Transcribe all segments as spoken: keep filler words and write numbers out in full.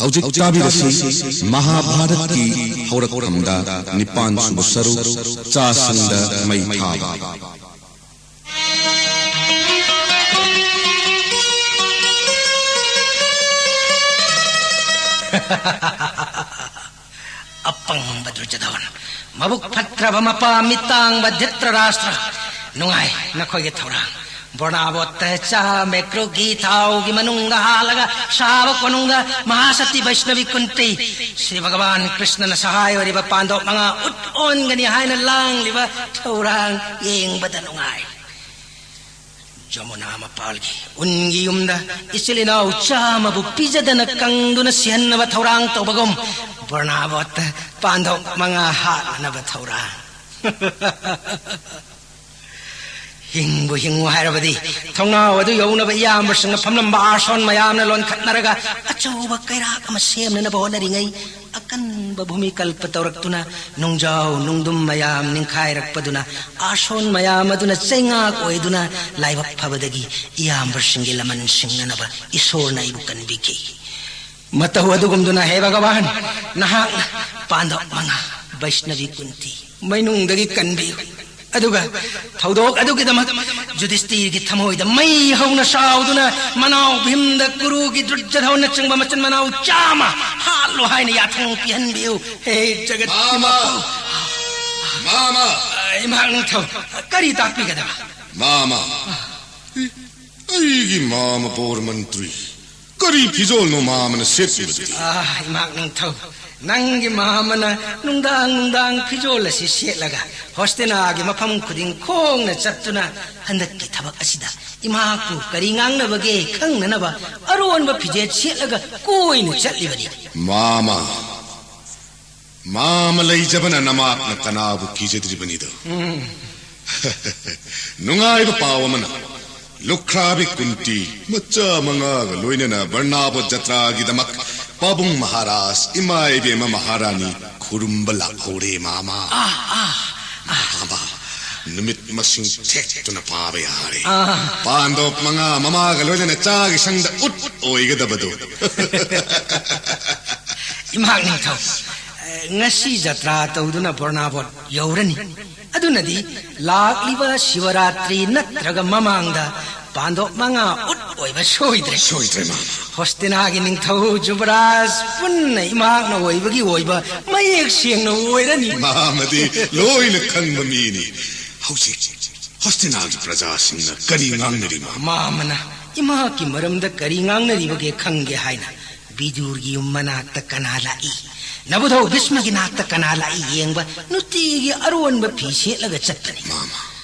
ꯍꯧꯖꯤꯛ ꯇꯥꯕꯤꯔꯁꯤ ꯃꯍꯥꯚꯥꯔꯠꯀꯤ ꯍꯧꯔꯛꯐꯝꯗ ꯅꯤꯄꯥꯟ ꯁꯨꯕ ꯁꯔꯨꯛ, ꯆꯥꯁꯤꯡꯗ ꯃꯩ ꯊꯥꯕ꯫ ꯑꯄꯪꯕ ꯗꯨꯔꯖꯣꯙꯟ, ꯃꯕꯨꯛ ꯐꯠꯇ꯭ꯔꯕ ꯃꯄꯥ ꯃꯤꯇꯥꯡꯕ ꯙ꯭ꯔꯤꯇꯔꯥꯁꯇ꯭ꯔ, ꯅꯨꯡꯉꯥꯏ ꯅꯈꯣꯏꯒꯤ ꯊꯧꯔꯥꯡ꯫ ꯕꯣꯔꯅꯥꯕꯣꯠꯇ ꯆꯥ ꯃꯦꯀ꯭ꯔꯨꯒꯤ ꯊꯥꯎꯒꯤ ꯃꯅꯨꯡꯗ ꯍꯥꯜꯂꯒ ꯁꯥꯕ ꯀꯣꯅꯨꯡꯗ ꯃꯍꯥꯁꯇꯤ ꯕꯩꯁꯅꯕꯤ ꯀꯨꯟꯇꯤ, ꯁ꯭ꯔꯤ ꯚꯒꯋꯥꯟ ꯀ꯭ꯔꯤꯁꯅꯅ ꯁꯍꯥꯏ ꯑꯣꯏꯔꯤꯕ ꯄꯥꯟꯗꯣꯞ ꯃꯉꯥ ꯎꯠ ꯑꯣꯟꯒꯅꯤ ꯍꯥꯏꯅ ꯂꯥꯡꯂꯤꯕ ꯊꯧꯔꯥꯡ ꯌꯦꯡꯕꯗ ꯅꯨꯡꯉꯥꯏ꯫ ꯖꯃꯨꯅꯥ ꯃꯄꯥꯜꯒꯤ ꯎꯟꯒꯤ ꯌꯨꯝꯗ ꯏꯆꯤꯜ ꯏꯅꯥꯎ ꯆꯥꯝꯃꯕꯨ ꯄꯤꯖꯗꯅ ꯀꯪꯗꯨꯅ ꯁꯤꯍꯟꯅꯕ ꯊꯧꯔꯥꯡ ꯇꯧꯕꯒꯨꯝ, ꯕꯣꯔꯅꯥꯕꯣꯠꯇ ꯄꯥꯟꯗꯣꯞ ꯃꯉꯥ ꯍꯥꯠꯅꯅꯕ ꯊꯧꯔꯥꯡ꯫ ꯍꯤꯡꯕꯨ ꯍꯤꯡꯉꯨ ꯍꯥꯏꯔꯕꯗꯤ, ꯊꯣꯡꯅꯥꯎ ꯑꯗꯨ ꯌꯧꯅꯕ ꯏꯌꯥꯝꯕꯁꯤꯡꯅ ꯐꯝꯂꯝꯕ ꯑꯥꯁꯣꯟ ꯃꯌꯥꯝꯅ ꯂꯣꯟꯈꯠꯅꯔꯒ ꯑꯆꯧꯕ ꯀꯩꯔꯥꯛ ꯑꯃ ꯁꯦꯝꯅꯅꯕ ꯍꯣꯠꯅꯔꯤꯉꯩ, ꯑꯀꯟꯕ ꯚꯨꯃꯤꯀꯜꯄ ꯇꯧꯔꯛꯇꯨꯅ ꯅꯨꯡꯖꯥꯎ ꯅꯨꯡꯗꯨꯝ ꯃꯌꯥꯝ ꯅꯤꯡꯈꯥꯏꯔꯛꯄꯗꯨꯅ, ꯑꯥꯁꯣꯟ ꯃꯌꯥꯝ ꯑꯗꯨꯅ ꯆꯩꯉꯥꯛ ꯑꯣꯏꯗꯨꯅ ꯂꯥꯏꯕꯛ ꯐꯕꯗꯒꯤ ꯏꯌꯥꯝꯕꯁꯤꯡꯒꯤ ꯂꯃꯟ ꯁꯤꯡꯅꯅꯕ ꯏꯁꯣꯔꯅ ꯑꯩꯕꯨ ꯀꯟꯕꯤꯈꯤ꯫ ꯃꯇꯧ ꯑꯗꯨꯒꯨꯝꯗꯨꯅ, ꯍꯦ ꯚꯒꯋꯥꯟ, ꯅꯍꯥꯛꯅ ꯄꯥꯟꯗꯕ ꯃꯉꯥ, ꯕꯩꯁꯅꯕꯤ ꯀꯨꯟꯇꯤ, ꯃꯩꯅꯨꯡꯗꯒꯤ ꯀꯟꯕꯤꯌꯨ꯫ ꯑꯗꯨꯒ ꯊꯧꯗꯣꯛ ꯑꯗꯨꯒꯤꯗꯃꯛ ꯌꯨꯙꯤꯁꯇꯤꯔꯒꯤ ꯊꯃꯣꯏꯗ ꯃꯩ ꯍꯧꯅ ꯁꯥꯎꯗꯨꯅ, ꯃꯅꯥꯎ ꯚꯤꯝꯗ, ꯀꯨꯔꯨꯒꯤ ꯗꯨꯔꯖꯙꯟꯅꯆꯤꯡꯕ ꯃꯆꯤꯟ ꯃꯅꯥꯎ ꯆꯥꯝꯃ ꯍꯥꯠꯂꯣ ꯍꯥꯏꯅ ꯌꯥꯊꯪ ꯄꯤꯍꯟꯕꯤꯌꯨ꯫ ꯍꯦ ꯖꯒꯠꯀꯤ ꯃꯥꯃ! ꯃꯄꯨ! ꯃꯥꯃ! ꯏꯃꯥ ꯅꯤꯡꯊꯧ, ꯀꯔꯤ ꯇꯥꯛꯄꯤꯒꯗꯕ? ꯃꯥꯃ! ꯑꯩꯒꯤ ꯃꯥꯃ ꯕꯣꯔ ꯃꯟꯇ꯭ꯔꯤ, ꯀꯔꯤ ꯐꯤꯖꯣꯜꯅꯣ ꯃꯥꯃꯅ ꯁꯦꯠꯂꯤꯕꯗꯨꯗꯤ? ꯑꯥ, ꯏꯃꯥ ꯅꯤꯡꯊꯧ, ꯅꯪꯒꯤ ꯃꯥꯃꯅ ꯅꯨꯡꯗꯥꯡ ꯅꯨꯡꯗꯥꯡ ꯐꯤꯖꯣꯜ ꯑꯁꯤ ꯁꯦꯠꯂꯒ ꯍꯣꯁꯇꯤꯅꯥꯒꯤ ꯃꯐꯝ ꯈꯨꯗꯤꯡ ꯈꯣꯡꯅ ꯆꯠꯇꯨꯅ, ꯍꯟꯗꯛꯀꯤ ꯊꯕꯛ ꯑꯁꯤꯗ ꯏꯃꯥꯕꯨ ꯀꯔꯤ ꯉꯥꯡꯅꯕꯒꯦ ꯈꯪꯅꯅꯕ ꯑꯔꯣꯟꯕ ꯐꯤꯖꯦꯠ ꯁꯦꯠꯂꯒ ꯀꯣꯏꯅ ꯆꯠꯂꯤꯕꯅꯤ꯫ ꯃꯥꯃ, ꯃꯥꯃ ꯂꯩꯖꯕꯅ ꯅꯃꯥꯛꯅ ꯀꯅꯥꯕꯨ ꯀꯤꯖꯗ꯭ꯔꯤꯕꯅꯤꯗꯣ? ꯎꯝ꯫ ꯅꯨꯡꯉꯥꯏꯕ ꯄꯥꯎ ꯑꯃꯅ, ꯂꯨꯈ꯭ꯔꯥꯕꯤ ꯀꯨꯟꯇꯤ ꯃꯆꯥ ꯃꯉꯥꯒ ꯂꯣꯏꯅꯅ ꯕꯔꯅꯥꯕꯣꯠ ꯖꯇ꯭ꯔꯥꯒꯤꯗꯃꯛ ꯄꯥꯕꯨꯡ ꯃꯍꯥꯔꯥꯖ, ꯏꯃꯥ ꯏꯕꯦꯝꯃ ꯃꯍꯥꯔꯥꯅꯤ ꯈꯨꯔꯨꯝꯕ ꯂꯥꯛꯍꯧꯔꯦ, ꯃꯥꯃ꯫ ꯑꯥ, ꯑꯥ, ꯑꯥ꯫ ꯃꯥꯃ, ꯅꯨꯃꯤꯠ ꯃꯁꯤꯡ ꯊꯦꯛꯇꯨꯅ ꯄꯥꯕ ꯌꯥꯔꯦ꯫ ꯑꯥ꯫ ꯄꯥꯟꯗꯣꯞ ꯃꯉꯥ ꯃꯃꯥꯒ ꯂꯣꯏꯅꯅ ꯆꯥꯒꯤ ꯁꯪꯗ ꯎꯠ ꯑꯣꯏꯒꯗꯕꯗꯨ꯫ ꯏꯃꯥ ꯅꯤꯡꯊꯧ, ꯑꯦ, ꯉꯁꯤ ꯖꯇ꯭ꯔꯥ ꯇꯧꯗꯨꯅ ꯕꯣꯔꯅꯥꯕꯣꯠ ꯌꯧꯔꯅꯤ꯫ ꯑꯗꯨꯅꯗꯤ ꯂꯥꯛꯂꯤꯕ ꯁꯤꯕꯔꯥꯇ꯭ꯔꯤ ꯅꯠꯇ꯭ꯔꯒ ꯃꯃꯥꯡꯗ ꯄꯥꯟꯗꯣꯞ ꯃꯉꯥ ꯎꯠ ꯑꯣꯏꯕ ꯁꯣꯏꯗ꯭ꯔꯦ꯫ ꯁꯣꯏꯗ꯭ꯔꯦ, ꯃꯥꯃ꯫ ꯍꯣꯁꯇꯤꯅꯥꯒꯤ ꯅꯤꯡꯊꯧ ꯖꯨꯕꯔꯥꯖ ꯄꯨꯟꯅ ꯏꯃꯥꯛꯅ ꯑꯣꯏꯕꯒꯤ ꯑꯣꯏꯕ ꯃꯌꯦꯛ ꯁꯦꯡꯅ ꯑꯣꯏꯔꯅꯤ꯫ ꯃꯥꯃꯗꯤ ꯂꯣꯏꯅ ꯈꯪꯕ ꯃꯤꯅꯤ꯫ ꯍꯧꯖꯤꯛ ꯍꯣꯁꯇꯤꯅꯥꯒꯤ ꯄ꯭ꯔꯖꯥꯁꯤꯡꯅ ꯀꯔꯤ ꯉꯥꯡꯅꯔꯤ, ꯃꯥꯃ? ꯃꯥꯃꯅ ꯏꯃꯥꯛꯀꯤ ꯃꯔꯝꯗ ꯀꯔꯤ ꯉꯥꯡꯅꯔꯤꯕꯒꯦ ꯈꯪꯒꯦ ꯍꯥꯏꯅ ꯕꯤꯗꯨꯔꯒꯤ ꯌꯨꯝ ꯃꯅꯥꯛꯇ ꯀꯅꯥ ꯂꯥꯛꯏ? ꯅꯕꯨꯙꯧ ꯚꯤꯁꯃꯒꯤ ꯅꯥꯛꯇ ꯀꯅꯥ ꯂꯥꯛꯏ ꯌꯦꯡꯕ ꯅꯨꯡꯇꯤꯒꯤ ꯑꯔꯣꯟꯕ ꯐꯤ ꯁꯦꯠꯂꯒ ꯆꯠꯄꯅꯤ꯫ ꯃꯥꯃ꯫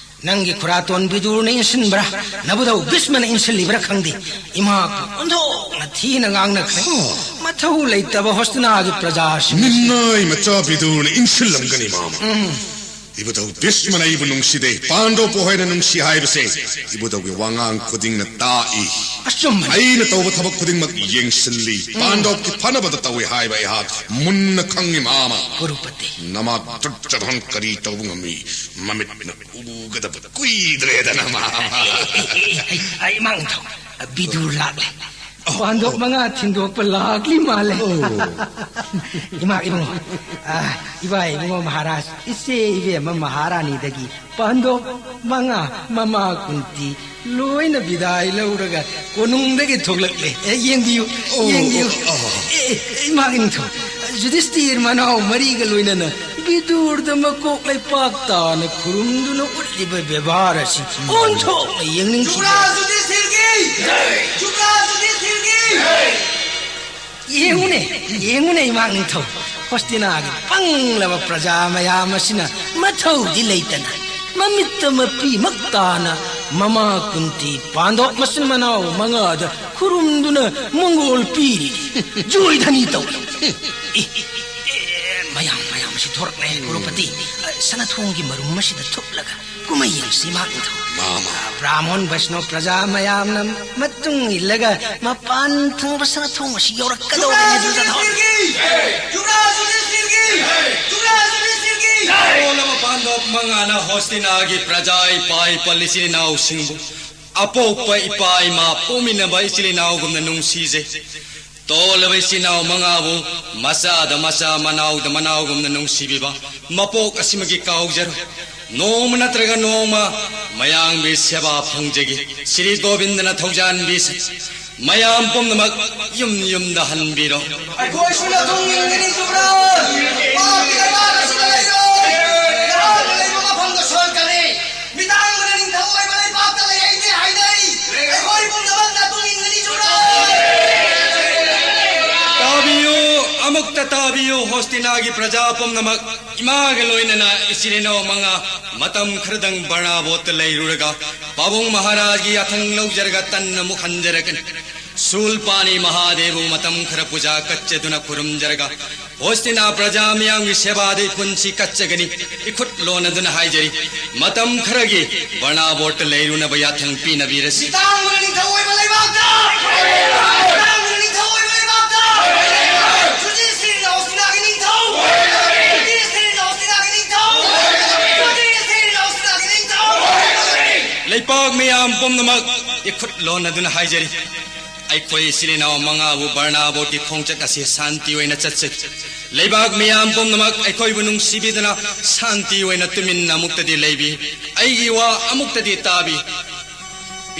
ꯅꯪꯒꯤ ꯈꯨꯔꯥꯇꯣꯟ ꯕꯤꯗꯨꯔꯅ ꯏꯟꯁꯤꯟꯕ꯭ꯔꯥ, ꯅꯕꯨꯙꯧ ꯚꯤꯁꯃꯅ ꯏꯟꯁꯤꯜꯂꯤꯕ꯭ꯔꯥ ꯈꯪꯗꯦ, ꯏꯃꯥꯕꯨ ꯑꯣꯟꯊꯣꯛꯅ ꯊꯤꯅ ꯉꯥꯡꯅꯈ꯭ꯔꯦ꯫ ꯍꯣ꯫ ꯃꯊꯧ ꯂꯩꯇꯕ ꯍꯣꯁꯇꯤꯅꯥꯒꯤ ꯄ꯭ꯔꯖꯥꯁꯤꯡ꯫ ꯃꯤꯅꯥꯏ ꯃꯆꯥ ꯕꯤꯗꯨꯔꯅ ꯏꯟꯁꯤꯜꯂꯝꯒꯅꯤ, ꯃꯥꯃ꯫ ꯎꯝ꯫ ꯏꯕꯨꯙꯧ ꯚꯤꯁꯃꯅ ꯑꯩꯕꯨ ꯅꯨꯡꯁꯤꯗꯦ, ꯄꯥꯟꯗꯣꯞꯄꯨ ꯍꯦꯟꯅ ꯅꯨꯡꯁꯤ ꯍꯥꯏꯕꯁꯦ ꯏꯕꯨꯙꯧꯒꯤ ꯋꯥꯉꯥꯡ ꯈꯨꯗꯤꯡꯅ ꯇꯥꯛꯏ꯫ ꯑꯆꯨꯝꯕꯅꯤ꯫ ꯑꯩꯅ ꯇꯧꯕ ꯊꯕꯛ ꯈꯨꯗꯤꯡꯃꯛ ꯌꯦꯡꯁꯤꯜꯂꯤ, ꯎꯝ꯫ ꯄꯥꯟꯗꯣꯞꯀꯤ ꯐꯅꯕꯗ ꯇꯧꯏ ꯍꯥꯏꯕ ꯑꯩꯍꯥꯛ ꯃꯨꯟꯅ ꯈꯪꯉꯤ, ꯃꯥꯃ꯫ ꯀꯨꯔꯨꯄꯇꯤ꯫ ꯅꯃꯥ ꯗꯨꯔꯖꯣꯙꯟ ꯀꯔꯤ ꯇꯧꯕ ꯉꯝꯃꯤ? ꯃꯃꯤꯠꯅ ꯎꯒꯗꯕ ꯀꯨꯏꯗ꯭ꯔꯦꯗꯅ, ꯃꯥꯃ꯫ ꯑꯩ, ꯑꯩ, ꯑꯩ, ꯏꯃꯥ ꯅꯤꯡꯊꯧ, ꯕꯤꯗꯨꯔ ꯂꯥꯛꯂꯦ꯫ ꯑꯣ, ꯄꯥꯟꯗꯣꯞ ꯑꯣ꯫ ꯃꯉꯥ ꯊꯤꯟꯗꯣꯛꯄ ꯂꯥꯛꯂꯤ ꯃꯥꯜꯂꯦ꯫ ꯑꯣ꯫ ꯏꯃꯥ ꯏꯕꯨꯡꯉꯣ, ꯑ, ꯏꯕꯥ ꯏꯕꯨꯡꯉꯣ ꯃꯍꯥꯔꯥꯖ, ꯏꯆꯦ ꯏꯕꯦꯝꯃ ꯃꯍꯥꯔꯥꯅꯤꯗꯒꯤ ꯄꯥꯟꯗꯣꯞ ꯃꯉꯥ ꯃꯃꯥ ꯀꯨꯟꯇꯤ ꯂꯣꯏꯅ ꯕꯤꯗꯥꯏ ꯂꯧꯔꯒ ꯀꯣꯅꯨꯡꯗꯒꯤ ꯊꯣꯛꯂꯛꯂꯦ꯫ ꯑꯦ, ꯌꯦꯡꯕꯤꯌꯨ, ꯑꯣ, ꯌꯦꯡꯕꯤꯌꯨ꯫ ꯑꯣ, ꯑꯣ꯫ ꯑꯦ, ꯑꯦ, ꯏꯃꯥ ꯅꯤꯡꯊꯧ, ꯖꯨꯗꯤꯁꯇꯤꯔ ꯃꯅꯥꯎ ꯃꯔꯤꯒ ꯂꯣꯏꯅꯅ ꯕꯤꯗꯨꯔꯗ ꯃꯀꯣꯛ ꯂꯩꯄꯥꯛ ꯇꯥꯅ ꯈꯨꯔꯨꯝꯗꯨꯅ ꯎꯠꯂꯤꯕ ꯕꯦꯕꯥꯔ ꯑꯁꯤ ꯑꯣꯟꯊꯣꯛꯅ ꯌꯦꯡꯅꯤꯡꯈꯤꯗꯦ꯫ ꯖꯨꯕꯔꯥꯖ ꯖꯨꯗꯤꯁꯇꯤꯔꯒꯤ! ꯖꯨꯕꯔꯥꯖ ꯖꯨꯗꯤꯁꯇꯤꯔꯒꯤ! ꯌꯦꯡꯉꯨꯅꯦ, ꯌꯦꯡꯉꯨꯅꯦ, ꯏꯃꯥ ꯅꯤꯡꯊꯧ꯫ ꯍꯣꯁꯇꯤꯅꯥꯒꯤ ꯄꯪꯂꯕ ꯄ꯭ꯔꯖꯥ ꯃꯌꯥꯝ ꯑꯁꯤꯅ ꯃꯊꯧꯗꯤ ꯂꯩꯇꯅ, ꯃꯃꯤꯠꯇ ꯃꯄꯤꯃꯛ ꯇꯥꯅ ꯃꯃꯥ ꯀꯨꯟꯇꯤ ꯄꯥꯟꯗꯣꯞ ꯃꯆꯤꯟ ꯃꯅꯥꯎ ꯃꯉꯥꯗ ꯈꯨꯔꯨꯝꯗꯨꯅ ꯃꯪꯒꯣꯜ ꯄꯤꯔꯤ꯫ ꯖꯣꯏꯙꯅꯤ ꯇꯧꯔꯤ꯫ ꯑꯦ, ꯑꯦ, ꯃꯌꯥꯝ, ꯃꯌꯥꯝ ꯑꯁꯤ ꯊꯣꯔꯛꯂꯦ, ꯀ꯭ꯔꯣꯔꯄꯇꯤ꯫ ꯁꯅꯥꯊꯣꯡꯒꯤ ꯃꯔꯨꯝ ꯑꯁꯤꯗ ꯊꯨꯞꯂꯒ ꯀꯨꯝꯍꯩ ꯌꯦꯡꯁꯤ, ꯏꯃꯥ ꯅꯤꯡꯊꯧ꯫ ꯃꯥꯃ꯫ ꯕ꯭ꯔꯥꯍꯃꯣꯟ ꯕꯩꯁꯅꯣ ꯄ꯭ꯔꯖꯥ ꯃꯌꯥꯝꯅ ꯃꯇꯨꯡ ꯏꯜꯂꯒ ꯃꯄꯥꯟ ꯊꯪꯕ ꯁꯅꯥꯊꯣꯡ ꯑꯁꯤ ꯌꯧꯔꯛꯀꯗꯧꯔꯦ, ꯌꯨꯗꯥ ꯖꯨꯗꯥ ꯊꯣꯔꯛ꯫ ꯌꯨꯗꯥ ꯖꯨꯗꯥ ꯖꯨꯗꯥ ꯖꯨꯗꯥ ꯇꯣꯜꯂꯕ ꯄꯥꯟꯗꯣꯞ ꯃꯉꯥꯅ ꯍꯣꯁꯇꯤꯅꯥꯒꯤ ꯄ꯭ꯔꯖꯥ ꯏꯄꯥ ꯏꯄꯜ ꯏꯆꯤꯜ ꯏꯅꯥꯎꯁꯤꯡꯕꯨ ꯑꯄꯣꯛꯄ ꯏꯄꯥ ꯏꯃꯥ ꯄꯣꯛꯃꯤꯟꯅꯕ ꯏꯆꯤꯜ ꯏꯅꯥꯎꯒꯨꯝꯅ ꯅꯨꯡꯁꯤꯖꯩ꯫ ꯇꯣꯜꯂꯕ ꯏꯆꯤꯜ ꯏꯅꯥꯎ ꯃꯉꯥꯕꯨ ꯃꯆꯥꯗ ꯃꯆꯥ, ꯃꯅꯥꯎꯗ ꯃꯅꯥꯎꯒꯨꯝꯅ ꯅꯨꯡꯁꯤꯕꯤꯕ ꯃꯄꯣꯛ ꯑꯁꯤꯃꯒꯤ ꯀꯥꯎꯖꯔꯣꯏ꯫ ꯅꯣꯡꯃ ꯅꯠꯇ꯭ꯔꯒ ꯅꯣꯡꯃ ꯃꯌꯥꯝꯒꯤ ꯁꯦꯕꯥ ꯐꯪꯖꯒꯦ꯫ ꯁ꯭ꯔꯤ ꯒꯣꯕꯤꯟꯗꯅ ꯊꯧꯖꯥꯟꯕꯤꯁ ꯃꯌꯥꯝ ꯄꯨꯝꯅꯃꯛ ꯌꯨꯝ ꯌꯨꯝꯗ ꯍꯟꯕꯤꯔꯣ꯫ ꯑꯩꯈꯣꯏꯁꯨ ꯅꯇꯨꯡ ꯏꯟꯒꯅꯤ ꯆꯨꯔꯥ꯫ ꯄꯥꯞꯀꯤ ꯂꯩꯕꯥꯛ ꯑꯁꯤꯗ ꯂꯩꯔꯣꯏ꯫ ꯅꯍꯥꯛꯅ ꯂꯩꯕ ꯃꯐꯝꯗ ꯁꯣꯟꯀꯅꯤ꯫ ꯃꯤꯇꯥꯡꯕꯅ ꯅꯤꯡꯊꯧ ꯑꯣꯏꯕ ꯂꯩꯕꯥꯛꯇ ꯂꯩ ꯑꯩꯗꯤ ꯍꯥꯏꯅꯩ꯫ ꯑꯩꯈꯣꯏ ꯄꯨꯝꯅꯃꯛ ꯅꯇꯨꯡ ꯏꯟꯒꯅꯤ ꯆꯨꯔꯥ꯫ ꯇꯥꯕꯤꯌꯨ, ꯑꯃꯨꯛꯇ ꯇꯥꯕꯤꯌꯨ, ꯍꯣꯁꯇꯤꯅꯥꯒꯤ ꯄ꯭ꯔꯖꯥ ꯄꯨꯝꯅꯃꯛ꯫ ꯏꯃꯥꯒ ꯂꯣꯏꯅꯅ ꯏꯆꯤꯜ ꯏꯅꯥꯎ ꯃꯉꯥ ꯃꯇꯝ ꯈꯔꯗꯪ ꯕꯔꯅꯥꯕꯣꯠꯇ ꯂꯩꯔꯨꯔꯒ ꯄꯥꯕꯨꯡ ꯃꯍꯥꯔꯥꯖꯒꯤ ꯌꯥꯊꯪ ꯂꯧꯖꯔꯒ ꯇꯟꯅ ꯑꯃꯨꯛ ꯍꯟꯖꯔꯛꯀꯅꯤ꯫ ꯁꯨꯜꯄꯥꯅꯤ ꯃꯍꯥꯗꯦꯕꯕꯨ ꯃꯇꯝ ꯈꯔ ꯄꯨꯖꯥ ꯀꯠꯆꯗꯨꯅ ꯈꯨꯔꯨꯝꯖꯔꯒ ꯍꯣꯁꯇꯤꯅꯥ ꯄ꯭ꯔꯖꯥ ꯃꯤꯌꯥꯝꯒꯤ ꯁꯦꯕꯥꯗ ꯄꯨꯟꯁꯤ ꯀꯠꯆꯒꯅꯤ꯫ ꯏꯈꯨꯠ ꯂꯣꯟꯅꯗꯨꯅ ꯍꯥꯏꯖꯔꯤ, ꯃꯇꯝ ꯈꯔꯒꯤ ꯕꯔꯅꯥꯕꯣꯠꯇ ꯂꯩꯔꯨꯅꯕ ꯌꯥꯊꯪ ꯄꯤꯅꯕꯤꯔꯁꯤ꯫ ꯃꯤꯇꯥꯡꯕꯅ ꯅꯤꯡꯊꯧ ꯑꯣꯏꯕ ꯂꯩꯕꯥꯛꯇ! ꯃꯤꯇꯥꯡꯕꯅ ꯅꯤꯡꯊꯧ ꯑꯣꯏꯕ ꯂꯩꯕꯥꯛꯇ! ꯖꯨꯗꯤꯁꯤꯌꯔꯤꯅ ꯍꯣꯁꯇꯤꯅꯥꯒꯤ ꯅꯤꯡꯊꯧ! ꯖꯨꯗꯤꯁꯤꯌꯔꯤꯅ ꯍꯣꯁꯇꯤꯅꯥꯒꯤ ꯅꯤꯡꯊꯧ! ꯖꯨꯗꯤꯁꯤꯌꯔꯤꯅ ꯍꯣꯁꯇꯤꯅꯥꯒꯤ ꯅꯤꯡꯊꯧ! ꯂꯩꯄꯥꯛ ꯃꯤꯌꯥꯝ ꯄꯨꯝꯅꯃꯛ ꯏꯈꯨꯠ ꯂꯣꯟꯅꯗꯨꯅ ꯍꯥꯏꯖꯔꯤ, ꯑꯩꯈꯣꯏ ꯏꯆꯤꯜ ꯏꯅꯥꯎ ꯃꯉꯥꯕꯨ ꯕꯔꯅꯥꯕꯣꯠꯀꯤ ꯈꯣꯡꯆꯠ ꯑꯁꯤ ꯁꯥꯟꯇꯤ ꯑꯣꯏꯅ ꯆꯠꯆꯒꯦ꯫ ꯂꯩꯕꯥꯛ ꯃꯤꯌꯥꯝ ꯄꯨꯝꯅꯃꯛ ꯑꯩꯈꯣꯏꯕꯨ ꯅꯨꯡꯁꯤꯕꯤꯗꯨꯅ ꯁꯥꯟꯇꯤ ꯑꯣꯏꯅ ꯇꯨꯃꯤꯟꯅ ꯑꯃꯨꯛꯇꯗꯤ ꯂꯩꯕꯤ꯫ ꯑꯩꯒꯤ ꯋꯥ ꯑꯃꯨꯛꯇꯗꯤ ꯇꯥꯕꯤ꯫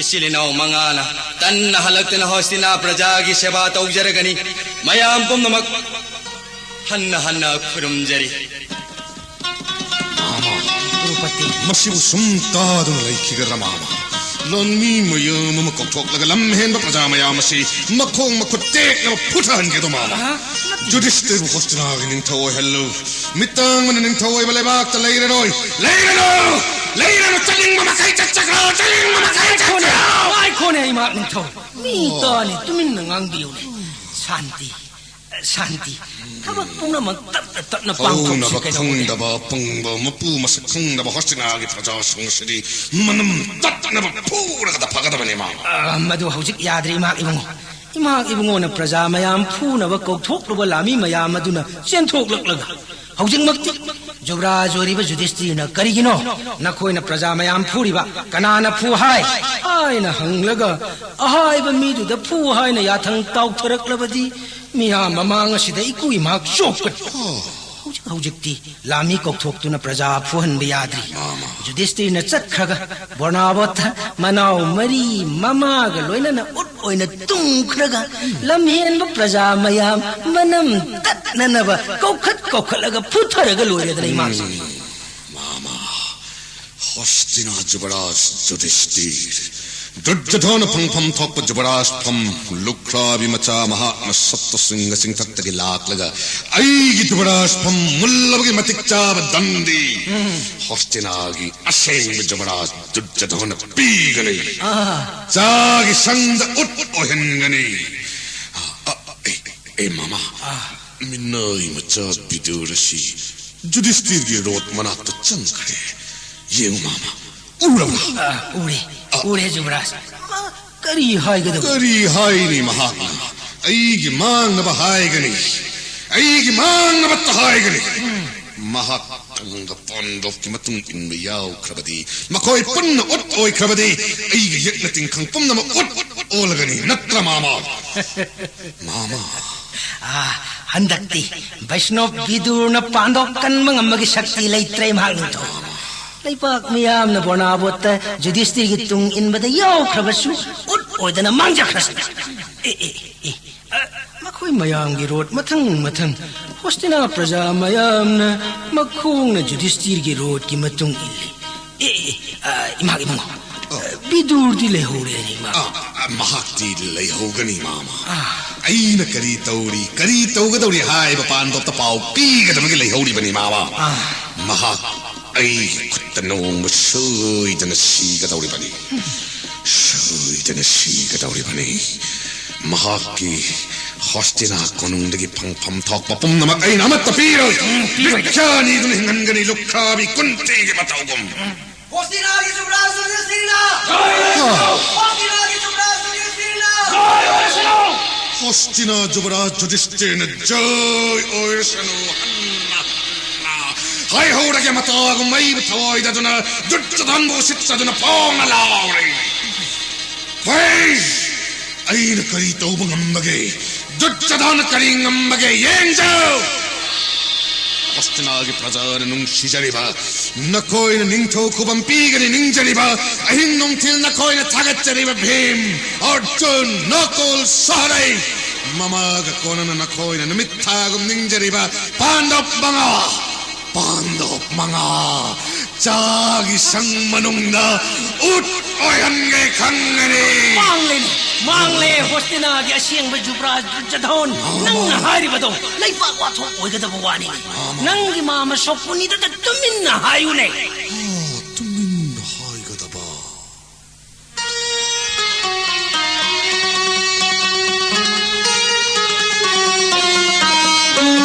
ꯏꯆꯤꯜ ꯏꯅꯥꯎ ꯃꯉꯥꯅ ꯇꯟꯅ ꯍꯜꯂꯛꯇꯨꯅ ꯍꯣꯁꯇꯤꯅꯥ ꯄ꯭ꯔꯖꯥꯒꯤ ꯁꯦꯕꯥ ꯇꯧꯖꯔꯒꯅꯤ꯫ ꯃꯌꯥꯝ ꯄꯨꯝꯅꯃꯛ ꯍꯟꯅ ꯍꯟꯅ ꯈꯨꯔꯨꯝꯖꯔꯤ꯫ ꯃꯥꯃ, ꯀ꯭ꯔꯨꯄꯇꯤ꯫ ꯃꯁꯤꯕꯨ ꯁꯨꯝ ꯇꯥꯗꯨꯅ ꯂꯩꯈꯤꯒꯗ꯭ꯔꯥ, ꯃꯥꯃ? ꯂꯥꯟꯃꯤ ꯃꯌꯥꯝ ꯑꯃ ꯀꯧꯊꯣꯛꯂꯒ ꯂꯝ ꯍꯦꯟꯕ ꯄ꯭ꯔꯖꯥ ꯃꯌꯥꯝ ꯑꯁꯤ ꯃꯈꯣꯡ ꯃꯈꯨꯠ ꯇꯦꯛꯅꯕ ꯐꯨꯊꯍꯟꯒꯦꯗꯣ, ꯃꯥꯃ꯫ ꯑꯍ, ꯅꯠꯇꯦ꯫ ꯖꯨꯗꯤꯁꯇꯤꯔꯕꯨ ꯍꯣꯁꯇꯤꯅꯥꯒꯤ ꯅꯤꯡꯊꯧ ꯑꯣꯏꯍꯜꯂꯨ꯫ ꯃꯤꯇꯥꯡꯕꯅ ꯅꯤꯡꯊꯧ ꯑꯣꯏꯕ ꯂꯩꯕꯥꯛꯇ ꯂꯩꯔꯔꯣꯏ꯫ ꯂꯩꯔꯅꯨ! ꯂꯩꯔꯅꯨ! ꯆꯠꯅꯤꯡꯕ ꯃꯈꯩ ꯆꯠꯆꯈ꯭ꯔꯣ! ꯆꯠꯅꯤꯡꯕ ꯃꯈꯩ ꯉꯥꯏꯈꯣꯅꯦ, ꯆꯠꯆꯈ꯭ꯔꯣ! ꯉꯥꯏꯈꯣꯅꯦ, ꯏꯃꯥ ꯅꯤꯡꯊꯧ꯫ ꯃꯤ ꯇꯥꯅꯤ, ꯇꯨꯃꯤꯟꯅ ꯉꯥꯡꯕꯤꯌꯨꯅꯦ꯫ ꯁꯥꯟꯇꯤ꯫ ꯁꯥꯟꯇꯤ꯫ ꯊꯕꯛ ꯄꯨꯝꯅꯃꯛ ꯇꯞꯅ ꯇꯞꯅ ꯄꯥꯡꯊꯣꯛꯁꯤ ꯍꯧꯅꯕ ꯀꯩꯗꯧꯕꯒꯦ? ꯈꯪꯗꯕ ꯑꯄꯪꯕ, ꯃꯄꯨ ꯃꯁꯛ ꯈꯪꯗꯕ ꯍꯣꯁꯇꯤꯅꯥꯒꯤ ꯄ꯭ꯔꯖꯥꯁꯤꯡ ꯑꯁꯤꯗꯤ ꯃꯅꯝ ꯇꯠꯅꯕ ꯐꯨꯔꯒꯗ ꯐꯒꯗꯕꯅꯤ, ꯃꯥꯃ꯫ ꯑ, ꯃꯗꯨ ꯍꯧꯖꯤꯛ ꯌꯥꯗ꯭ꯔꯦ, ꯏꯃꯥ ꯏꯕꯨꯡꯉꯣ꯫ ꯏꯃꯥ ꯏꯕꯨꯡꯉꯣꯅ ꯄ꯭ꯔꯖꯥ ꯃꯌꯥꯝ ꯐꯨꯅꯕ ꯀꯧꯊꯣꯛꯂꯨꯕ ꯂꯥꯟꯃꯤ ꯃꯌꯥꯝ ꯑꯗꯨꯅ ꯆꯦꯟꯊꯣꯛꯂꯛꯂꯒ ꯍꯧꯖꯤꯛꯃꯛꯇꯤ ꯖꯨꯕꯔꯥꯖ ꯑꯣꯏꯔꯤꯕ ꯖꯨꯗꯤꯁꯇꯤꯔꯅ, "ꯀꯔꯤꯒꯤꯅꯣ ꯅꯈꯣꯏꯅ ꯄ꯭ꯔꯖꯥ ꯃꯌꯥꯝ ꯐꯨꯔꯤꯕ? ꯀꯅꯥꯅ ꯐꯨ ꯍꯥꯏ?" ꯍꯥꯏꯅ ꯍꯪꯂꯒ, ꯑꯍꯥꯏꯕ ꯃꯤꯗꯨꯗ ꯐꯨ ꯍꯥꯏꯅ ꯌꯥꯊꯪ ꯇꯥꯎꯊꯔꯛꯂꯕꯗꯤ ꯃꯤꯌꯥꯝ ꯃꯃꯥꯡ ꯑꯁꯤꯗ ꯏꯀꯨ ꯏꯃꯥꯛ ꯆꯣꯞꯀꯅꯤ꯫ ꯍꯧꯖꯤꯛ ꯍꯧꯖꯤꯛꯇꯤ ꯂꯥꯃꯤ ꯀꯧꯊꯣꯛꯇꯨꯅ ꯄ꯭ꯔꯖꯥ ꯐꯨꯍꯟꯕ ꯌꯥꯗ꯭ꯔꯤ꯫ ꯃꯥꯃ꯫ ꯖꯨꯗꯤꯁꯇꯤꯔꯅ ꯆꯠꯈ꯭ꯔꯒ ꯕꯣꯔꯅꯥꯕꯣꯠꯇ ꯃꯅꯥꯎ ꯃꯔꯤ ꯃꯃꯥꯒ ꯂꯣꯏꯅꯅ ꯎꯠ ꯑꯣꯏꯅ ꯇꯨꯝꯈ꯭ꯔꯒ ꯂꯝꯍꯦꯟꯕ ꯄ꯭ꯔꯖꯥ ꯃꯌꯥꯝ ꯃꯅꯝ ꯇꯠꯅꯅꯕ ꯀꯧꯈꯠ ꯀꯧꯈꯠꯂꯒ ꯐꯨꯊꯔꯒ ꯂꯣꯏꯔꯦꯗꯅ ꯏꯃꯥꯁꯦ꯫ ꯃꯥꯃ꯫ ꯍꯣꯁꯇꯤꯅꯥ ꯖꯨꯕꯔꯥꯖ ꯖꯨꯗꯤꯁꯇꯤꯔ꯫ ꯗꯨꯔꯖꯣꯙꯅ ꯐꯪꯐꯝ ꯊꯣꯛꯄ ꯖꯨꯕꯔꯥꯖ ꯐꯝ ꯂꯨꯈ꯭ꯔꯥꯕꯤ ꯃꯆꯥ ꯃꯍꯥꯛꯅ ꯁꯞꯇ ꯁꯤꯡꯍ ꯆꯤꯡꯊꯛꯇꯒꯤ ꯂꯥꯛꯂꯒ ꯑꯩꯒꯤ ꯖꯨꯕꯔꯥꯖ ꯐꯝ ꯃꯨꯜꯂꯕꯒꯤ ꯃꯇꯤꯛ ꯆꯥꯕ ꯗꯟꯗꯤ ꯍꯣꯁꯇꯤꯅꯥꯒꯤ ꯑꯁꯦꯡꯕ ꯖꯨꯕꯔꯥꯖ ꯗꯨꯔꯖꯣꯙꯅ ꯄꯤꯒꯅꯤ꯫ ꯑꯥ꯫ ꯆꯥꯒꯤ ꯁꯪꯗ ꯎꯠ ꯑꯣꯏꯍꯟꯒꯅꯤ꯫ ꯑ, ꯑ, ꯑꯦ, ꯑꯦ, ꯃꯃꯥ, ꯑꯥ꯫ ꯃꯤꯅꯥꯏ ꯃꯆꯥ ꯕꯤꯗꯨꯔ ꯑꯁꯤ ꯖꯨꯗꯤꯁꯇꯤꯔꯒꯤ ꯔꯣꯠ ꯃꯅꯥꯛꯇ ꯆꯪꯈ꯭ꯔꯦ꯫ ꯌꯦꯡꯉꯨ ꯃꯃꯥ, ꯎꯔꯕ? ꯑꯥ, ꯎꯔꯦ, ꯑꯥ꯫ ꯎꯔꯦ ꯖꯨꯕꯔꯥꯖ꯫ ꯃꯥ ꯀꯔꯤ ꯍꯥꯏꯒꯗꯕ? ꯀꯔꯤ ꯍꯥꯏꯅꯤ ꯃꯍꯥꯛꯅ? ꯑꯩꯒꯤ ꯃꯥꯡꯅꯕ ꯍꯥꯏꯒꯅꯤ꯫ ꯑꯩꯒꯤ ꯃꯥꯡꯅꯕꯇ ꯍꯥꯏꯒꯅꯤ꯫ ꯃꯍꯥꯛ ꯇꯪꯒ ꯄꯥꯟꯗꯣꯞꯀꯤ ꯃꯇꯨꯡ ꯏꯟꯕ ꯌꯥꯎꯈ꯭ꯔꯕꯗꯤ, ꯃꯈꯣꯏ ꯄꯨꯟꯅ ꯎꯠ ꯑꯣꯏꯈ꯭ꯔꯕꯗꯤ, ꯑꯩꯒꯤ ꯌꯦꯛꯅ ꯇꯤꯡꯈꯪ ꯄꯨꯝꯅꯃꯛ ꯎꯠ ꯑꯣꯜꯂꯒꯅꯤ, ꯅꯠꯇ꯭ꯔ ꯃꯥꯃ? ꯃꯥꯃ꯫ ꯑꯥ, ꯍꯟꯗꯛꯇꯤ ꯕꯩꯁꯅꯣꯞ ꯕꯤꯗꯨꯔꯅ ꯄꯥꯟꯗꯣꯞ ꯀꯟꯕ ꯉꯝꯕꯒꯤ ꯁꯛꯇꯤ ꯂꯩꯇ꯭ꯔꯦ ꯃꯍꯥꯛ ꯅꯤꯡꯊꯧ꯫ ꯂꯩꯕꯥꯛ ꯃꯤꯌꯥꯝꯅ ꯕꯣꯔꯅꯥꯕꯣꯠꯇ ꯖꯨꯗꯤꯁꯇꯤꯔꯒꯤ ꯇꯨꯡ ꯏꯟꯕꯗ ꯌꯥꯎꯈ꯭ꯔꯕꯁꯨ ꯎꯠ ꯑꯣꯏꯗꯅ ꯃꯥꯡꯖꯈ꯭ꯔꯁꯅꯨ꯫ ꯑꯦ, ꯑꯦ, ꯑꯦ, ꯑ, ꯃꯈꯣꯏ ꯃꯌꯥꯝꯒꯤ ꯔꯣꯠ ꯃꯊꯪ ꯃꯊꯪ ꯍꯣꯁꯇꯤꯅꯥ ꯄ꯭ꯔꯖꯥ ꯃꯌꯥꯝꯅ ꯃꯈꯣꯡꯅ ꯖꯨꯗꯤꯁꯇꯤꯔꯒꯤ ꯔꯣꯠꯀꯤ ꯃꯇꯨꯡ ꯏꯜꯂꯤ꯫ ꯑꯦ, ꯑꯦ, ꯑ, ꯏꯃꯥ ꯏꯕꯨꯡꯉꯣ, ꯑ, ꯕꯤꯗꯨꯔꯗꯤ ꯂꯩꯍꯧꯔꯦꯅꯦ, ꯏꯃꯥ꯫ ꯑ, ꯑ, ꯃꯍꯥꯛꯇꯤ ꯂꯩꯍꯧꯒꯅꯤ, ꯃꯥꯃ꯫ ꯑ꯫ ꯑꯩꯅ ꯀꯔꯤ ꯇꯧꯔꯤ, ꯀꯔꯤ ꯇꯧꯒꯗꯧꯔꯤ ꯍꯥꯏꯕ ꯄꯥꯟꯗꯣꯞꯇ ꯄꯥꯎ ꯄꯤꯒꯗꯕꯒꯤ ꯂꯩꯍꯧꯔꯤꯕꯅꯤ, ꯃꯥꯃ꯫ ꯑ꯫ ꯃꯍꯥꯛ ꯑꯩꯒꯤ ꯈꯨꯠꯇ ꯅꯣꯡꯃ ꯁꯣꯏꯗꯅ ꯁꯤꯒꯗꯧꯔꯤꯕꯅꯤ꯫ ꯁꯣꯏꯗꯅ ꯁꯤꯒꯗꯧꯔꯤꯕꯅꯤ꯫ ꯃꯍꯥꯛꯀꯤ ꯍꯣꯁꯇꯤꯅꯥ ꯀꯣꯅꯨꯡꯗꯒꯤ ꯐꯪꯐꯝ ꯊꯣꯛꯄ ꯄꯨꯝꯅꯃꯛ ꯑꯩꯅ ꯑꯃꯠꯇ ꯄꯤꯔꯣꯏ꯫ ꯎꯝ, ꯄꯤꯔꯣꯏ꯫ ꯕꯤꯈ꯭ꯌꯥꯅꯤꯗꯨꯅ ꯍꯤꯡꯍꯟꯒꯅꯤ, ꯂꯨꯈ꯭ꯔꯥꯕꯤ ꯀꯨꯟꯇꯤꯒꯤ ꯃꯇꯧꯒꯨꯝ꯫ ꯍꯣꯁꯇꯤꯅꯥꯒꯤ ꯖꯨꯕꯔꯥꯖ ꯖꯨꯗꯤꯁꯇꯤꯔꯅ ꯖꯣꯏ ꯑꯣꯏꯔꯁꯅꯨ! ꯍꯣꯁꯇꯤꯅꯥꯒꯤ ꯖꯨꯕꯔꯥꯖ ꯖꯨꯗꯤꯁꯇꯤꯔꯅ ꯍꯣꯁꯇꯤꯅꯥ ꯖꯨꯕꯔꯥꯖ ꯖꯨꯗꯤꯁꯇꯤꯔꯅ ꯖꯣꯏ ꯑꯣꯏꯔꯁꯅꯨ! ꯍꯟꯅ, ꯍꯟꯅ! ꯀꯥꯏꯍꯧꯔꯒꯦ ꯃꯇꯥꯒꯨꯝ ꯃꯩꯕꯨ ꯊꯑꯣꯏꯗꯗꯨꯅ ꯗꯨꯠꯆꯗꯥꯟꯕꯨ ꯎꯁꯤꯠꯆꯗꯨꯅ ꯐꯣꯡꯅ ꯂꯥꯎꯔꯦ꯫ ꯍꯣꯏ! ꯑꯩꯅ ꯀꯔꯤ ꯇꯧꯕ ꯉꯝꯕꯒꯦ? ꯗꯨꯠꯆꯗꯥꯟꯅ ꯀꯔꯤ ꯉꯝꯕꯒꯦ? ꯌꯦꯡꯖꯧ! ꯍꯣꯁꯇꯤꯅꯥꯒꯤ ꯄ꯭ꯔꯖꯥꯅ ꯅꯨꯡꯁꯤꯖꯔꯤꯕ, ꯅꯈꯣꯏꯅ ꯅꯤꯡꯊꯧ ꯈꯨꯕꯝ ꯄꯤꯒꯅꯤ ꯅꯤꯡꯖꯔꯤꯕ, ꯑꯍꯤꯡ ꯅꯨꯡꯊꯤꯜ ꯅꯈꯣꯏꯅ ꯊꯥꯒꯠꯆꯔꯤꯕ ꯚꯤꯝ, ꯑꯔꯖꯨꯟ, ꯅꯀꯨꯜ, ꯁꯍꯗꯦꯕ, ꯃꯃꯥꯒ ꯀꯣꯟꯅꯅ ꯅꯈꯣꯏꯅ ꯅꯨꯃꯤꯠ ꯊꯥꯒꯨꯝ ꯅꯤꯡꯖꯔꯤꯕ ꯄꯥꯟꯗꯕ ꯃꯉꯥ, ꯄꯥꯟꯗꯕ ꯃꯉꯥ ꯆꯥꯒꯤ ꯁꯪ ꯃꯅꯨꯡꯗ ꯎꯠ ꯑꯣꯏꯍꯟꯒꯦ ꯈꯪꯒꯅꯤ꯫ ꯃꯥꯡꯂꯦꯅꯦ, ꯃꯥꯡꯂꯦ ꯍꯣꯁꯇꯤꯅꯥꯒꯤ ꯑꯁꯦꯡꯕ ꯖꯨꯕ꯭ꯔꯥꯖ ꯗꯨꯔꯖꯣꯙꯟ꯫ ꯅꯪꯅ ꯍꯥꯏꯔꯤꯕꯗꯣ ꯂꯩꯕꯥꯛ ꯋꯥꯊꯣꯛ ꯑꯣꯏꯒꯗꯕ ꯋꯥꯅꯤꯅꯦ꯫ ꯅꯪꯒꯤ ꯃꯥꯃ ꯁꯣꯛꯄꯨꯅꯤꯗꯇ ꯇꯨꯃꯤꯟꯅ ꯍꯥꯏꯌꯨꯅꯦ꯫ ꯑꯥ, ꯇꯨꯃꯤꯟꯅ ꯍꯥꯏꯒꯗꯕ꯫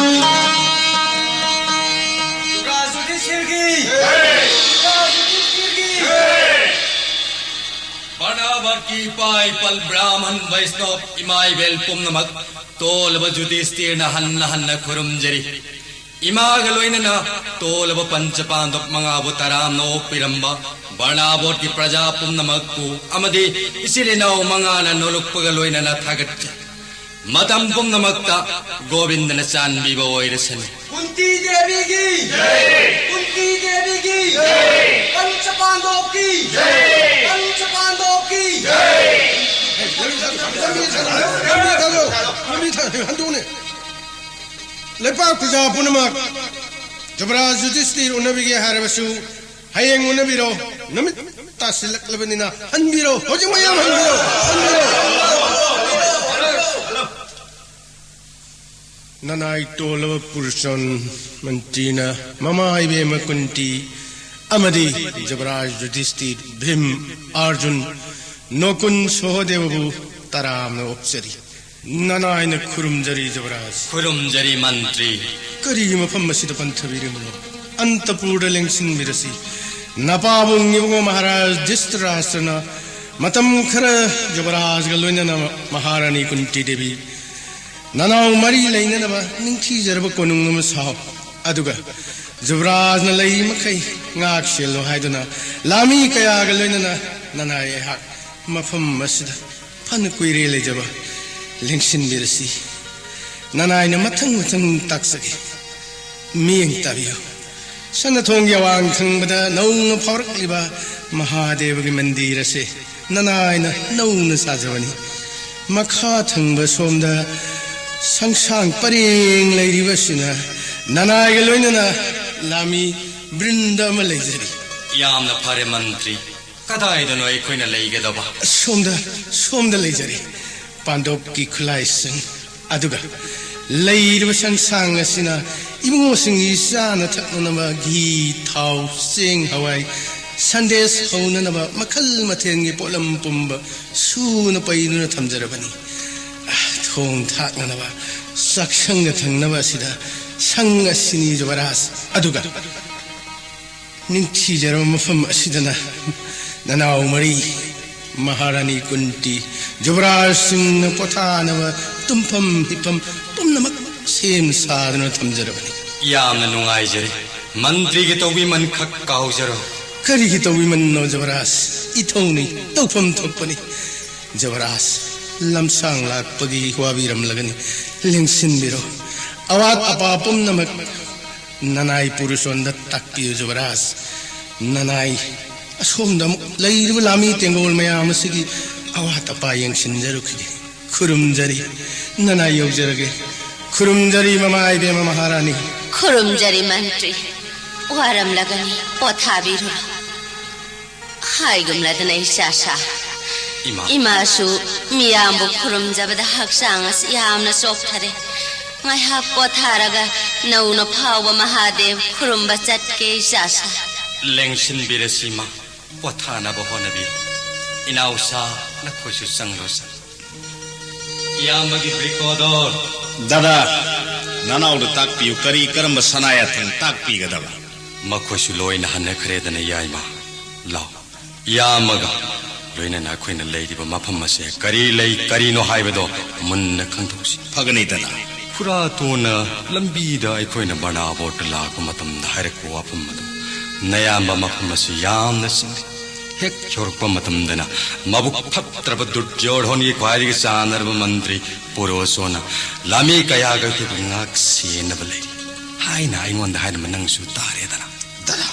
ꯕꯔꯅꯥꯕꯠꯀꯤ ꯏꯄꯥ ꯏꯄꯜ ꯕ꯭ꯔꯥꯍꯃꯟ ꯕꯩꯁꯅꯣꯞ ꯏꯃꯥ ꯏꯕꯦꯜ ꯄꯨꯝꯅꯃꯛ, ꯇꯣꯜꯂꯕ ꯌꯨꯙꯤꯁꯇꯤꯔꯅ ꯍꯟꯅ ꯍꯟꯅ ꯈꯨꯔꯨꯝꯖꯔꯤ꯫ ꯏꯃꯥꯒ ꯂꯣꯏꯅꯅ ꯇꯣꯜꯂꯕ ꯄꯟꯆ ꯄꯥꯟꯗꯕ ꯃꯉꯥꯕꯨ ꯇꯔꯥꯝꯅ ꯑꯣꯛꯄꯤꯔꯝꯕ ꯕꯔꯅꯥꯕꯣꯠꯀꯤ ꯄ꯭ꯔꯖꯥ ꯄꯨꯝꯅꯃꯛꯄꯨ ꯑꯃꯗꯤ ꯏꯆꯤꯜ ꯏꯅꯥꯎ ꯃꯉꯥꯅ ꯅꯣꯂꯨꯛꯄꯒ ꯂꯣꯏꯅꯅ ꯊꯥꯒꯠꯆꯔꯤ꯫ ꯃꯇꯝ ꯄꯨꯝꯅꯃꯛꯇ ꯒꯣꯕꯤꯟꯗꯅ ꯆꯥꯟꯕꯤꯕ ꯑꯣꯏꯔꯁꯅꯨ꯫ ꯀꯨꯟꯇꯤ ꯗꯦꯕꯤꯒꯤ ꯖꯩ! ꯀꯨꯟꯇꯤ ꯗꯦꯕꯤꯒꯤ ꯖꯩ! ꯄꯟꯆ ꯄꯥꯟꯗꯣꯞꯀꯤ ꯖꯩ! ꯄꯟꯆ ꯄꯥꯟꯗꯣꯞꯀꯤ ꯖꯩ! ꯂꯝꯕꯤ ꯊꯥꯗꯣꯛꯑꯣ! ꯂꯝꯕꯤ ꯊꯥꯗꯣꯛꯑꯣ! ꯍꯟꯗꯣꯛꯎꯅꯦ! ꯂꯩꯄꯥꯛ ꯄ꯭ꯔꯖꯥ ꯄꯨꯝꯅꯃꯛ ꯖꯨꯕꯔꯥꯖ ꯌꯨꯙꯤꯁꯇꯤꯔ ꯎꯅꯕꯤꯒꯦ ꯍꯥꯏꯔꯕꯁꯨ ꯍꯌꯦꯡ ꯎꯅꯕꯤꯔꯣ꯫ ꯅꯨꯃꯤꯠ ꯇꯥꯁꯤꯜꯂꯛꯂꯕꯅꯤꯅ ꯍꯟꯕꯤꯔꯣ꯫ ꯍꯧꯖꯤꯛ ꯃꯌꯥꯝ ꯍꯟꯕꯤꯔꯣ꯫ ꯍꯟꯕꯤꯔꯣ꯫ ꯅꯅꯥꯏ ꯇꯣꯜꯂꯕ ꯄꯨꯔꯆꯟ ꯃꯟꯇ꯭ꯔꯤꯅ ꯃꯃꯥ ꯏꯕꯦꯝꯃ ꯀꯨꯟꯇꯤ ꯑꯃꯗꯤ ꯖꯨꯕꯔꯥꯖ ꯌꯨꯙꯤꯁꯇꯤꯔ, ꯚꯤꯝ, ꯑꯔꯖꯨꯟ, ꯅꯣꯀꯨꯟ, ꯁꯣꯍꯗꯦꯕꯕꯨ ꯇꯔꯥꯝꯅ ꯑꯣꯛꯆꯔꯤ꯫ ꯅꯅꯥꯏꯅ ꯈꯨꯔꯨꯝꯖꯔꯤ ꯖꯨꯕꯔꯥꯖ꯫ ꯈꯨꯔꯨꯝꯖꯔꯤ ꯃꯟꯇ꯭ꯔꯤ꯫ ꯀꯔꯤꯒꯤ ꯃꯐꯝ ꯑꯁꯤꯗ ꯄꯟꯊꯕꯤꯔꯤꯕꯅꯣ? ꯑꯟꯇꯄꯨꯔꯗ ꯂꯦꯡꯁꯤꯟꯕꯤꯔꯁꯤ꯫ ꯅꯄꯥꯕꯨꯡ ꯏꯕꯨꯡꯉꯣ ꯃꯍꯥꯔꯥꯖ ꯙ꯭ꯔꯤꯇꯔꯥꯁꯇ꯭ꯔꯅ ꯃꯇꯝ ꯈꯔ ꯖꯨꯕꯔꯥꯖꯒ ꯂꯣꯏꯅꯅ ꯃꯍꯥꯔꯥꯅꯤ ꯀꯨꯟꯇꯤ ꯗꯦꯕꯤ ꯅꯅꯥꯎ ꯃꯔꯤ ꯂꯩꯅꯅꯕ ꯅꯤꯡꯊꯤꯖꯔꯕ ꯀꯣꯅꯨꯡ ꯑꯃ ꯁꯥꯎ꯫ ꯑꯗꯨꯒ ꯖꯨꯕꯔꯥꯖꯅ ꯂꯩꯔꯤ ꯃꯈꯩ ꯉꯥꯛ ꯁꯦꯜꯂꯣ ꯍꯥꯏꯗꯨꯅ ꯂꯥꯃꯤ ꯀꯌꯥꯒ ꯂꯣꯏꯅꯅ ꯅꯅꯥꯏ ꯑꯩꯍꯥꯛ ꯃꯐꯝ ꯑꯁꯤꯗ ꯐꯅ ꯀꯨꯏꯔꯦ ꯂꯩꯖꯕ꯫ ꯂꯦꯡꯁꯤꯟꯕꯤꯔꯁꯤ꯫ ꯅꯅꯥꯏꯅ ꯃꯊꯪ ꯃꯊꯪ ꯇꯥꯛꯆꯒꯦ꯫ ꯃꯤꯠꯌꯦꯡ ꯇꯥꯕꯤꯌꯨ꯫ ꯁꯅꯥꯊꯣꯡꯒꯤ ꯑꯋꯥꯡ ꯊꯪꯕꯗ ꯅꯧꯅ ꯐꯥꯎꯔꯛꯂꯤꯕ ꯃꯍꯥꯗꯦꯕꯒꯤ ꯃꯟꯗꯤꯔ ꯑꯁꯤ ꯅꯅꯥꯏꯅ ꯅꯧꯅ ꯁꯥꯖꯕꯅꯤ꯫ ꯃꯈꯥ ꯊꯪꯕ ꯁꯣꯝꯗ ꯁꯪꯁꯥꯡ ꯄꯔꯦꯡ ꯂꯩꯔꯤꯕꯁꯤꯅ ꯅꯅꯥꯏꯒ ꯂꯣꯏꯅꯅ ꯂꯥꯃꯤ ꯕ꯭ꯔꯤꯟꯗ ꯑꯃ ꯂꯩꯖꯔꯤ꯫ ꯌꯥꯝꯅ ꯐꯔꯦ ꯃꯟꯇ꯭ꯔꯤ꯫ ꯀꯗꯥꯏꯗꯅꯣ ꯑꯩꯈꯣꯏꯅ ꯂꯩꯒꯗꯕ? ꯁꯣꯝꯗ, ꯁꯣꯝꯗ ꯂꯩꯖꯔꯤ꯫ ꯄꯥꯟꯗꯣꯞꯀꯤ ꯈꯨꯠꯂꯥꯏꯁꯤꯡ ꯑꯗꯨꯒ ꯂꯩꯔꯤꯕ ꯁꯪꯁꯥꯡ ꯑꯁꯤꯅ ꯏꯕꯨꯡꯉꯣꯁꯤꯡꯒꯤ ꯆꯥꯅ ꯊꯛꯅꯅꯕ ꯘꯤ, ꯊꯥꯎ, ꯆꯦꯡ, ꯍꯋꯥꯏ, ꯁꯟꯗꯦꯁ ꯍꯧꯅꯅꯕ ꯃꯈꯜ ꯃꯊꯦꯜꯒꯤ ꯄꯣꯠꯂꯝ ꯄꯨꯝꯕ ꯁꯨꯅ ꯄꯩꯗꯨꯅ ꯊꯝꯖꯔꯕꯅꯤ꯫ ꯊꯣꯡ ꯊꯥꯛꯅꯅꯕ ꯆꯥꯛꯁꯪꯗ ꯊꯝꯅꯕ ꯑꯁꯤꯗ ꯁꯪ ꯑꯁꯤꯅꯤ ꯖꯨꯕꯔꯥꯖ꯫ ꯑꯗꯨꯒ ꯅꯤꯡꯊꯤꯖꯔꯕ ꯃꯐꯝ ꯑꯁꯤꯗꯅ ꯅꯅꯥꯎ ꯃꯔꯤ ꯃꯍꯥꯔꯥꯅꯤ ꯀꯨꯟꯇꯤ ꯖꯨꯕꯔꯥꯖꯁꯤꯡꯅ ꯄꯣꯊꯥꯅꯕ ꯇꯨꯝꯐꯝ ꯍꯤꯞꯐꯝ ꯄꯨꯝꯅꯃꯛ ꯁꯦꯝ ꯁꯥꯗꯨꯅ ꯊꯝꯖꯔꯕꯅꯤ꯫ ꯌꯥꯝꯅ ꯅꯨꯡꯉꯥꯏꯖꯔꯦ꯫ ꯃꯟꯇ꯭ꯔꯤꯒꯤ ꯇꯧꯕꯤꯃꯟꯈꯛ ꯀꯥꯎꯖꯔꯣ꯫ ꯀꯔꯤꯒꯤ ꯇꯧꯕꯤꯃꯟꯅꯣ ꯖꯨꯕꯔꯥꯖ? ꯏꯊꯧꯅꯤ, ꯇꯧꯐꯝ ꯊꯣꯛꯄꯅꯤ꯫ ꯖꯨꯕꯔꯥꯖ, ꯂꯝꯁꯥꯡ ꯂꯥꯛꯄꯒꯤ ꯋꯥꯕꯤꯔꯝꯂꯒꯅꯤ꯫ ꯂꯦꯡꯁꯤꯟꯕꯤꯔꯣ꯫ ꯑꯋꯥꯠ ꯑꯄꯥ ꯄꯨꯝꯅꯃꯛ ꯅꯅꯥꯏ ꯄꯨꯔꯨꯁꯣꯟꯗ ꯇꯥꯛꯄꯤꯌꯨ ꯖꯨꯕꯔꯥꯖ꯫ ꯅꯅꯥꯏ ꯑꯁꯣꯝꯗ ꯑꯃꯨꯛ ꯂꯩꯔꯤꯕ ꯂꯥꯃꯤ ꯇꯦꯡꯒꯣꯜ ꯃꯌꯥꯝ ꯑꯁꯤꯒꯤ ꯑꯋꯥꯠ ꯑꯄꯥ ꯌꯦꯡꯁꯤꯟꯖꯔꯨꯈꯤꯒꯦ꯫ ꯈꯨꯔꯨꯝꯖꯔꯤ, ꯅꯅꯥꯏ ꯌꯧꯖꯔꯒꯦ꯫ ꯈꯨꯔꯨꯝꯖꯔꯤ ꯃꯃꯥ ꯏꯕꯦꯝꯃ ꯃꯍꯥꯔꯥꯅꯤ꯫ ꯈꯨꯔꯨꯝꯖꯔꯤ ꯃꯟꯇ꯭ꯔꯤ꯫ ꯋꯥꯔꯝꯂꯒꯅꯤ, ꯄꯣꯊꯥꯕꯤꯔꯨꯔꯣ꯫ ꯍꯥꯏꯒꯨꯝꯂꯗꯅ ꯏꯆꯥ ꯁꯥ꯫ ꯏꯃꯥ꯫ ꯏꯃꯥꯁꯨ ꯃꯤꯌꯥꯝꯕꯨ ꯈꯨꯔꯨꯝꯖꯕꯗ ꯍꯛꯆꯥꯡ ꯑꯁꯤ ꯌꯥꯝꯅ ꯆꯣꯛꯊꯔꯦ꯫ ꯉꯥꯏꯍꯥꯛ ꯄꯣꯊꯥꯔꯒ ꯅꯧꯅ ꯐꯥꯎꯕ ꯃꯍꯥꯗꯦꯕ ꯈꯨꯔꯨꯝꯕ ꯆꯠꯀꯦ ꯏꯆꯥ ꯁꯥ꯫ ꯂꯦꯡꯁꯤꯟꯕꯤꯔꯁꯤ ꯏꯃꯥ꯫ ꯄꯣꯊꯥꯅꯕ ꯍꯣꯠꯅꯕꯤꯌꯨ꯫ ꯏꯅꯥꯎꯁꯥ, ꯅꯈꯣꯏꯁꯨ ꯆꯪꯂꯣ ꯁꯥ꯫ ꯏꯌꯥꯝꯕꯒꯤ ꯕ꯭ꯔꯤꯀꯣꯗꯣꯔ꯫ ꯗꯥꯗꯥ, ꯅꯅꯥꯎꯗ ꯇꯥꯛꯄꯤꯌꯨ, ꯀꯔꯤ ꯀꯔꯝꯕ ꯁꯅꯥ ꯌꯥꯊꯪ ꯇꯥꯛꯄꯤꯒꯗꯕ? ꯃꯈꯣꯏꯁꯨ ꯂꯣꯏꯅ ꯍꯟꯅꯈ꯭ꯔꯦꯗꯅ, ꯌꯥꯏꯃ꯫ ꯂꯥꯎ, ꯏꯌꯥꯝꯕꯒ ꯂꯣꯏꯅꯅ ꯑꯩꯈꯣꯏꯅ ꯂꯩꯔꯤꯕ ꯃꯐꯝ ꯑꯁꯦ ꯀꯔꯤ ꯂꯩ, ꯀꯔꯤꯅꯣ ꯍꯥꯏꯕꯗꯣ ꯃꯨꯟꯅ ꯈꯪꯗꯣꯛꯁꯤ꯫ ꯐꯒꯅꯤ, ꯗꯥꯗꯥ꯫ ꯈꯨꯔꯥꯇꯣꯟꯅ ꯂꯝꯕꯤꯗ ꯑꯩꯈꯣꯏꯅ ꯕꯔꯅꯥꯕꯣꯠꯇ ꯂꯥꯛꯄ ꯃꯇꯝꯗ ꯍꯥꯏꯔꯛꯄ ꯋꯥꯐꯝ ꯑꯗꯨ, ꯅꯌꯥꯝꯕ ꯃꯐꯝ ꯑꯁꯤ ꯌꯥꯝꯅ ꯆꯤꯡꯅꯩ꯫ ꯍꯦꯛ ꯌꯧꯔꯛꯄ ꯃꯇꯝꯗꯅ ꯃꯕꯨꯛ ꯐꯠꯇ꯭ꯔꯕ ꯗꯨꯔꯖꯣꯙꯣꯟꯒꯤ ꯈ꯭ꯋꯥꯏꯗꯒꯤ ꯆꯥꯟꯅꯔꯕ ꯃꯟꯇ꯭ꯔꯤ ꯄꯨꯔꯣꯁꯣꯟꯅ ꯂꯥꯃꯤ ꯀꯌꯥꯒ ꯑꯩꯈꯣꯏꯕꯨ ꯉꯥꯛ ꯁꯦꯟꯅꯕ ꯂꯩꯔꯤ ꯍꯥꯏꯅ ꯑꯩꯉꯣꯟꯗ ꯍꯥꯏꯔꯝꯕ ꯅꯪꯁꯨ ꯇꯥꯔꯦꯗꯅ꯫ ꯗꯗꯥ,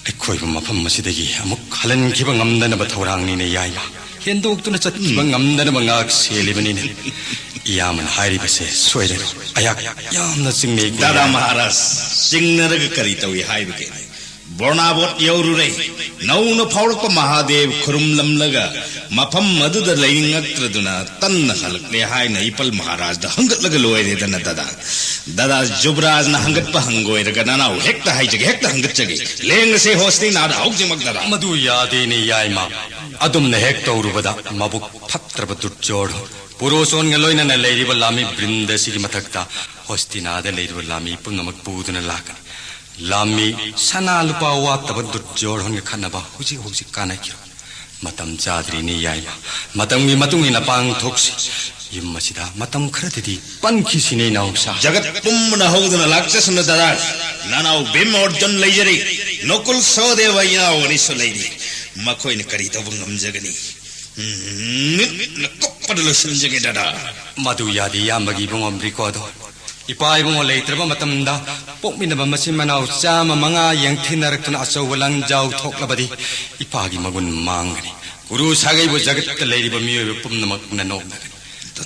ꯑꯩꯈꯣꯏꯕꯨ ꯃꯐꯝ ꯑꯁꯤꯗꯒꯤ ꯑꯃꯨꯛ ꯍꯜꯍꯟꯈꯤꯕ ꯉꯝꯗꯅꯕ ꯊꯧꯔꯥꯡꯅꯤꯅꯦ ꯌꯥꯏꯃ꯫ ꯍꯦꯟꯗꯣꯛꯇꯨꯅ ꯆꯠꯈꯤꯕ ꯉꯝꯗꯅꯕ ꯉꯥꯛ ꯁꯦꯜꯂꯤꯕꯅꯤꯅꯦ꯫ ꯏꯌꯥꯝꯕꯅ ꯍꯥꯏꯔꯤꯕꯁꯦ ꯁꯣꯏꯔꯦ꯫ ꯑꯩꯍꯥꯛ ꯌꯥꯝꯅ ꯆꯤꯡꯅꯩ꯫ ꯗꯥꯗꯥ ꯃꯍꯥꯔꯥꯖ, ꯆꯤꯡꯅꯔꯒ ꯀꯔꯤ ꯇꯧꯏ ꯍꯥꯏꯕꯒꯦ? ꯕꯣꯔꯅꯥꯕꯣꯠ ꯌꯧꯔꯨꯔꯦ꯫ ꯅꯧꯅ ꯐꯥꯎꯔꯛꯄ ꯃꯍꯥꯗꯦꯕ ꯈꯨꯔꯨꯝꯂꯝꯂꯒ ꯃꯐꯝ ꯑꯗꯨꯗ ꯂꯩꯅꯤꯡꯉꯛꯇ꯭ꯔꯗꯨꯅ ꯇꯟꯅ ꯍꯜꯂꯛꯂꯦ ꯍꯥꯏꯅ ꯏꯄꯜ ꯃꯍꯥꯔꯥꯖꯗ ꯍꯪꯒꯠꯂꯒ ꯂꯣꯏꯔꯦꯗꯅ ꯗꯥꯗꯥ꯫ ꯗꯥꯗꯥ ꯖꯨꯕꯔꯥꯖꯅ ꯍꯪꯒꯠꯄ ꯍꯪꯒꯣꯏꯔꯒ ꯅꯅꯥꯎ ꯍꯦꯛꯇ ꯍꯥꯏꯖꯒꯦ, ꯍꯦꯛꯇ ꯍꯪꯒꯠꯆꯒꯦ꯫ ꯂꯦꯡꯉꯁꯦ ꯍꯣꯁꯇꯤꯅꯥꯗ ꯍꯧꯖꯤꯛꯃꯛ ꯗꯥꯗꯥ꯫ ꯃꯗꯨ ꯌꯥꯗꯦꯅꯦ ꯌꯥꯏꯃ꯫ ꯑꯗꯨꯝꯅ ꯍꯦꯛ ꯇꯧꯔꯨꯕꯗ ꯃꯕꯨꯛ ꯐꯠꯇ꯭ꯔꯕ ꯗꯨꯔꯖꯣꯙꯣꯟ ꯄꯨꯔꯣꯁꯣꯟꯒ ꯂꯣꯏꯅꯅ ꯂꯩꯔꯤꯕ ꯂꯥꯃꯤ ꯕ꯭ꯔꯤꯟꯗ ꯑꯁꯤꯒꯤ ꯃꯊꯛꯇ ꯍꯣꯁꯇꯤꯅꯥꯗ ꯂꯩꯔꯤꯕ ꯂꯥꯃꯤ ꯄꯨꯝꯅꯃꯛ ꯄꯨꯗꯨꯅ ꯂꯥꯛꯀꯅꯤ꯫ ꯂꯥꯃꯤ ꯁꯅꯥ ꯂꯨꯄꯥ ꯋꯥꯠꯇꯕ ꯗꯨꯔꯖꯣꯙꯣꯟꯒ ꯈꯠꯅꯕ ꯍꯧꯖꯤꯛ ꯍꯧꯖꯤꯛ ꯀꯥꯟꯅꯈꯤꯔꯣꯏ꯫ ꯃꯇꯝ ꯆꯥꯗ꯭ꯔꯤꯅꯦ ꯌꯥꯏꯃ꯫ ꯃꯇꯝꯒꯤ ꯃꯇꯨꯡ ꯏꯟꯅ ꯄꯥꯡꯊꯣꯛꯁꯤ꯫ ꯌꯨꯝ ꯑꯁꯤꯗ ꯃꯇꯝ ꯈꯔꯗꯗꯤ ꯄꯟꯈꯤꯁꯤꯅꯦ ꯏꯅꯥꯎꯁꯥ꯫ ꯖꯒꯠ ꯄꯨꯝꯕꯅ ꯍꯧꯗꯨꯅ ꯂꯥꯛꯆꯁꯅꯨ ꯗꯥꯗꯥ꯫ ꯅꯅꯥꯎ ꯚꯤꯝ ꯑꯣꯔꯖꯨꯟ ꯂꯩꯖꯔꯤ꯫ ꯅꯀꯨꯜ ꯁꯍꯗꯦꯕ ꯏꯅꯥꯎ ꯑꯅꯤꯁꯨ ꯂꯩꯔꯤ꯫ ꯃꯈꯣꯏꯅ ꯀꯔꯤ ꯇꯧꯕ ꯉꯝꯖꯒꯅꯤ? ꯎꯝ, ꯃꯤꯠꯅ ꯀꯨꯞꯄꯗ ꯂꯣꯏꯁꯤꯟꯖꯒꯦ ꯗꯥꯗꯥ꯫ ꯃꯗꯨ ꯌꯥꯗꯦ ꯏꯌꯥꯝꯕꯒꯤ ꯏꯕꯨꯡꯉꯣ ꯕ꯭ꯔꯤꯀꯣꯗꯣ꯫ ꯏꯄꯥ ꯏꯕꯨꯡꯉꯣ ꯂꯩꯇ꯭ꯔꯕ ꯃꯇꯝꯗ ꯄꯣꯛꯃꯤꯟꯅꯕ ꯃꯆꯤꯟ ꯃꯅꯥꯎ ꯆꯥꯝꯃ ꯃꯉꯥ ꯌꯦꯡꯊꯤꯅꯔꯛꯇꯨꯅ ꯑꯆꯧꯕ ꯂꯥꯟꯖꯥꯎ ꯊꯣꯛꯂꯕꯗꯤ ꯏꯄꯥꯒꯤ ꯃꯒꯨꯟ ꯃꯥꯡꯒꯅꯤ꯫ ꯒꯨꯔꯨ ꯁꯥꯒꯩꯕꯨ ꯖꯒꯠꯇ ꯂꯩꯔꯤꯕ ꯃꯤꯑꯣꯏꯕ ꯄꯨꯝꯅꯃꯛꯅ ꯅꯣꯛꯅꯒꯅꯤ꯫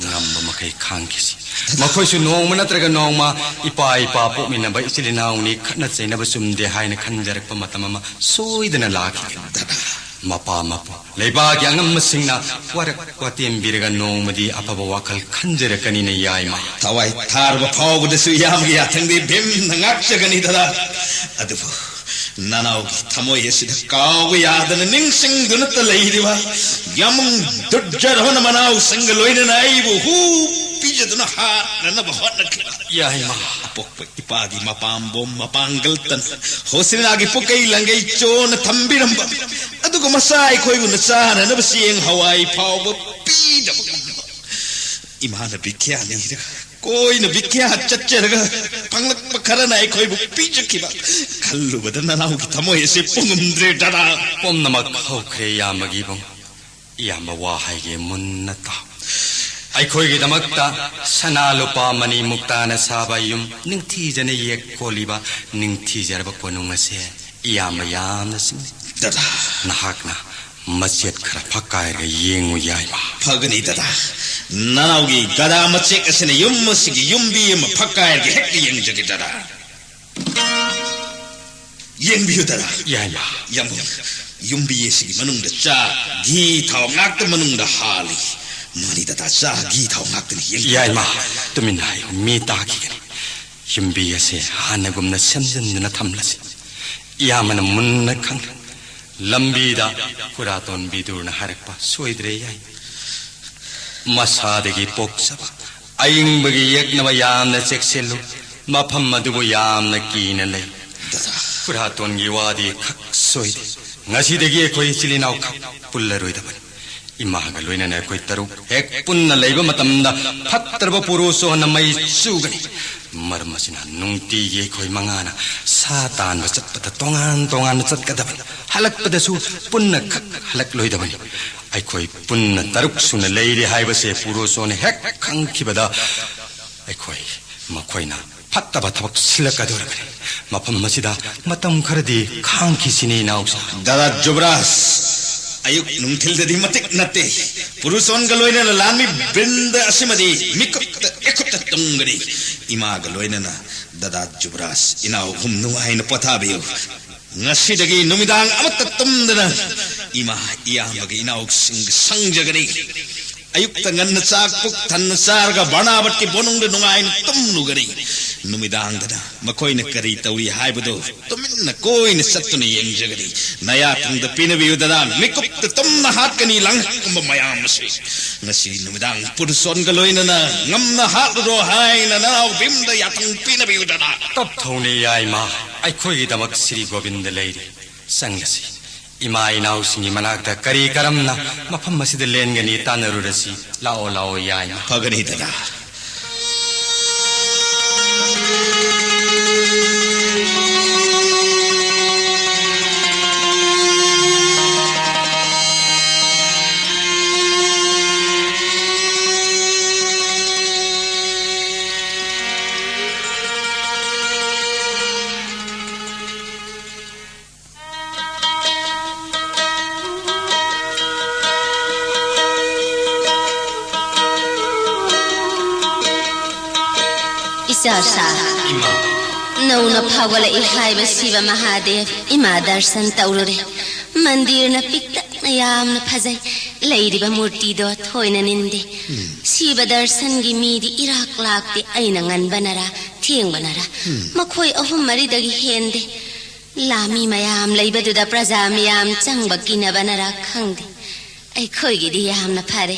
ꯉꯝꯕ ꯃꯈꯩ ꯈꯥꯡꯈꯤꯁꯤ꯫ ꯃꯈꯣꯏꯁꯨ ꯅꯣꯡꯃ ꯅꯠꯇ꯭ꯔꯒ ꯅꯣꯡꯃ ꯏꯄꯥ ꯏꯄꯥ ꯄꯣꯛꯃꯤꯟꯅꯕ ꯏꯆꯤꯜ ꯏꯅꯥꯎꯅꯤ, ꯈꯠꯅ ꯆꯩꯅꯕ ꯆꯨꯝꯗꯦ ꯍꯥꯏꯅ ꯈꯟꯖꯔꯛꯄ ꯃꯇꯝ ꯑꯃ ꯁꯣꯏꯗꯅ ꯂꯥꯛꯈꯤꯒꯅꯤ꯫ ꯃꯄꯥ ꯃꯄꯨ ꯂꯩꯕꯥꯛꯀꯤ ꯑꯉꯝꯕꯁꯤꯡꯅ ꯋꯥꯔꯛ ꯋꯥꯇꯦꯝꯕꯤꯔꯒ ꯅꯣꯡꯃꯗꯤ ꯑꯐꯕ ꯋꯥꯈꯜ ꯈꯟꯖꯔꯛꯀꯅꯤꯅ ꯌꯥꯏꯃ꯫ ꯊꯋꯥꯏ ꯊꯥꯔꯕ ꯐꯥꯎꯕꯗꯁꯨ ꯏꯌꯥꯝꯕꯒꯤ ꯌꯥꯊꯪꯗꯤ ꯚꯤꯝꯅ ꯉꯥꯛꯆꯒꯅꯤ ꯗꯥꯗꯥ꯫ ꯑꯗꯨꯕꯨ ꯅꯅꯥꯎꯒꯤ ꯊꯃꯣꯏ ꯑꯁꯤꯗ ꯀꯥꯎꯕ ꯌꯥꯗꯅ ꯅꯤꯡꯁꯤꯡꯗꯨꯅꯇ ꯂꯩꯔꯤꯕ ꯌꯥꯃꯨꯡ ꯗꯨꯔꯖꯣꯙꯣꯟ ꯃꯅꯥꯎꯁꯤꯡꯒ ꯂꯣꯏꯅꯅ ꯑꯩꯕꯨ ꯍꯨ ꯄꯤꯖꯗꯨꯅ ꯍꯥꯠꯅꯅꯕ ꯍꯣꯠꯅꯈꯤꯕ ꯌꯥꯏꯃ꯫ ꯑꯄꯣꯛꯄ ꯏꯄꯥꯒꯤ ꯃꯄꯥꯝꯕꯣꯝ ꯃꯄꯥꯡꯒꯜ ꯇꯟ ꯍꯣꯁꯤꯅꯥꯒꯤ ꯄꯨꯀꯩ ꯂꯪꯒꯩ ꯆꯣꯟꯅ ꯊꯝꯕꯤꯔꯝꯕ, ꯑꯗꯨꯒ ꯃꯆꯥ ꯑꯩꯈꯣꯏꯕꯨꯅ ꯆꯥꯅꯅꯕ ꯆꯦꯡ ꯍꯋꯥꯏ ꯐꯥꯎꯕ ꯄꯤꯗꯕ ꯉꯝꯕ ꯏꯃꯥꯅ ꯕꯤꯈ꯭ꯌꯥ ꯅꯤꯔꯒ ꯀꯣꯏꯅ ꯕꯤꯈ꯭ꯌꯥꯠ ꯆꯠꯆꯔꯒ ꯐꯪꯂꯛꯄ ꯈꯔꯅ ꯑꯩꯈꯣꯏꯕꯨ ꯄꯤꯖꯈꯤꯕ꯫ ꯈꯜꯂꯨꯕꯗ ꯅꯅꯥꯎꯒꯤ ꯊꯃꯣꯏ ꯑꯁꯤ ꯄꯨꯡꯉꯝꯗ꯭ꯔꯦ ꯗꯗꯥ꯫ ꯄꯨꯝꯅꯃꯛ ꯍꯧꯈ꯭ꯔꯦ ꯏꯌꯥꯝꯕꯒꯤ ꯏꯕꯨꯡ꯫ ꯏꯌꯥꯝꯕ ꯋꯥ ꯍꯥꯏꯒꯦ ꯃꯨꯟꯅ ꯇꯥꯎ꯫ ꯑꯩꯈꯣꯏꯒꯤꯗꯃꯛꯇ ꯁꯅꯥ ꯂꯨꯄꯥ ꯃꯅꯤ ꯃꯨꯛꯇꯥꯅ ꯁꯥꯕ ꯌꯨꯝ, ꯅꯤꯡꯊꯤꯖꯅ ꯌꯦꯛ ꯀꯣꯜꯂꯤꯕ ꯅꯤꯡꯊꯤꯖꯔꯕ ꯀꯣꯅꯨꯡ ꯑꯁꯦ ꯏꯌꯥꯝꯕ ꯌꯥꯝꯅ ꯆꯤꯡꯅꯩ꯫ ꯗꯗꯥ꯫ ꯅꯍꯥꯛꯅ ꯃꯆꯦꯠ ꯈꯔ ꯐꯛꯀꯥꯏꯔꯒ ꯌꯦꯡꯉꯨ ꯌꯥꯏꯃ꯫ ꯐꯒꯅꯤ ꯗꯗꯥ꯫ ꯅꯅꯥꯎꯒꯤ ꯒꯗꯥ ꯃꯆꯦꯛ ꯑꯁꯤꯅ ꯌꯨꯝ ꯑꯁꯤꯒꯤ ꯌꯨꯝꯕꯤ ꯑꯃ ꯐꯛꯀꯥꯏꯔꯒ ꯍꯦꯛꯇ ꯌꯦꯡꯖꯒꯦ ꯗꯗꯥ꯫ ꯌꯦꯡꯕꯤꯌꯨ ꯗꯗꯥ꯫ ꯌꯥꯏꯃ꯫ ꯌꯥꯝꯕꯨꯡ, ꯌꯨꯝꯕꯤ ꯑꯁꯤꯒꯤ ꯃꯅꯨꯡꯗ ꯆꯥ, ꯘꯤ, ꯊꯥꯎ ꯉꯥꯛꯇ ꯃꯅꯨꯡꯗ ꯍꯥꯜꯂꯤ꯫ ꯃꯥꯅꯤ ꯗꯗꯥ, ꯆꯥ, ꯘꯤ, ꯊꯥꯎ ꯉꯥꯛꯇꯅꯤ꯫ ꯌꯦꯡꯕꯤꯌꯨ꯫ ꯌꯥꯏꯃ, ꯇꯨꯃꯤꯟꯅ ꯍꯥꯏꯌꯨ, ꯃꯤ ꯇꯥꯈꯤꯒꯅꯤ꯫ ꯌꯨꯝꯕꯤ ꯑꯁꯦ ꯍꯥꯟꯅꯒꯨꯝꯅ ꯁꯦꯝꯖꯤꯟꯗꯨꯅ ꯊꯝꯂꯁꯤ꯫ ꯏꯌꯥꯝꯕꯅ ꯃꯨꯟꯅ ꯈꯪꯂꯦ꯫ ꯂꯝꯕꯤꯗ ꯈꯨꯔꯥꯇꯣꯟ ꯕꯤꯗꯨꯔꯅ ꯍꯥꯏꯔꯛꯄ ꯁꯣꯏꯗ꯭ꯔꯦ ꯌꯥꯏ꯫ ꯃꯁꯥꯗꯒꯤ ꯄꯣꯛꯆꯕ ꯑꯏꯪꯕꯒꯤ ꯌꯦꯛꯅꯕ ꯌꯥꯝꯅ ꯆꯦꯛꯁꯤꯜꯂꯨ꯫ ꯃꯐꯝ ꯑꯗꯨꯕꯨ ꯌꯥꯝꯅ ꯀꯤꯅ ꯂꯩ꯫ ꯗꯗꯥ꯫ ꯈꯨꯔꯥꯇꯣꯟꯒꯤ ꯋꯥꯗꯤ ꯈꯛ ꯁꯣꯏꯗꯦ꯫ ꯉꯁꯤꯗꯒꯤ ꯑꯩꯈꯣꯏ ꯏꯆꯤꯜ ꯏꯅꯥꯎ ꯈꯛ ꯄꯨꯜꯂꯔꯣꯏꯗꯕꯅꯤ꯫ ꯏꯃꯥꯒ ꯂꯣꯏꯅꯅ ꯑꯩꯈꯣꯏ ꯇꯔꯨꯛ ꯍꯦꯛ ꯄꯨꯟꯅ ꯂꯩꯕ ꯃꯇꯝꯗ ꯐꯠꯇ꯭ꯔꯕ ꯄꯨꯔꯨꯁꯣꯟꯅ ꯃꯩ ꯆꯨꯒꯅꯤ꯫ ꯃꯔꯝ ꯑꯁꯤꯅ ꯅꯨꯡꯇꯤꯒꯤ ꯑꯩꯈꯣꯏ ꯃꯉꯥꯅ ꯁꯥ ꯇꯥꯟꯕ ꯆꯠꯄꯗ ꯇꯣꯉꯥꯟ ꯇꯣꯉꯥꯟꯅ ꯆꯠꯀꯗꯕꯅꯤ꯫ ꯍꯜꯂꯛꯄꯗꯁꯨ ꯄꯨꯟꯅ ꯈꯛ ꯍꯜꯂꯛꯂꯣꯏꯗꯕꯅꯤ꯫ ꯑꯩꯈꯣꯏ ꯄꯨꯟꯅ ꯇꯔꯨꯛ ꯁꯨꯅ ꯂꯩꯔꯦ ꯍꯥꯏꯕꯁꯦ ꯄꯨꯔꯨꯁꯣꯟꯅ ꯍꯦꯛ ꯈꯪꯈꯤꯕꯗ ꯑꯩꯈꯣꯏ ꯃꯈꯣꯏꯅ ꯐꯠꯇꯕ ꯊꯕꯛ ꯁꯤꯜꯂꯛꯀꯗꯧꯔꯕꯅꯤ꯫ ꯃꯐꯝ ꯑꯁꯤꯗ ꯃꯇꯝ ꯈꯔꯗꯤ ꯈꯥꯡꯈꯤꯁꯤꯅꯦ ꯏꯅꯥꯎꯁꯥ꯫ ꯗꯥꯗꯥ ꯖꯨꯕꯔꯥꯖ, ꯑꯌꯨꯛ ꯅꯨꯡꯊꯤꯜꯗꯗꯤ ꯃꯇꯤꯛ ꯅꯠꯇꯦ꯫ ꯄꯨꯔꯨꯁꯣꯟꯒ ꯂꯣꯏꯅꯅ ꯂꯥꯟꯃꯤ ꯕ꯭ꯔꯤꯟꯗ ꯑꯁꯤꯃꯗꯤ ꯃꯤꯀꯨꯞꯇ ꯏꯈꯨꯠꯇ ꯇꯨꯝꯒꯅꯤ꯫ ꯏꯃꯥꯒ ꯂꯣꯏꯅꯅ ꯗꯥꯗꯥ ꯖꯨꯕꯔꯥꯖ, ꯏꯅꯥꯎ ꯑꯍꯨꯝ ꯅꯨꯡꯉꯥꯏꯅ ꯄꯣꯊꯥꯕꯤꯌꯨ꯫ ꯉꯁꯤꯗꯒꯤ ꯅꯨꯃꯤꯗꯥꯡ ꯑꯃꯠꯇ ꯇꯨꯝꯗꯅ ꯏꯃꯥ, ꯏꯌꯥꯝꯕꯒ ꯏꯅꯥꯎꯁꯤꯡꯒ ꯁꯪꯖꯒꯅꯤ꯫ ꯑꯌꯨꯛꯇ ꯉꯟꯅ ꯆꯥꯛ ꯄꯨꯛ ꯊꯟꯅ ꯆꯥꯔꯒ ꯕꯔꯅꯥꯕꯠꯀꯤ ꯕꯣꯅꯨꯡꯗ ꯅꯨꯡꯉꯥꯏꯅ ꯇꯨꯝꯂꯨꯒꯅꯤ꯫ ꯅꯨꯃꯤꯗꯥꯡꯗꯅ ꯃꯈꯣꯏꯅ ꯀꯔꯤ ꯇꯧꯔꯤ ꯍꯥꯏꯕꯗꯨ ꯇꯨꯃꯤꯟꯅ ꯀꯣꯏꯅ ꯆꯠꯇꯨꯅ ꯌꯦꯡꯖꯒꯅꯤ꯫ ꯅꯌꯥ ꯊꯪꯗ ꯄꯤꯅꯕꯤꯌꯨ ꯗꯗꯥ, ꯃꯤꯀꯨꯞꯇ ꯇꯨꯝꯅ ꯍꯥꯠꯀꯅꯤ ꯂꯥꯡꯍꯟꯕ ꯃꯌꯥꯝ ꯑꯁꯤ꯫ ꯉꯁꯤ ꯅꯨꯃꯤꯗꯥꯡ ꯄꯨꯔꯨꯁꯣꯟꯒ ꯂꯣꯏꯅꯅ ꯉꯝꯅ ꯍꯥꯠꯂꯨꯔꯣ ꯍꯥꯏꯅ ꯅꯅꯥꯎ ꯚꯤꯝꯗ ꯌꯥꯊꯪ ꯄꯤꯅꯕꯤꯌꯨ ꯗꯗꯥ꯫ ꯇꯞꯊꯧꯅꯦ ꯌꯥꯏꯃ, ꯑꯩꯈꯣꯏꯒꯤꯗꯃꯛ ꯁ꯭ꯔꯤ ꯒꯣꯕꯤꯟꯗ ꯂꯩꯔꯤ꯫ ꯆꯪꯂꯁꯤ꯫ ꯏꯃꯥ ꯏꯅꯥꯎꯁꯤꯡꯒꯤ ꯃꯅꯥꯛꯇ ꯀꯔꯤ ꯀꯔꯝꯅ ꯃꯐꯝ ꯑꯁꯤꯗ ꯂꯦꯟꯒꯅꯤ ꯇꯥꯟꯅꯔꯨꯔꯁꯤ꯫ ꯂꯥꯛꯑꯣ, ꯂꯥꯛꯑꯣ ꯌꯥꯏꯃ꯫ ꯐꯒꯅꯤ ꯗꯗꯥ꯫ ꯏꯆꯥꯁꯥ, ꯏꯃꯥ꯫ ꯅꯧꯅ ꯐꯥꯎꯒꯠꯂꯛꯏ ꯍꯥꯏꯕ ꯁꯤꯕ ꯃꯍꯥꯗꯦꯕ ꯏꯃꯥ ꯗꯔꯁꯟ ꯇꯧꯔꯨꯔꯦ꯫ ꯃꯟꯗꯤꯔꯅ ꯄꯤꯛꯇꯛꯅ ꯌꯥꯝꯅ ꯐꯖꯩ꯫ ꯂꯩꯔꯤꯕ ꯃꯨꯔꯇꯤꯗꯣ ꯊꯣꯏꯅ ꯅꯤꯟꯗꯦ꯫ ꯎꯝ꯫ ꯁꯤꯕ ꯗꯔꯁꯟꯒꯤ ꯃꯤꯗꯤ ꯏꯔꯥꯛ ꯂꯥꯛꯇꯦ꯫ ꯑꯩꯅ ꯉꯟꯕꯅꯔꯥ ꯊꯦꯡꯕꯅꯔꯥ ꯎꯝ꯫ ꯃꯈꯣꯏ ꯑꯍꯨꯝ ꯃꯔꯤꯗꯒꯤ ꯍꯦꯟꯗꯦ꯫ ꯂꯥꯃꯤ ꯃꯌꯥꯝ ꯂꯩꯕꯗꯨꯗ ꯄ꯭ꯔꯖꯥ ꯃꯤꯌꯥꯝ ꯆꯪꯕ ꯀꯤꯅꯕꯅꯔꯥ ꯈꯪꯗꯦ꯫ ꯑꯩꯈꯣꯏꯒꯤꯗꯤ ꯌꯥꯝꯅ ꯐꯔꯦ꯫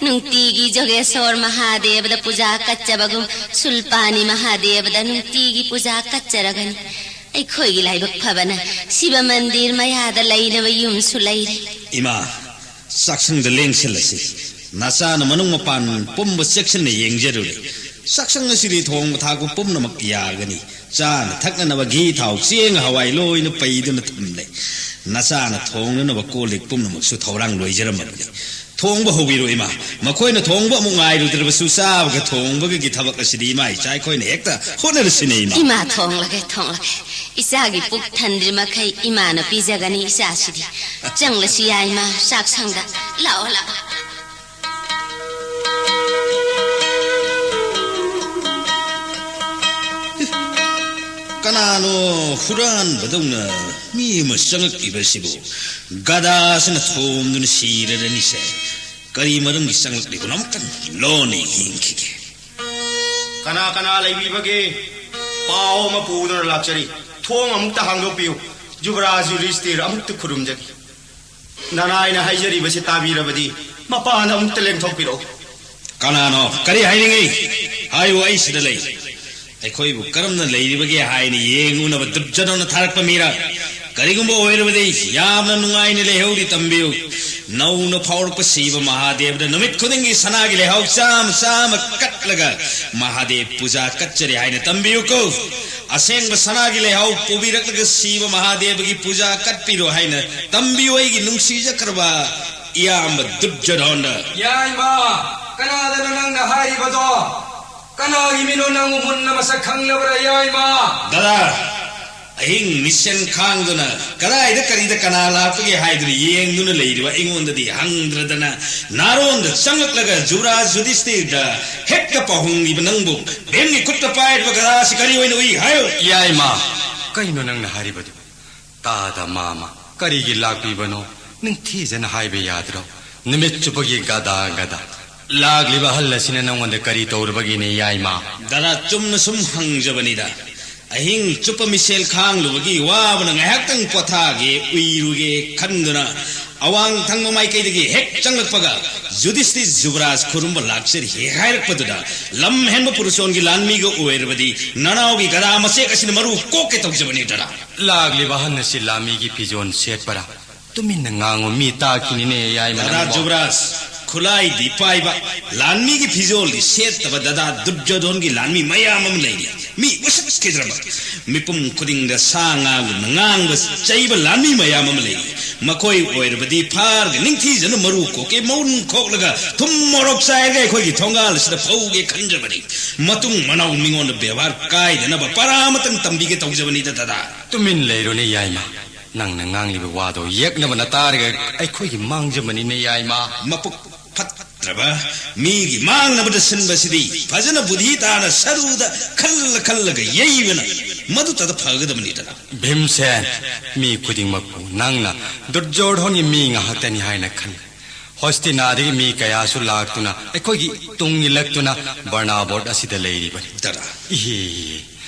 ꯅꯨꯡꯇꯤꯒꯤ ꯖꯣꯒꯦꯁꯣꯔ ꯃꯍꯥꯗꯦꯕꯗ ꯄꯨꯖꯥ ꯀꯠꯆꯕꯒꯨꯝ ꯁꯨꯜꯄꯥꯅꯤ ꯃꯍꯥꯗꯦꯕꯗ ꯅꯨꯡꯇꯤꯒꯤ ꯄꯨꯖꯥ ꯀꯠꯆꯔꯒꯅꯤ꯫ ꯑꯩꯈꯣꯏꯒꯤ ꯂꯥꯏꯕꯛ ꯐꯕꯅ ꯁꯤꯕ ꯃꯟꯗꯤꯔ ꯃꯌꯥꯗ ꯂꯩꯅꯕ ꯌꯨꯝꯁꯨ ꯂꯩꯔꯦ꯫ ꯏꯃꯥ, ꯆꯥꯛꯁꯪꯗ ꯂꯦꯡꯁꯤꯜꯂꯁꯤ꯫ ꯅꯆꯥꯅ ꯃꯅꯨꯡ ꯃꯄꯥꯟ ꯄꯨꯝꯕ ꯆꯦꯛꯁꯤꯟꯅ ꯌꯦꯡꯖꯔꯨꯔꯦ꯫ ꯆꯥꯛꯁꯪ ꯑꯁꯤꯗꯤ ꯊꯣꯡꯕ ꯊꯥꯛꯄ ꯄꯨꯝꯅꯃꯛ ꯌꯥꯒꯅꯤ꯫ ꯆꯥꯅ ꯊꯛꯅꯅꯕ ꯘꯤ, ꯊꯥꯎ, ꯆꯦꯡ, ꯍꯋꯥꯏ ꯂꯣꯏꯅ ꯄꯩꯗꯨꯅ ꯊꯝꯂꯦ꯫ ꯅꯆꯥꯅ ꯊꯣꯡꯅꯅꯕ ꯀꯣꯜ ꯂꯤꯛ ꯄꯨꯝꯅꯃꯛꯁꯨ ꯊꯧꯔꯥꯡ ꯂꯣꯏꯖꯔꯝꯃꯕꯅꯤ꯫ ꯊꯣꯡꯕ ꯍꯧꯕꯤꯔꯣ, ꯏꯃꯥ꯫ ꯃꯈꯣꯏꯅ ꯊꯣꯡꯕ ꯑꯃꯨꯛ ꯉꯥꯏꯔꯨꯗ꯭ꯔꯕꯁꯨ, ꯆꯥꯕꯒ ꯊꯣꯡꯕꯒꯒꯤ ꯊꯕꯛ ꯑꯁꯤꯗꯤ ꯏꯃꯥ ꯏꯆꯥ ꯑꯩꯈꯣꯏꯅ ꯍꯦꯛꯇ ꯍꯣꯠꯅꯔꯁꯤꯅꯦ, ꯏꯃꯥ꯫ ꯏꯃꯥ, ꯊꯣꯡꯂꯒꯦ, ꯊꯣꯡꯂꯒꯦ꯫ ꯏꯆꯥꯒꯤ ꯄꯨꯛ ꯊꯟꯗ꯭ꯔꯤ ꯃꯈꯩ ꯏꯃꯥꯅ ꯄꯤꯖꯒꯅꯤ ꯏꯆꯥꯁꯤꯗꯤ꯫ ꯆꯪꯂꯁꯤ ꯌꯥꯏ, ꯏꯃꯥ, ꯆꯥꯛꯁꯪꯗ꯫ ꯂꯥꯛꯑꯣ, ꯂꯥꯛꯑꯣ꯫ ꯀꯅꯥꯅꯣ ꯍꯨꯔꯥꯟꯕꯗꯧꯅ ꯃꯤ ꯑꯃ ꯆꯪꯉꯛꯂꯤꯕꯁꯤꯕꯨ? ꯒꯗꯥꯁꯤꯅ ꯊꯣꯝꯗꯨꯅ ꯁꯤꯔꯔꯅꯤꯁꯦ꯫ ꯀꯔꯤ ꯃꯔꯝꯒꯤ ꯆꯪꯂꯛꯂꯤꯕꯅꯣ? ꯑꯃꯨꯛꯇꯪ ꯂꯣꯟꯅ ꯌꯦꯡꯈꯤꯒꯦ꯫ ꯀꯅꯥ ꯀꯅꯥ ꯂꯩꯕꯤꯕꯒꯦ? ꯄꯥꯎ ꯑꯃ ꯄꯨꯗꯨꯅ ꯂꯥꯛꯆꯔꯤ꯫ ꯊꯣꯡ ꯑꯃꯨꯛꯇ ꯍꯥꯡꯗꯣꯛꯄꯤꯌꯨ꯫ ꯖꯨꯕꯔꯥꯖ ꯌꯨꯗꯤꯁꯇꯤꯔ ꯑꯃꯨꯛꯇ ꯈꯨꯔꯨꯝꯖꯒꯦ꯫ ꯅꯅꯥꯏꯅ ꯍꯥꯏꯖꯔꯤꯕꯁꯤ ꯇꯥꯕꯤꯔꯕꯗꯤ ꯃꯄꯥꯟꯗ ꯑꯃꯨꯛꯇ ꯂꯦꯡꯊꯣꯛꯄꯤꯔꯛꯎ꯫ ꯀꯅꯥꯅꯣ? ꯀꯔꯤ ꯍꯥꯏꯅꯤꯡꯉꯤ? ꯍꯥꯏꯌꯨ, ꯑꯩ ꯁꯤꯗ ꯂꯩ꯫ ꯑꯩꯈꯣꯏꯕꯨ ꯀꯔꯝꯅ ꯂꯩꯔꯤꯕꯒꯦ ꯍꯥꯏꯅ ꯌꯦꯡꯉꯨꯅꯕ ꯗꯨꯞꯖꯗꯣꯟꯅ ꯊꯥꯔꯛꯄ ꯃꯤꯔ? ꯀꯔꯤꯒꯨꯝꯕ ꯑꯣꯏꯔꯕꯗꯤ ꯌꯥꯝꯅ ꯅꯨꯡꯉꯥꯏꯅ ꯂꯩꯍꯧꯔꯤ꯫ ꯇꯝꯕꯤꯌꯨ꯫ ꯅꯧꯅ ꯐꯥꯎꯔꯛꯄ ꯁꯤꯕ ꯃꯍꯥꯗꯦꯕꯗ ꯅꯨꯃꯤꯠ ꯈꯨꯗꯤꯡꯒꯤ ꯁꯅꯥꯒꯤ ꯂꯩꯍꯥꯎ ꯆꯥꯝꯃ ꯆꯥꯝꯃ ꯀꯠꯂꯒ ꯃꯍꯥꯗꯦꯕ ꯄꯨꯖꯥ ꯀꯠꯆꯔꯤ ꯍꯥꯏꯅ ꯇꯝꯕꯤꯌꯨꯀꯣ꯫ ꯑꯁꯦꯡꯕ ꯁꯅꯥꯒꯤ ꯂꯩꯍꯥꯎ ꯄꯨꯕꯤꯔꯛꯂꯒ ꯁꯤꯕ ꯃꯍꯥꯗꯦꯕꯒꯤ ꯄꯨꯖꯥ ꯀꯠꯄꯤꯔꯣ ꯍꯥꯏꯅ ꯇꯝꯕꯤꯌꯨ, ꯑꯩꯒꯤ ꯅꯨꯡꯁꯤꯖꯈ꯭ꯔꯕ ꯏꯌꯥꯝꯕ ꯗꯨꯔꯖꯣꯙꯟꯗ꯫ ꯌꯥꯏꯃ, ꯀꯅꯥꯗꯅꯣ ꯅꯪꯅ ꯍꯥꯏꯔꯤꯕꯗꯣ? ꯀꯅꯥꯒꯤ ꯃꯤꯅꯣ ꯅꯪꯕꯨ ꯃꯨꯟꯅ ꯃꯁꯛ ꯈꯪꯂꯕ꯭ꯔꯥ, ꯌꯥꯏꯃ? ꯗꯗꯥ, ꯑꯍꯤꯡ ꯃꯤꯁꯦꯟ ꯈꯥꯡꯗꯨꯅ ꯀꯗꯥꯏꯗ ꯀꯔꯤꯗ ꯀꯅꯥ ꯂꯥꯛꯄꯒꯦ ꯍꯥꯏꯗꯨꯅ ꯌꯦꯡꯗꯨꯅ ꯂꯩꯔꯤꯕ ꯑꯩꯉꯣꯟꯗꯗꯤ ꯍꯪꯗ꯭ꯔꯗꯅ ꯅꯥꯔꯣꯟꯗ ꯆꯪꯂꯛꯂꯒ ꯖꯨꯕꯔꯥꯖ ꯌꯨꯙꯤꯁꯇꯤꯔꯗ ꯍꯦꯛꯇ ꯄꯥꯎꯍꯣꯡꯂꯤꯕ ꯅꯪꯕꯨ ꯚꯤꯝꯒꯤ ꯈꯨꯠꯇ ꯄꯥꯏꯔꯤꯕ ꯒꯗꯥꯁꯤ ꯀꯔꯤ ꯑꯣꯏꯅ ꯎꯏ ꯍꯥꯏꯌꯨ? ꯌꯥꯏꯃ, ꯀꯩꯅꯣ ꯅꯪꯅ ꯍꯥꯏꯔꯤꯕꯗꯨ? ꯇꯥꯗ ꯃꯥꯃ, ꯀꯔꯤꯒꯤ ꯂꯥꯛꯄꯤꯕꯅꯣ? ꯅꯤꯡꯊꯤꯖꯅ ꯍꯥꯏꯕ ꯌꯥꯗ꯭ꯔꯣ? ꯅꯨꯃꯤꯠ ꯆꯨꯞꯄꯒꯤ ꯒꯗꯥ ꯒꯗꯥ꯫ ꯂꯥꯛꯂꯤꯕ ꯑꯍꯜ ꯑꯁꯤꯅ ꯅꯪꯉꯣꯟꯗ ꯀꯔꯤ ꯇꯧꯔꯨꯕꯒꯤꯅꯦ, ꯌꯥꯏꯃ? ꯗꯗꯥ, ꯆꯨꯝꯅ ꯁꯨꯝ ꯍꯪꯖꯕꯅꯤꯗ꯫ ꯑꯍꯤꯡ ꯆꯨꯞꯄ ꯃꯤꯁꯦꯜ ꯈꯥꯡꯂꯨꯕꯒꯤ ꯋꯥꯕꯅ ꯉꯥꯏꯍꯥꯛꯇꯪ ꯄꯣꯊꯥꯒꯦ, ꯎꯏꯔꯨꯒꯦ ꯈꯟꯗꯨꯅ ꯑꯋꯥꯡ ꯊꯪꯕ ꯃꯥꯏꯀꯩꯗꯒꯤ ꯍꯦꯛ ꯆꯪꯂꯛꯄꯒ ꯌꯨꯙꯤꯁꯇꯤꯔ ꯖꯨꯕꯔꯥꯖ ꯈꯨꯔꯨꯝꯕ ꯂꯥꯛꯆꯔꯤ ꯍꯦꯛ ꯍꯥꯏꯔꯛꯄꯗꯨꯗ ꯂꯝ ꯍꯦꯟꯕ ꯄꯨꯔꯨꯁꯣꯟꯒꯤ ꯂꯥꯟꯃꯤꯒ ꯑꯣꯏꯔꯕꯗꯤ ꯅꯅꯥꯎꯒꯤ ꯒꯗꯥ ꯃꯆꯦꯛ ꯑꯁꯤꯅ ꯃꯔꯨ ꯀꯣꯛꯀꯦ ꯇꯧꯖꯕꯅꯤ ꯗꯗꯥ꯫ ꯂꯥꯛꯂꯤꯕ ꯑꯍꯟ ꯑꯁꯤ ꯂꯥꯟꯃꯤꯒꯤ ꯐꯤꯖꯣꯜ ꯁꯦꯠꯄꯔꯥ? ꯇꯨꯃꯤꯟꯅ ꯉꯥꯡꯉꯨ, ꯃꯤ ꯇꯥꯈꯤꯅꯤꯅꯦ, ꯌꯥꯏꯃ ꯗꯗꯥ ꯅꯪꯕꯣ꯫ ꯖꯨꯕꯔꯥꯖ, ꯈꯨꯠꯂꯥꯏꯗꯤ ꯄꯥꯏꯕ, ꯂꯥꯟꯃꯤꯒꯤ ꯐꯤꯖꯣꯜꯗꯤ ꯁꯦꯠꯇꯕ ꯗꯗꯥ ꯗꯨꯔꯖꯣꯙꯣꯟꯒꯤ ꯂꯥꯟꯃꯤ ꯃꯌꯥꯝ ꯑꯃ ꯂꯩꯔꯤ꯫ ꯃꯤ ꯎꯁꯤꯠꯈꯤꯗ꯭ꯔꯕ, ꯃꯤꯄꯨꯝ ꯈꯨꯗꯤꯡꯗ ꯁꯥ ꯉꯥꯒꯨꯝꯅ ꯉꯥꯡꯕ, ꯆꯩꯕ ꯂꯥꯟꯃꯤ ꯃꯌꯥꯝ ꯑꯃ ꯂꯩꯔꯤ꯫ ꯃꯈꯣꯏ ꯑꯣꯏꯔꯕꯗꯤ ꯐꯥꯔꯒ ꯅꯤꯡꯊꯤꯖꯅ ꯃꯔꯨ ꯀꯣꯛꯀꯦ, ꯃꯎꯟ ꯈꯣꯛꯂꯒ ꯊꯨꯝ ꯃꯣꯔꯣꯛ ꯆꯥꯏꯔꯒ ꯑꯩꯈꯣꯏꯒꯤ ꯊꯣꯡꯒꯥꯜ ꯑꯁꯤꯗ ꯐꯧꯒꯦ ꯈꯟꯖꯕꯅꯤ꯫ ꯃꯇꯨꯡ ꯃꯅꯥꯎ ꯃꯤꯉꯣꯟꯗ ꯕꯦꯕꯥꯔ ꯀꯥꯏꯗꯅꯕ ꯄꯔꯥ ꯑꯃꯇꯪ ꯇꯝꯕꯤꯒꯦ ꯇꯧꯖꯕꯅꯤꯗ ꯗꯗꯥ꯫ ꯇꯨꯃꯤꯟ ꯂꯩꯔꯣꯅꯦ, ꯌꯥꯏꯃ꯫ ꯅꯪꯅ ꯉꯥꯡꯂꯤꯕ ꯋꯥꯗꯣ ꯌꯦꯛꯅꯕꯅ ꯇꯥꯔꯒ ꯑꯩꯈꯣꯏꯒꯤ ꯃꯥꯡꯖꯕꯅꯤꯅꯦ, ꯌꯥꯏꯃ꯫ ꯃꯄꯨꯛ ꯐꯠꯇ꯭ꯔꯕ ꯃꯤꯒꯤ ꯃꯥꯡꯅꯕꯗ ꯁꯤꯟꯕꯁꯤꯗꯤ ꯐꯖꯅ ꯕꯨꯙꯤ ꯇꯥꯅ ꯁꯔꯨꯗ ꯈꯜꯂ ꯈꯜꯂꯒ ꯌꯩꯕꯅ ꯃꯗꯨꯇꯗ ꯐꯒꯗꯕꯅꯤꯗꯅ꯫ ꯚꯤꯝꯁꯦꯟ, ꯃꯤ ꯈꯨꯗꯤꯡꯃꯛꯄꯨ ꯅꯪꯅ ꯗꯨꯔꯖꯣꯙꯣꯟꯒꯤ ꯃꯤ ꯉꯥꯛꯇꯅꯤ ꯍꯥꯏꯅ ꯈꯜꯂꯤ꯫ ꯍꯣꯁꯇꯤꯅꯥꯗꯒꯤ ꯃꯤ ꯀꯌꯥꯁꯨ ꯂꯥꯛꯇꯨꯅ ꯑꯩꯈꯣꯏꯒꯤ ꯇꯨꯡ ꯏꯜꯂꯛꯇꯨꯅ ꯕꯔꯅꯥꯕꯣꯠ ꯑꯁꯤꯗ ꯂꯩꯔꯤꯕꯅꯤ꯫ ꯗꯗꯥ꯫ ꯏꯍꯦ, ꯏꯍꯦ,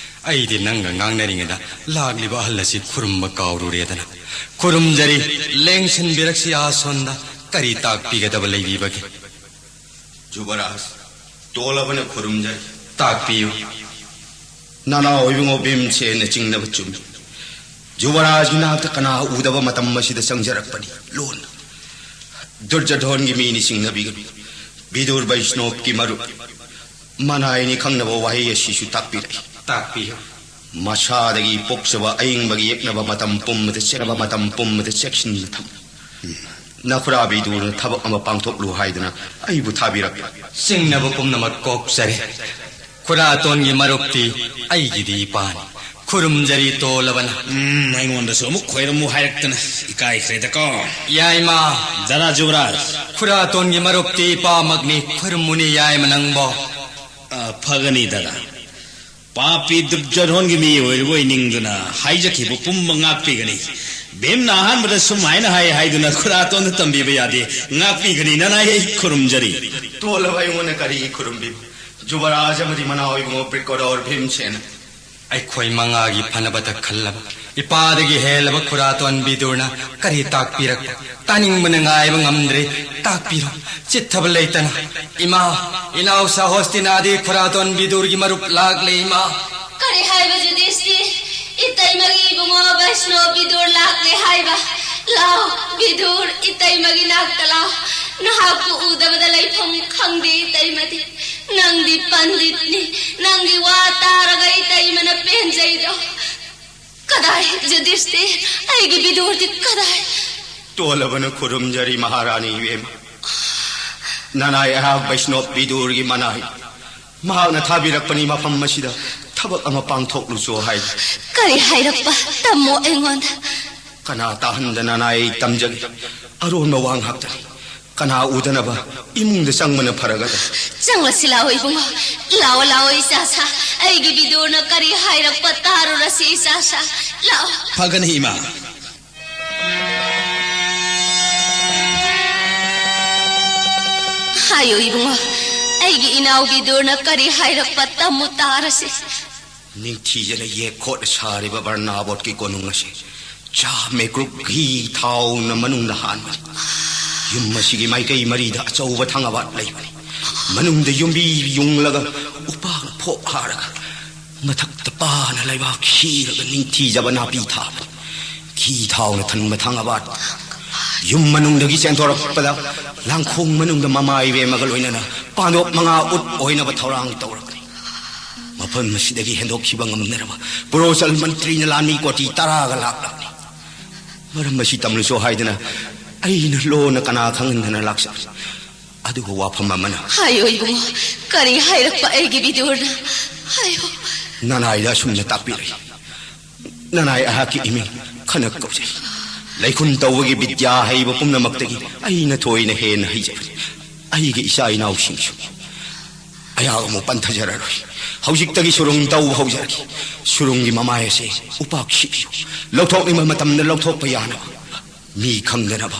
ꯑꯩꯗꯤ ꯅꯪꯒ ꯉꯥꯡꯅꯔꯤꯉꯩꯗ ꯂꯥꯛꯂꯤꯕ ꯑꯍꯜ ꯑꯁꯤ ꯈꯨꯔꯨꯝꯕ ꯀꯥꯎꯔꯨꯔꯦꯗꯅ꯫ ꯈꯨꯔꯨꯝꯖꯔꯤ, ꯂꯦꯡꯁꯤꯟꯕꯤꯔꯛꯁꯤ ꯑꯁꯣꯝꯗ꯫ ꯀꯔꯤ ꯇꯥꯛꯄꯤꯒꯗꯕ ꯂꯩꯕꯤꯕꯒꯦ? ꯖꯨꯕꯔꯥꯖ, ꯇꯣꯜꯂꯕꯅ ꯈꯨꯔꯨꯝꯖꯔꯤ꯫ ꯇꯥꯛꯄꯤꯌꯨ꯫ ꯅꯅꯥꯎ ꯏꯕꯨꯡꯉꯣ ꯚꯤꯝꯁꯦꯟꯅ ꯆꯤꯡꯅꯕ ꯆꯨꯝꯃꯤ꯫ ꯖꯨꯕꯔꯥꯖꯒꯤ ꯅꯥꯛꯇ ꯀꯅꯥ ꯎꯗꯕ ꯃꯇꯝ ꯑꯁꯤꯗ ꯆꯪꯖꯔꯛꯄꯅꯤ ꯂꯣꯟꯅ꯫ ꯗꯨꯔꯖꯣꯙꯣꯟꯒꯤ ꯃꯤꯅꯤ ꯆꯤꯡꯅꯕꯤꯒꯅꯨ꯫ ꯕꯤꯗꯨꯔ ꯕꯩꯁꯅꯣꯞꯀꯤ ꯃꯔꯨꯞ ꯃꯅꯥꯏꯅꯤ ꯈꯪꯅꯕ ꯋꯥꯍꯩ ꯑꯁꯤꯁꯨ ꯇꯥꯛꯄꯤꯔꯛꯏ꯫ ꯇꯥꯛꯄꯤꯌꯨ꯫ ꯃꯁꯥꯗꯒꯤ ꯄꯣꯛꯆꯕ ꯑꯏꯪꯕꯒꯤ ꯌꯦꯛꯅꯕ ꯃꯇꯝ ꯄꯨꯝꯕꯗ ꯆꯦꯛꯅꯕ ꯃꯇꯝ ꯄꯨꯝꯕꯗ ꯆꯦꯛꯁꯤꯟꯅ ꯊꯝꯃꯨ꯫ ꯅꯈꯨꯔꯥ ꯕꯤꯗꯨꯔꯅ ꯊꯕꯛ ꯑꯃ ꯄꯥꯡꯊꯣꯛꯂꯨ ꯍꯥꯏꯗꯨꯅ ꯑꯩꯕꯨ ꯊꯥꯕꯤꯔꯛꯄ꯫ ꯆꯤꯡꯅꯕ ꯄꯨꯝꯅꯃꯛ ꯀꯣꯛꯆꯔꯦ꯫ ꯈꯨꯔꯥꯇꯣꯟꯒꯤ ꯃꯔꯨꯞꯇꯤ ꯑꯩꯒꯤꯗꯤ ꯏꯄꯥꯅꯤ꯫ ꯈꯨꯔꯨꯝꯖꯔꯤ ꯇꯣꯜꯂꯕꯅ꯫ ꯎꯝ, ꯑꯩꯉꯣꯟꯗꯁꯨ ꯑꯃꯨꯛ ꯈꯣꯏꯔꯝꯃꯨ ꯍꯥꯏꯔꯛꯇꯅ ꯏꯀꯥꯏꯈ꯭ꯔꯦꯗꯀꯣ꯫ ꯌꯥꯏꯃ꯫ ꯗꯥꯗꯥ ꯖꯨꯕꯔꯥꯖ꯫ ꯈꯨꯔꯥꯇꯣꯟꯒꯤ ꯃꯔꯨꯞꯇꯤ ꯏꯄꯥꯃꯛꯅꯤ꯫ ꯈꯨꯔꯨꯝꯃꯨꯅꯤ ꯌꯥꯏꯃ ꯅꯪꯕꯣ꯫ ꯑ, ꯐꯒꯅꯤ ꯗꯥꯗꯥ꯫ ꯄꯥꯄꯤ ꯗꯨꯔꯖꯣꯙꯣꯟꯒꯤ ꯃꯤ ꯑꯣꯏꯔꯨꯕ ꯑꯣꯏꯅꯤꯡꯗꯨꯅ ꯍꯥꯏꯖꯈꯤꯕ ꯄꯨꯝꯕ ꯉꯥꯛꯄꯤꯒꯅꯤ꯫ ꯚꯤꯝꯅ ꯑꯍꯥꯟꯕꯗ ꯁꯨꯝ ꯍꯥꯏꯅ ꯍꯥꯏ ꯍꯥꯏꯗꯨꯅ ꯈꯨꯔꯥꯇꯣꯟꯗ ꯇꯝꯕꯤꯕ ꯌꯥꯗꯦ꯫ ꯉꯥꯛꯄꯤꯒꯅꯤ ꯅꯅꯥꯏ, ꯑꯩ ꯈꯨꯔꯨꯝꯖꯔꯤ꯫ ꯇꯣꯜꯂꯕ ꯑꯩꯉꯣꯟꯗ ꯀꯔꯤꯒꯤ ꯈꯨꯔꯨꯝꯕꯤꯕ? ꯖꯨꯕꯔꯥꯖ ꯑꯃꯗꯤ ꯃꯅꯥꯎ ꯏꯕꯨꯡꯉꯣ ꯕ꯭ꯔꯤꯀꯣꯗꯣꯔ ꯚꯤꯝꯁꯦꯟ꯫ ꯑꯩꯈꯣꯏ ꯃꯉꯥꯒꯤ ꯐꯅꯕꯇ ꯈꯜꯂꯕ ꯏꯄꯥꯗꯒꯤ ꯍꯦꯜꯂꯕ ꯈꯨꯔꯥꯇꯣꯟ ꯕꯤꯗꯨꯔꯅ ꯀꯔꯤ ꯇꯥꯛꯄꯤꯔꯛꯄ? ꯇꯥꯅꯤꯡꯕꯅ ꯉꯥꯏꯕ ꯉꯝꯗ꯭ꯔꯦ꯫ ꯇꯥꯛꯄꯤꯔꯣ, ꯆꯤꯠꯊꯕ ꯂꯩꯇꯅ꯫ ꯏꯃꯥ, ꯏꯅꯥꯎ ꯁꯥꯍꯣꯁꯇꯤꯅꯥꯗꯤ ꯈꯨꯔꯥꯇꯣꯟ ꯕꯤꯗꯨꯔꯒꯤ ꯃꯔꯨꯞ ꯂꯥꯛꯂꯦ, ꯏꯃꯥ꯫ ꯀꯔꯤ ꯍꯥꯏꯕ ꯖꯨꯗꯤꯁꯇꯤ? ꯏꯇꯩꯃꯒꯤ ꯏꯕꯨꯡꯉꯣ ꯕꯩꯁꯅꯣ ꯕꯤꯗꯨꯔ ꯂꯥꯛꯂꯦ ꯍꯥꯏꯕ? ꯂꯥꯎ, ꯕꯤꯗꯨꯔ, ꯏꯇꯩꯃꯒꯤ ꯅꯥꯛꯇ ꯂꯥꯎ꯫ ꯅꯍꯥꯛꯄꯨ ꯎꯗꯕꯗ ꯂꯩꯐꯝ ꯈꯪꯗꯦ ꯏꯇꯩꯃꯗꯤ꯫ ꯅꯪꯗꯤ ꯄꯟꯗꯤꯠꯅꯤ꯫ ꯅꯪꯒꯤ ꯋꯥ ꯇꯥꯔꯒ ꯏꯇꯩꯃꯅ ꯄꯦꯟꯖꯩꯗꯣ꯫ ꯀꯗꯥꯏ, ꯖꯨꯗꯤꯁꯇꯤ? ꯑꯩꯒꯤ ꯕꯤꯗꯨꯔꯗꯤ ꯀꯗꯥꯏ? ꯇꯣꯜꯂꯕꯅ ꯈꯨꯔꯨꯝꯖꯔꯤ ꯃꯍꯥꯔꯥꯅꯤ ꯏꯕꯦꯝꯃ꯫ ꯅꯅꯥꯏ ꯑꯩꯍꯥꯛ ꯕꯩꯁꯅꯣꯞ ꯕꯤꯗꯨꯔꯒꯤ ꯃꯅꯥꯏ꯫ ꯃꯍꯥꯛꯅ ꯊꯥꯕꯤꯔꯛꯄꯅꯤ ꯃꯐꯝ ꯑꯁꯤꯗ ꯊꯕꯛ ꯑꯃ ꯄꯥꯡꯊꯣꯛꯂꯨꯆꯣ ꯍꯥꯏ꯫ ꯀꯔꯤ ꯍꯥꯏꯔꯛꯄ? ꯇꯝꯃꯣ ꯑꯩꯉꯣꯟꯗ꯫ ꯀꯅꯥ ꯇꯥꯍꯟꯗꯅ ꯅꯅꯥꯏ ꯇꯝꯖꯒꯦ? ꯑꯔꯣꯟꯕ ꯋꯥ ꯉꯥꯛꯇꯅꯤ꯫ ꯀꯅꯥ ꯎꯗꯅꯕ ꯏꯃꯨꯡꯗ ꯆꯪꯕꯅ ꯐꯔꯒꯗ꯭ꯔꯥ? ꯆꯪꯂꯁꯤ ꯂꯥꯛꯑꯣ ꯏꯕꯨꯡꯉꯣ꯫ ꯂꯥꯛꯑꯣ, ꯂꯥꯛꯑꯣ ꯏꯆꯥꯁꯥ꯫ ꯑꯩꯒꯤ ꯕꯤꯗꯨꯔꯅ ꯀꯔꯤ ꯍꯥꯏꯔꯛꯄ ꯇꯥꯔꯨꯔꯁꯤ ꯏꯆꯥꯁꯥ꯫ ꯂꯥꯛꯑꯣ꯫ ꯐꯒꯅꯤ ꯏꯃꯥ꯫ ꯍꯥꯏꯌꯨ ꯏꯕꯨꯡꯉꯣ, ꯑꯩꯒꯤ ꯏꯅꯥꯎ ꯕꯤꯗꯨꯔꯅ ꯀꯔꯤ ꯍꯥꯏꯔꯛꯄ ꯇꯝꯃꯨ ꯇꯥꯔꯁꯤ꯫ ꯅꯤꯡꯊꯤꯖꯅ ꯌꯦꯛ ꯈꯣꯠꯅ ꯁꯥꯔꯤꯕ ꯕꯔꯅꯥꯕꯣꯠꯀꯤ ꯀꯣꯅꯨꯡ ꯑꯁꯤ ꯆꯥ ꯃꯦꯀ꯭ꯔꯨꯛ ꯘꯤ ꯊꯥꯎꯅ ꯃꯅꯨꯡꯗ ꯍꯥꯟꯕꯅꯤ꯫ ꯌꯨꯝ ꯑꯁꯤꯒꯤ ꯃꯥꯏꯀꯩ ꯃꯔꯤꯗ ꯑꯆꯧꯕ ꯊꯪꯒꯥꯕꯥꯠ ꯂꯩꯕꯅꯤ꯫ ꯃꯅꯨꯡꯗ ꯌꯨꯝꯕꯤ ꯌꯨꯡꯂꯒ ꯎꯄꯥꯛꯅ ꯐꯣꯞ ꯍꯥꯔꯒ ꯃꯊꯛꯇ ꯄꯥꯅ ꯂꯩꯕꯥꯛ ꯁꯤꯔꯒ ꯅꯤꯡꯊꯤꯖꯕ ꯅꯥꯄꯤ ꯊꯥꯕꯅꯤ꯫ ꯈꯤ ꯊꯥꯎꯅ ꯊꯟꯕ ꯊꯥꯡꯒꯕꯥꯠ ꯌꯨꯝ ꯃꯅꯨꯡꯗꯒꯤ ꯆꯦꯟꯊꯣꯔꯛꯄꯗ, ꯂꯥꯡꯈꯣꯡ ꯃꯅꯨꯡꯗ ꯃꯃꯥ ꯏꯕꯦꯝꯃꯒ ꯂꯣꯏꯅꯅ ꯄꯥꯟꯗꯣꯞ ꯃꯉꯥ ꯎꯠ ꯑꯣꯏꯅꯕ ꯊꯧꯔꯥꯡ ꯇꯧꯔꯛꯄꯅꯤ꯫ ꯃꯐꯝ ꯑꯁꯤꯗꯒꯤ ꯍꯦꯟꯗꯣꯛꯈꯤꯕ ꯉꯝꯅꯅꯕ ꯄ꯭ꯔꯣꯆꯜ ꯃꯟꯇ꯭ꯔꯤꯅ ꯂꯥꯟꯃꯤ ꯀꯣꯇꯤ ꯇꯔꯥꯒ ꯂꯥꯛꯂꯕꯅꯤ꯫ ꯃꯔꯝ ꯑꯁꯤ ꯇꯝꯂꯁꯨ ꯍꯥꯏꯗꯅ ꯑꯩꯅ ꯂꯣꯟꯅ ꯀꯅꯥ ꯈꯪꯍꯟꯗꯅ ꯂꯥꯛꯆꯕꯅꯤ꯫ ꯑꯗꯨꯒ ꯋꯥꯐꯝ ꯑꯃꯅ, ꯍꯥꯏꯌꯣ ꯏꯕꯨꯡꯉꯣ, ꯀꯔꯤ ꯍꯥꯏꯔꯛꯄ ꯑꯩꯒꯤ ꯕꯤꯗꯨꯔꯅ? ꯍꯥꯏꯌꯣ꯫ ꯅꯅꯥꯏꯗ ꯑꯁꯨꯝꯅ ꯇꯥꯛꯄꯤꯔꯛꯏ꯫ ꯅꯅꯥꯏ ꯑꯩꯍꯥꯛꯀꯤ ꯏꯃꯤꯡ ꯈꯅꯛ ꯀꯧꯖꯩ꯫ ꯂꯩꯈꯨꯟ ꯇꯧꯕꯒꯤ ꯕꯤꯗ꯭ꯌꯥ ꯍꯩꯕ ꯄꯨꯝꯅꯃꯛꯇꯒꯤ ꯑꯩꯅ ꯊꯣꯏꯅ ꯍꯦꯟꯅ ꯍꯩꯖꯕꯅꯤ꯫ ꯑꯩꯒꯤ ꯏꯆꯥ ꯏꯅꯥꯎꯁꯤꯡꯁꯨ ꯑꯩꯍꯥꯛ ꯑꯃꯨꯛ ꯄꯟꯊꯖꯔꯔꯣꯏ꯫ ꯍꯧꯖꯤꯛꯇꯒꯤ ꯁꯨꯔꯨꯡ ꯇꯧꯕ ꯍꯧꯖꯔꯒꯦ꯫ ꯁꯨꯔꯨꯡꯒꯤ ꯃꯃꯥꯏ ꯑꯁꯦ ꯎꯄꯥꯛ ꯁꯤꯕꯤꯌꯨ꯫ ꯂꯧꯊꯣꯛꯅꯤꯡꯕ ꯃꯇꯝꯗ ꯂꯧꯊꯣꯛꯄ ꯌꯥꯅꯕ ꯃꯤ ꯈꯪꯗꯅꯕ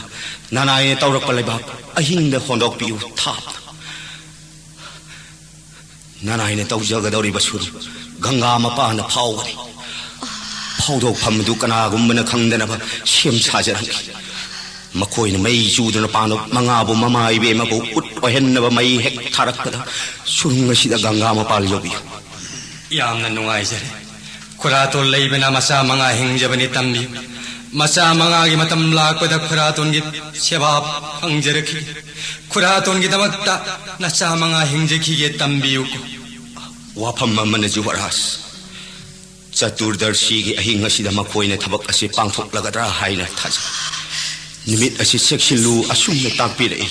ꯅꯅꯥꯏꯅ ꯇꯧꯔꯛꯄ ꯂꯩꯕꯥꯛ ꯑꯍꯤꯡꯗ ꯍꯣꯟꯗꯣꯛꯄꯤꯌꯨ ꯊꯥꯞꯅ꯫ ꯅꯅꯥꯏꯅ ꯇꯧꯖꯒꯗꯧꯔꯤꯕ ꯁꯨꯔꯨꯡ ꯒꯪꯒꯥ ꯃꯄꯥꯟꯗ ꯐꯥꯎꯒꯅꯤ꯫ ꯐꯥꯎꯗꯣꯛꯐꯝ ꯑꯗꯨ ꯀꯅꯥꯒꯨꯝꯕꯅ ꯈꯪꯗꯅꯕ ꯁꯦꯝ ꯁꯥꯖꯔꯝꯈꯤ꯫ ꯃꯈꯣꯏꯅ ꯃꯩ ꯆꯨꯗꯨꯅ ꯄꯥꯟꯗꯣꯞ ꯃꯉꯥꯕꯨ ꯃꯃꯥ ꯏꯕꯦꯝꯃꯕꯨ ꯎꯠ ꯑꯣꯏꯍꯟꯅꯕ ꯃꯩ ꯍꯦꯛ ꯊꯥꯔꯛꯄꯗ ꯁꯨꯔꯨꯡ ꯑꯁꯤꯗ ꯒꯪꯒꯥ ꯃꯄꯥꯜ ꯌꯧꯕꯤꯌꯨ꯫ ꯌꯥꯝꯅ ꯅꯨꯡꯉꯥꯏꯖꯔꯦ꯫ ꯈꯨꯔꯥꯇꯣꯟ ꯂꯩꯕꯅ ꯃꯆꯥ ꯃꯉꯥ ꯍꯤꯡꯖꯕꯅꯤ ꯇꯝꯕꯤꯌꯨ꯫ ꯃꯆꯥ ꯃꯉꯥꯒꯤ ꯃꯇꯝ ꯂꯥꯛꯄꯗ ꯈꯨꯔꯥꯇꯣꯟꯒꯤ ꯁꯦꯕꯥ ꯐꯪꯖꯔꯛꯈꯤ꯫ ꯈꯨꯔꯥꯇꯣꯟꯒꯤꯗꯃꯛꯇ ꯅꯆꯥ ꯃꯉꯥ ꯍꯤꯡꯖꯈꯤꯒꯦ ꯇꯝꯕꯤꯌꯨ꯫ ꯋꯥꯐꯝ ꯑꯃꯅ ꯖꯨꯕꯔꯥꯖ, ꯆꯇꯨꯔꯗꯔꯁꯤꯒꯤ ꯑꯍꯤꯡ ꯑꯁꯤꯗ ꯃꯈꯣꯏꯅ ꯊꯕꯛ ꯑꯁꯤ ꯄꯥꯡꯊꯣꯛꯂꯒꯗ꯭ꯔꯥ ꯍꯥꯏꯅ ꯊꯥꯖꯩ꯫ ꯅꯨꯃꯤꯠ ꯑꯁꯤ ꯆꯦꯛꯁꯤꯜꯂꯨ ꯑꯁꯨꯝꯅ ꯇꯥꯛꯄꯤꯔꯛꯏ꯫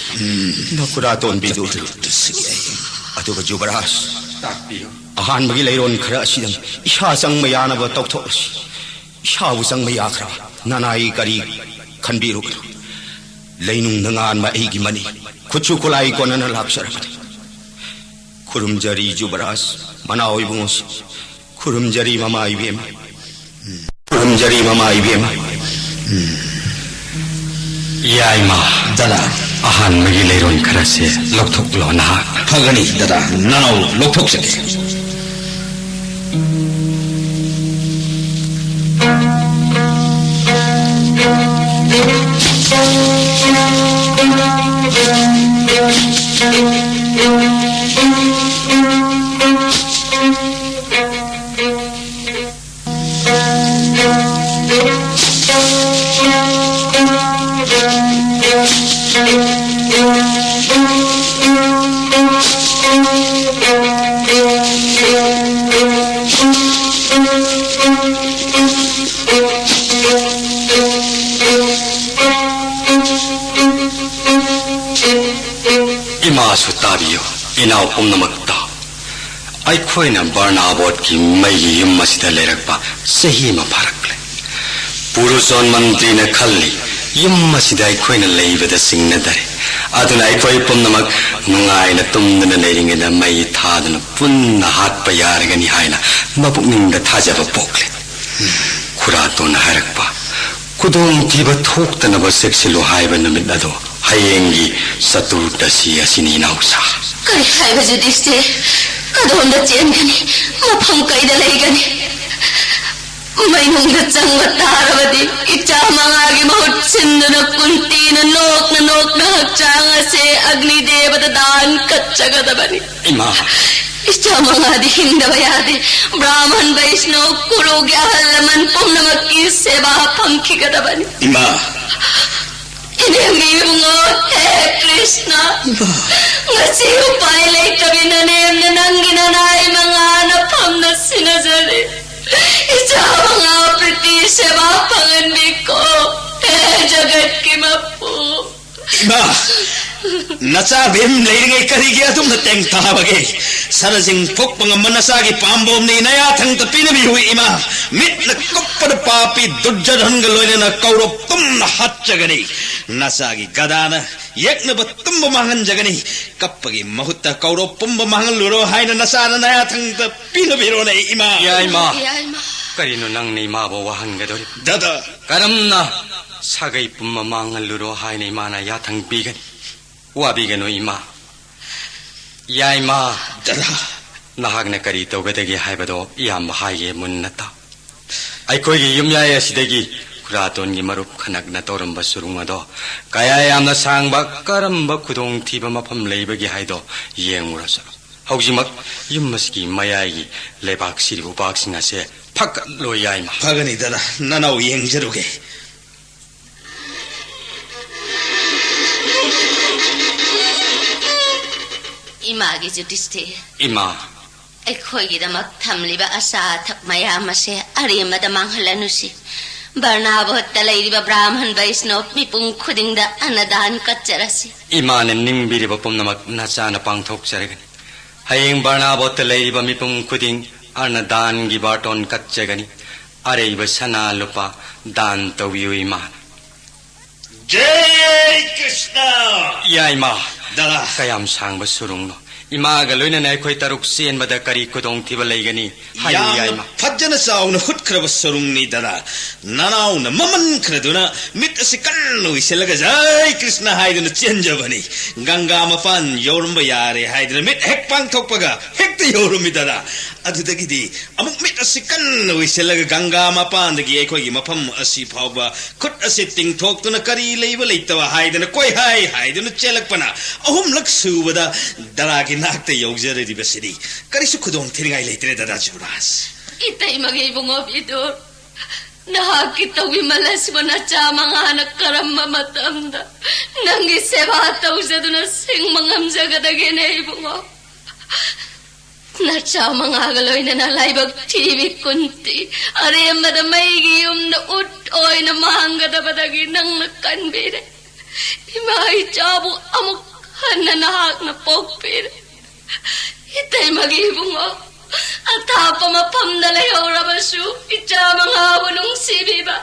ꯅꯈꯨꯔꯥꯇꯣꯟ ꯕꯤꯗꯨꯔ꯫ ꯆꯇꯨꯔꯗꯔꯁꯤꯒꯤ ꯑꯍꯤꯡ꯫ ꯑꯗꯨꯒ ꯖꯨꯕꯔꯥꯖ, ꯇꯥꯛꯄꯤꯌꯨ꯫ ꯑꯍꯥꯟꯕꯒꯤ ꯂꯩꯔꯣꯟ ꯈꯔ ꯑꯁꯤꯗꯪ ꯏꯁꯥ ꯆꯪꯕ ꯌꯥꯅꯕ ꯇꯧꯊꯣꯛꯂꯁꯤ꯫ ꯏꯁꯥꯕꯨ ꯆꯪꯕ ꯌꯥꯈ꯭ꯔꯕ ꯅꯅꯥꯏ ꯀꯔꯤ ꯈꯟꯕꯤꯔꯨꯒꯅꯨ꯫ ꯂꯩꯅꯨꯡꯗ ꯉꯥꯟꯕ ꯑꯩꯒꯤ ꯃꯅꯤ ꯈꯨꯠꯁꯨ ꯈꯨꯠꯂꯥꯏ ꯀꯣꯟꯅꯅ ꯂꯥꯛꯆꯔꯕꯅꯤ꯫ ꯈꯨꯔꯨꯝꯖꯔꯤ ꯖꯨꯕꯔꯥꯖ, ꯃꯅꯥꯎ ꯏꯕꯨꯡꯉꯣꯁꯤ꯫ ꯈꯨꯔꯨꯝꯖꯔꯤ ꯃꯃꯥ ꯏꯕꯦꯝꯃ꯫ ꯈꯨꯔꯨꯝꯖꯔꯤ ꯃꯃꯥ ꯏꯕꯦꯝꯃ꯫ ꯌꯥꯏꯃ꯫ ꯗꯗꯥ꯫ ꯑꯍꯥꯟꯕꯒꯤ ꯂꯩꯔꯣꯟ ꯈꯔꯁꯦ ꯂꯧꯊꯣꯛꯂꯣ ꯅꯍꯥꯛ꯫ ꯐꯒꯅꯤ ꯗꯗꯥ, ꯅꯅꯥꯎ ꯂꯧꯊꯣꯛꯆꯒꯦ꯫ ꯄꯨꯝꯅꯃꯛꯇ꯫ ꯑꯩꯈꯣꯏꯅ ꯕꯔꯅꯥꯕꯣꯠꯀꯤ ꯃꯩꯒꯤ ꯌꯨꯝ ꯑꯁꯤꯗ ꯂꯩꯔꯛꯄ ꯆꯍꯤ ꯑꯃ ꯐꯥꯔꯛꯂꯦ꯫ ꯄꯨꯔꯨꯆꯣꯟ ꯃꯟꯇ꯭ꯔꯤꯅ ꯈꯜꯂꯤ, ꯌꯨꯝ ꯑꯁꯤꯗ ꯑꯩꯈꯣꯏꯅ ꯂꯩꯕꯗ ꯆꯤꯡꯅꯗꯔꯦ꯫ ꯑꯗꯨꯅ ꯑꯩꯈꯣꯏ ꯄꯨꯝꯅꯃꯛ ꯅꯨꯡꯉꯥꯏꯅ ꯇꯨꯝꯗꯨꯅ ꯂꯩꯔꯤꯉꯩꯗ ꯃꯩ ꯊꯥꯗꯨꯅ ꯄꯨꯟꯅ ꯍꯥꯠꯄ ꯌꯥꯔꯒꯅꯤ ꯍꯥꯏꯅ ꯃꯄꯨꯛꯅꯤꯡꯗ ꯊꯥꯖꯕ ꯄꯣꯛꯂꯦ꯫ ꯈꯨꯔꯥꯇꯣꯟꯅ ꯍꯥꯏꯔꯛꯄ, "ꯈꯨꯗꯣꯡꯊꯤꯕ ꯊꯣꯛꯇꯅꯕ ꯆꯦꯛꯁꯤꯜꯂꯨ" ꯍꯥꯏꯕ ꯅꯨꯃꯤꯠ ꯑꯗꯣ ꯍꯌꯦꯡꯒꯤ ꯆꯇꯨꯔꯗꯁꯤ ꯑꯁꯤꯅꯤ, ꯏꯅꯥꯎꯁꯥ꯫ ꯀꯔꯤ ꯍꯥꯏꯕ ꯌꯨꯙꯤꯁꯇꯤꯔ? ꯀꯗꯣꯝꯗ ꯆꯦꯟꯒꯅꯤ? ꯃꯐꯝ ꯀꯩꯗ ꯂꯩꯒꯅꯤ? ꯃꯩꯅꯨꯡꯗ ꯆꯪꯕ ꯇꯥꯔꯕꯗꯤ ꯏꯆꯥ ꯃꯉꯥꯒꯤ ꯃꯍꯨꯠ ꯁꯤꯟꯗꯨꯅ ꯀꯨꯟꯇꯤꯅ ꯅꯣꯛꯅ ꯅꯣꯛꯅ ꯍꯛꯆꯥꯡ ꯑꯁꯦ ꯑꯒꯅꯤ ꯗꯦꯕꯗ ꯗꯥꯟ ꯀꯠꯆꯒꯗꯕꯅꯤ꯫ ꯏꯃꯥ! ꯏꯆꯥ ꯃꯉꯥꯗꯤ ꯍꯤꯡꯗꯕ ꯌꯥꯗꯦ꯫ ꯕ꯭ꯔꯥꯍꯃꯟ ꯕꯩꯁꯅꯣ ꯀꯨꯔꯨꯒꯤ ꯑꯍꯜ ꯂꯃꯟ ꯄꯨꯝꯅꯃꯛꯀꯤ ꯁꯦꯕꯥ ꯐꯪꯈꯤꯒꯗꯕꯅꯤ꯫ ꯏꯃꯥ! ꯏꯅꯦꯝꯕꯤ ꯏꯕꯨꯡꯉꯣ, ꯍꯦ ꯀ꯭ꯔꯤꯁꯅ, ꯏꯃꯥ! ꯉꯁꯤ ꯎꯄꯥꯏ ꯂꯩꯇꯕꯤ ꯅꯅꯦꯝꯅ ꯅꯪꯒꯤ ꯅꯅꯥꯏ ꯃꯉꯥꯅ ꯐꯝꯅ ꯁꯤꯟꯅꯖꯔꯦ꯫ ꯏꯆꯥ ꯃꯉꯥ ꯄ꯭ꯔꯤꯇꯤ ꯁꯦꯕꯥ ꯐꯪꯍꯟꯕꯤꯀꯣ, ꯍꯦ ꯖꯒꯠꯀꯤ ꯃꯄꯨ꯫ ꯏꯃꯥ! ꯅꯆꯥ ꯚꯤꯝ ꯂꯩꯔꯤꯉꯩ ꯀꯔꯤꯒꯤ ꯑꯗꯨꯝꯅ ꯇꯦꯡꯊꯥꯕꯒꯦ? ꯁꯅꯥꯁꯤꯡ ꯐꯨꯛꯄ ꯉꯝꯕ ꯅꯆꯥꯒꯤ ꯄꯥꯝꯕꯣꯝꯅꯤ, ꯅꯌꯥꯊꯪꯗ ꯄꯤꯅꯕꯤꯌꯨ ꯏꯃꯥ꯫ ꯃꯤꯠꯅ ꯀꯨꯞꯄꯗ ꯄꯥꯄꯤ ꯗꯨꯔꯖꯣꯙꯟꯒ ꯂꯣꯏꯅꯅ ꯀꯧꯔꯕ ꯄꯨꯝꯅ ꯍꯥꯠꯆꯒꯅꯤ꯫ ꯅꯆꯥꯒꯤ ꯒꯗꯥꯅ ꯌꯦꯛꯅꯕ ꯇꯨꯝꯕ ꯃꯥꯡꯍꯟꯖꯒꯅꯤ꯫ ꯀꯞꯄꯒꯤ ꯃꯍꯨꯠꯇ ꯀꯧꯔꯕ ꯄꯨꯝꯕ ꯃꯥꯡꯍꯜꯂꯨꯔꯣ ꯍꯥꯏꯅ ꯅꯆꯥꯅ ꯅꯌꯥꯊꯪꯗ ꯄꯤꯅꯕꯤꯔꯣꯅꯦ ꯏꯃꯥ꯫ ꯌꯥꯏꯃ꯫ ꯌꯥꯏꯃ꯫ ꯀꯔꯤꯅꯣ ꯅꯪꯅ ꯏꯃꯥꯕꯨ ꯋꯥꯍꯟꯒꯗꯧꯔꯤꯕ? ꯗꯗꯥ꯫ ꯀꯔꯝꯅ ꯁꯥꯒꯩ ꯄꯨꯝꯕ ꯃꯥꯡꯍꯜꯂꯨꯔꯣ ꯍꯥꯏꯅ ꯏꯃꯥꯅ ꯌꯥꯊꯪ ꯄꯤꯒꯅꯤ? ꯋꯥꯕꯤꯒꯅꯨ ꯏꯃꯥ꯫ ꯌꯥꯏꯃ꯫ ꯗꯗꯥ꯫ ꯅꯍꯥꯛꯅ ꯀꯔꯤ ꯇꯧꯒꯗꯒꯦ ꯍꯥꯏꯕꯗꯣ ꯏꯌꯥꯝꯕ ꯍꯥꯏꯒꯦ ꯃꯨꯟꯅ ꯇꯥꯎ꯫ ꯑꯩꯈꯣꯏꯒꯤ ꯌꯨꯝꯌꯥꯏ ꯑꯁꯤꯗꯒꯤ ꯈꯨꯔꯥꯇꯣꯟꯒꯤ ꯃꯔꯨꯞ ꯈꯅꯛꯅ ꯇꯧꯔꯝꯕ ꯁꯨꯔꯨꯡ ꯑꯗꯣ ꯀꯌꯥ ꯌꯥꯝꯅ ꯁꯥꯡꯕ, ꯀꯔꯝꯕ ꯈꯨꯗꯣꯡꯊꯤꯕ ꯃꯐꯝ ꯂꯩꯕꯒꯦ ꯍꯥꯏꯗꯣ ꯌꯦꯡꯉꯨꯔꯁꯤ꯫ ꯍꯧꯖꯤꯛꯃꯛ ꯌꯨꯝ ꯑꯁꯤꯒꯤ ꯃꯌꯥꯏꯒꯤ ꯂꯩꯕꯥꯛ ꯁꯤꯔꯤꯕ ꯎꯄꯥꯛꯁꯤꯡ ꯑꯁꯦ ꯐꯒꯠꯂꯣ ꯌꯥꯏꯃ꯫ ꯐꯒꯅꯤ ꯗꯗꯥ, ꯅꯅꯥꯎ ꯌꯦꯡꯖꯔꯨꯒꯦ꯫ ꯏꯃꯥꯒꯤ ꯖꯨꯗꯤꯁꯇꯤꯔ꯫ ꯏꯃꯥ꯫ ꯑꯩꯈꯣꯏꯒꯤꯗꯃꯛ ꯊꯝꯂꯤꯕ ꯑꯆꯥ ꯑꯊꯛ ꯃꯌꯥꯝ ꯑꯁꯦ ꯑꯔꯦꯝꯕꯗ ꯃꯥꯡꯍꯜꯂꯅꯨꯁꯤ꯫ ꯕꯔꯅꯥꯕꯣꯠꯇ ꯂꯩꯔꯤꯕ ꯕ꯭ꯔꯥꯍꯃꯟ ꯕꯩꯁꯅꯣꯞ ꯃꯤꯄꯨꯝ ꯈꯨꯗꯤꯡꯗ ꯑꯟꯅꯗꯥꯟ ꯀꯠꯆꯔꯁꯤ꯫ ꯏꯃꯥꯅ ꯅꯤꯡꯕꯤꯔꯤꯕ ꯄꯨꯝꯅꯃꯛ ꯅꯆꯥꯅ ꯄꯥꯡꯊꯣꯛꯆꯔꯒꯅꯤ꯫ ꯍꯌꯦꯡ ꯕꯔꯅꯥꯕꯣꯠꯇ ꯂꯩꯔꯤꯕ ꯃꯤꯄꯨꯝ ꯈꯨꯗꯤꯡ ꯑꯔꯅꯗꯥꯟꯒꯤ ꯕꯥꯔꯇꯣꯟ ꯀꯠꯆꯒꯅꯤ꯫ ꯑꯔꯩꯕ ꯁꯅꯥ ꯂꯨꯄꯥ ꯗꯥꯟ ꯇꯧꯕꯤꯌꯨ, ꯏꯃꯥ꯫ ꯖꯩ ꯀ꯭ꯔꯤꯁꯅ! ꯌꯥꯏꯃ! ꯗꯥꯗꯥ! ꯀꯌꯥꯝ ꯁꯥꯡꯕ ꯁꯨꯔꯨꯡꯅꯣ? ꯏꯃꯥꯒ ꯂꯣꯏꯅꯅ ꯑꯩꯈꯣꯏ ꯇꯔꯨꯛ ꯆꯦꯟꯕꯗ ꯀꯔꯤ ꯈꯨꯗꯣꯡꯊꯤꯕ ꯂꯩꯒꯅꯤ? ꯍꯥꯏꯌꯨ, ꯌꯥꯝꯅ ꯌꯥꯏꯃ꯫ ꯐꯖꯅ ꯆꯥꯎꯅ ꯍꯨꯠꯈ꯭ꯔꯕ ꯁꯨꯔꯨꯡꯅꯤ, ꯗꯥꯗꯥ꯫ ꯅꯅꯥꯎꯅ ꯃꯃꯟ ꯈꯔꯗꯨꯅ ꯃꯤꯠ ꯑꯁꯤ ꯀꯟꯅ ꯎꯏꯁꯤꯜꯂꯒ "ꯖꯩ ꯀ꯭ꯔꯤꯁꯅ" ꯍꯥꯏꯗꯨꯅ ꯆꯦꯟꯖꯕꯅꯤ꯫ ꯒꯪꯒꯥ ꯃꯄꯥꯟ ꯌꯧꯔꯝꯕ ꯌꯥꯔꯦ ꯍꯥꯏꯗꯨꯅ ꯃꯤꯠ ꯍꯦꯛ ꯄꯥꯡꯊꯣꯛꯄꯒ ꯍꯦꯛꯇ ꯌꯧꯔꯝꯃꯤ, ꯗꯥꯗꯥ꯫ ꯑꯗꯨꯗꯒꯤꯗꯤ ꯑꯃꯨꯛ ꯃꯤꯠ ꯑꯁꯤ ꯀꯟꯅ ꯎꯏꯁꯤꯜꯂꯒ ꯒꯪꯒꯥ ꯃꯄꯥꯟꯗꯒꯤ ꯑꯩꯈꯣꯏꯒꯤ ꯃꯐꯝ ꯑꯁꯤ ꯐꯥꯎꯕ ꯈꯨꯠ ꯑꯁꯤ ꯇꯤꯡꯊꯣꯛꯇꯨꯅ ꯀꯔꯤ ꯂꯩꯕ ꯂꯩꯇꯕ ꯍꯥꯏꯗꯅ ꯀꯣꯏꯍꯥꯏ ꯍꯥꯏꯗꯨꯅ ꯆꯦꯜꯂꯛꯄꯅ ꯑꯍꯨꯝꯂꯛ ꯁꯨꯕꯗ ꯗꯥꯗꯥꯒꯤ ꯅꯥꯛꯇ ꯌꯧꯖꯔꯤꯕꯁꯤꯗꯤ꯫ ꯀꯔꯤꯁꯨ ꯈꯨꯗꯣꯡ ꯊꯤꯅꯤꯡꯉꯥꯏ ꯂꯩꯇ꯭ꯔꯦ, ꯗꯥꯗꯥ ꯖꯨꯕꯔꯥꯖ꯫ ꯏꯇꯩꯃꯒꯤ ꯏꯕꯨꯡꯉꯣ ꯕꯤꯗꯨꯔ, ꯅꯍꯥꯛꯀꯤ ꯇꯧꯕꯤꯃꯜ ꯑꯁꯤꯕꯨ ꯅꯆꯥ ꯃꯉꯥꯅ ꯀꯔꯝꯕ ꯃꯇꯝꯗ ꯅꯪꯒꯤ ꯁꯦꯕꯥ ꯇꯧꯖꯗꯨꯅ ꯁꯤꯡꯕ ꯉꯝꯖꯒꯗꯒꯦꯅꯦ ꯏꯕꯨꯡꯉꯣ? ꯅꯆꯥ ꯃꯉꯥꯒ ꯂꯣꯏꯅꯅ ꯂꯥꯏꯕꯛ ꯊꯤꯕꯤ ꯀꯨꯟꯇꯤ ꯑꯔꯦꯝꯕꯗ ꯃꯩꯒꯤ ꯌꯨꯝꯗ ꯎꯠ ꯑꯣꯏꯅ ꯃꯥꯡꯒꯗꯕꯗꯒꯤ ꯅꯪꯅ ꯀꯟꯕꯤꯔꯦ꯫ ꯏꯃꯥ ꯏꯆꯥꯕꯨ ꯑꯃꯨꯛ ꯍꯟꯅ ꯅꯍꯥꯛꯅ ꯄꯣꯛꯄꯤꯔꯦ꯫ ꯏꯇꯩꯃꯒꯤ ꯏꯕꯨꯡꯉꯣ, ꯑꯊꯥꯞꯄ ꯃꯐꯝꯗ ꯂꯩꯍꯧꯔꯕꯁꯨ ꯏꯆꯥ ꯃꯉꯥꯕꯨ ꯅꯨꯡꯁꯤꯕꯤꯕ,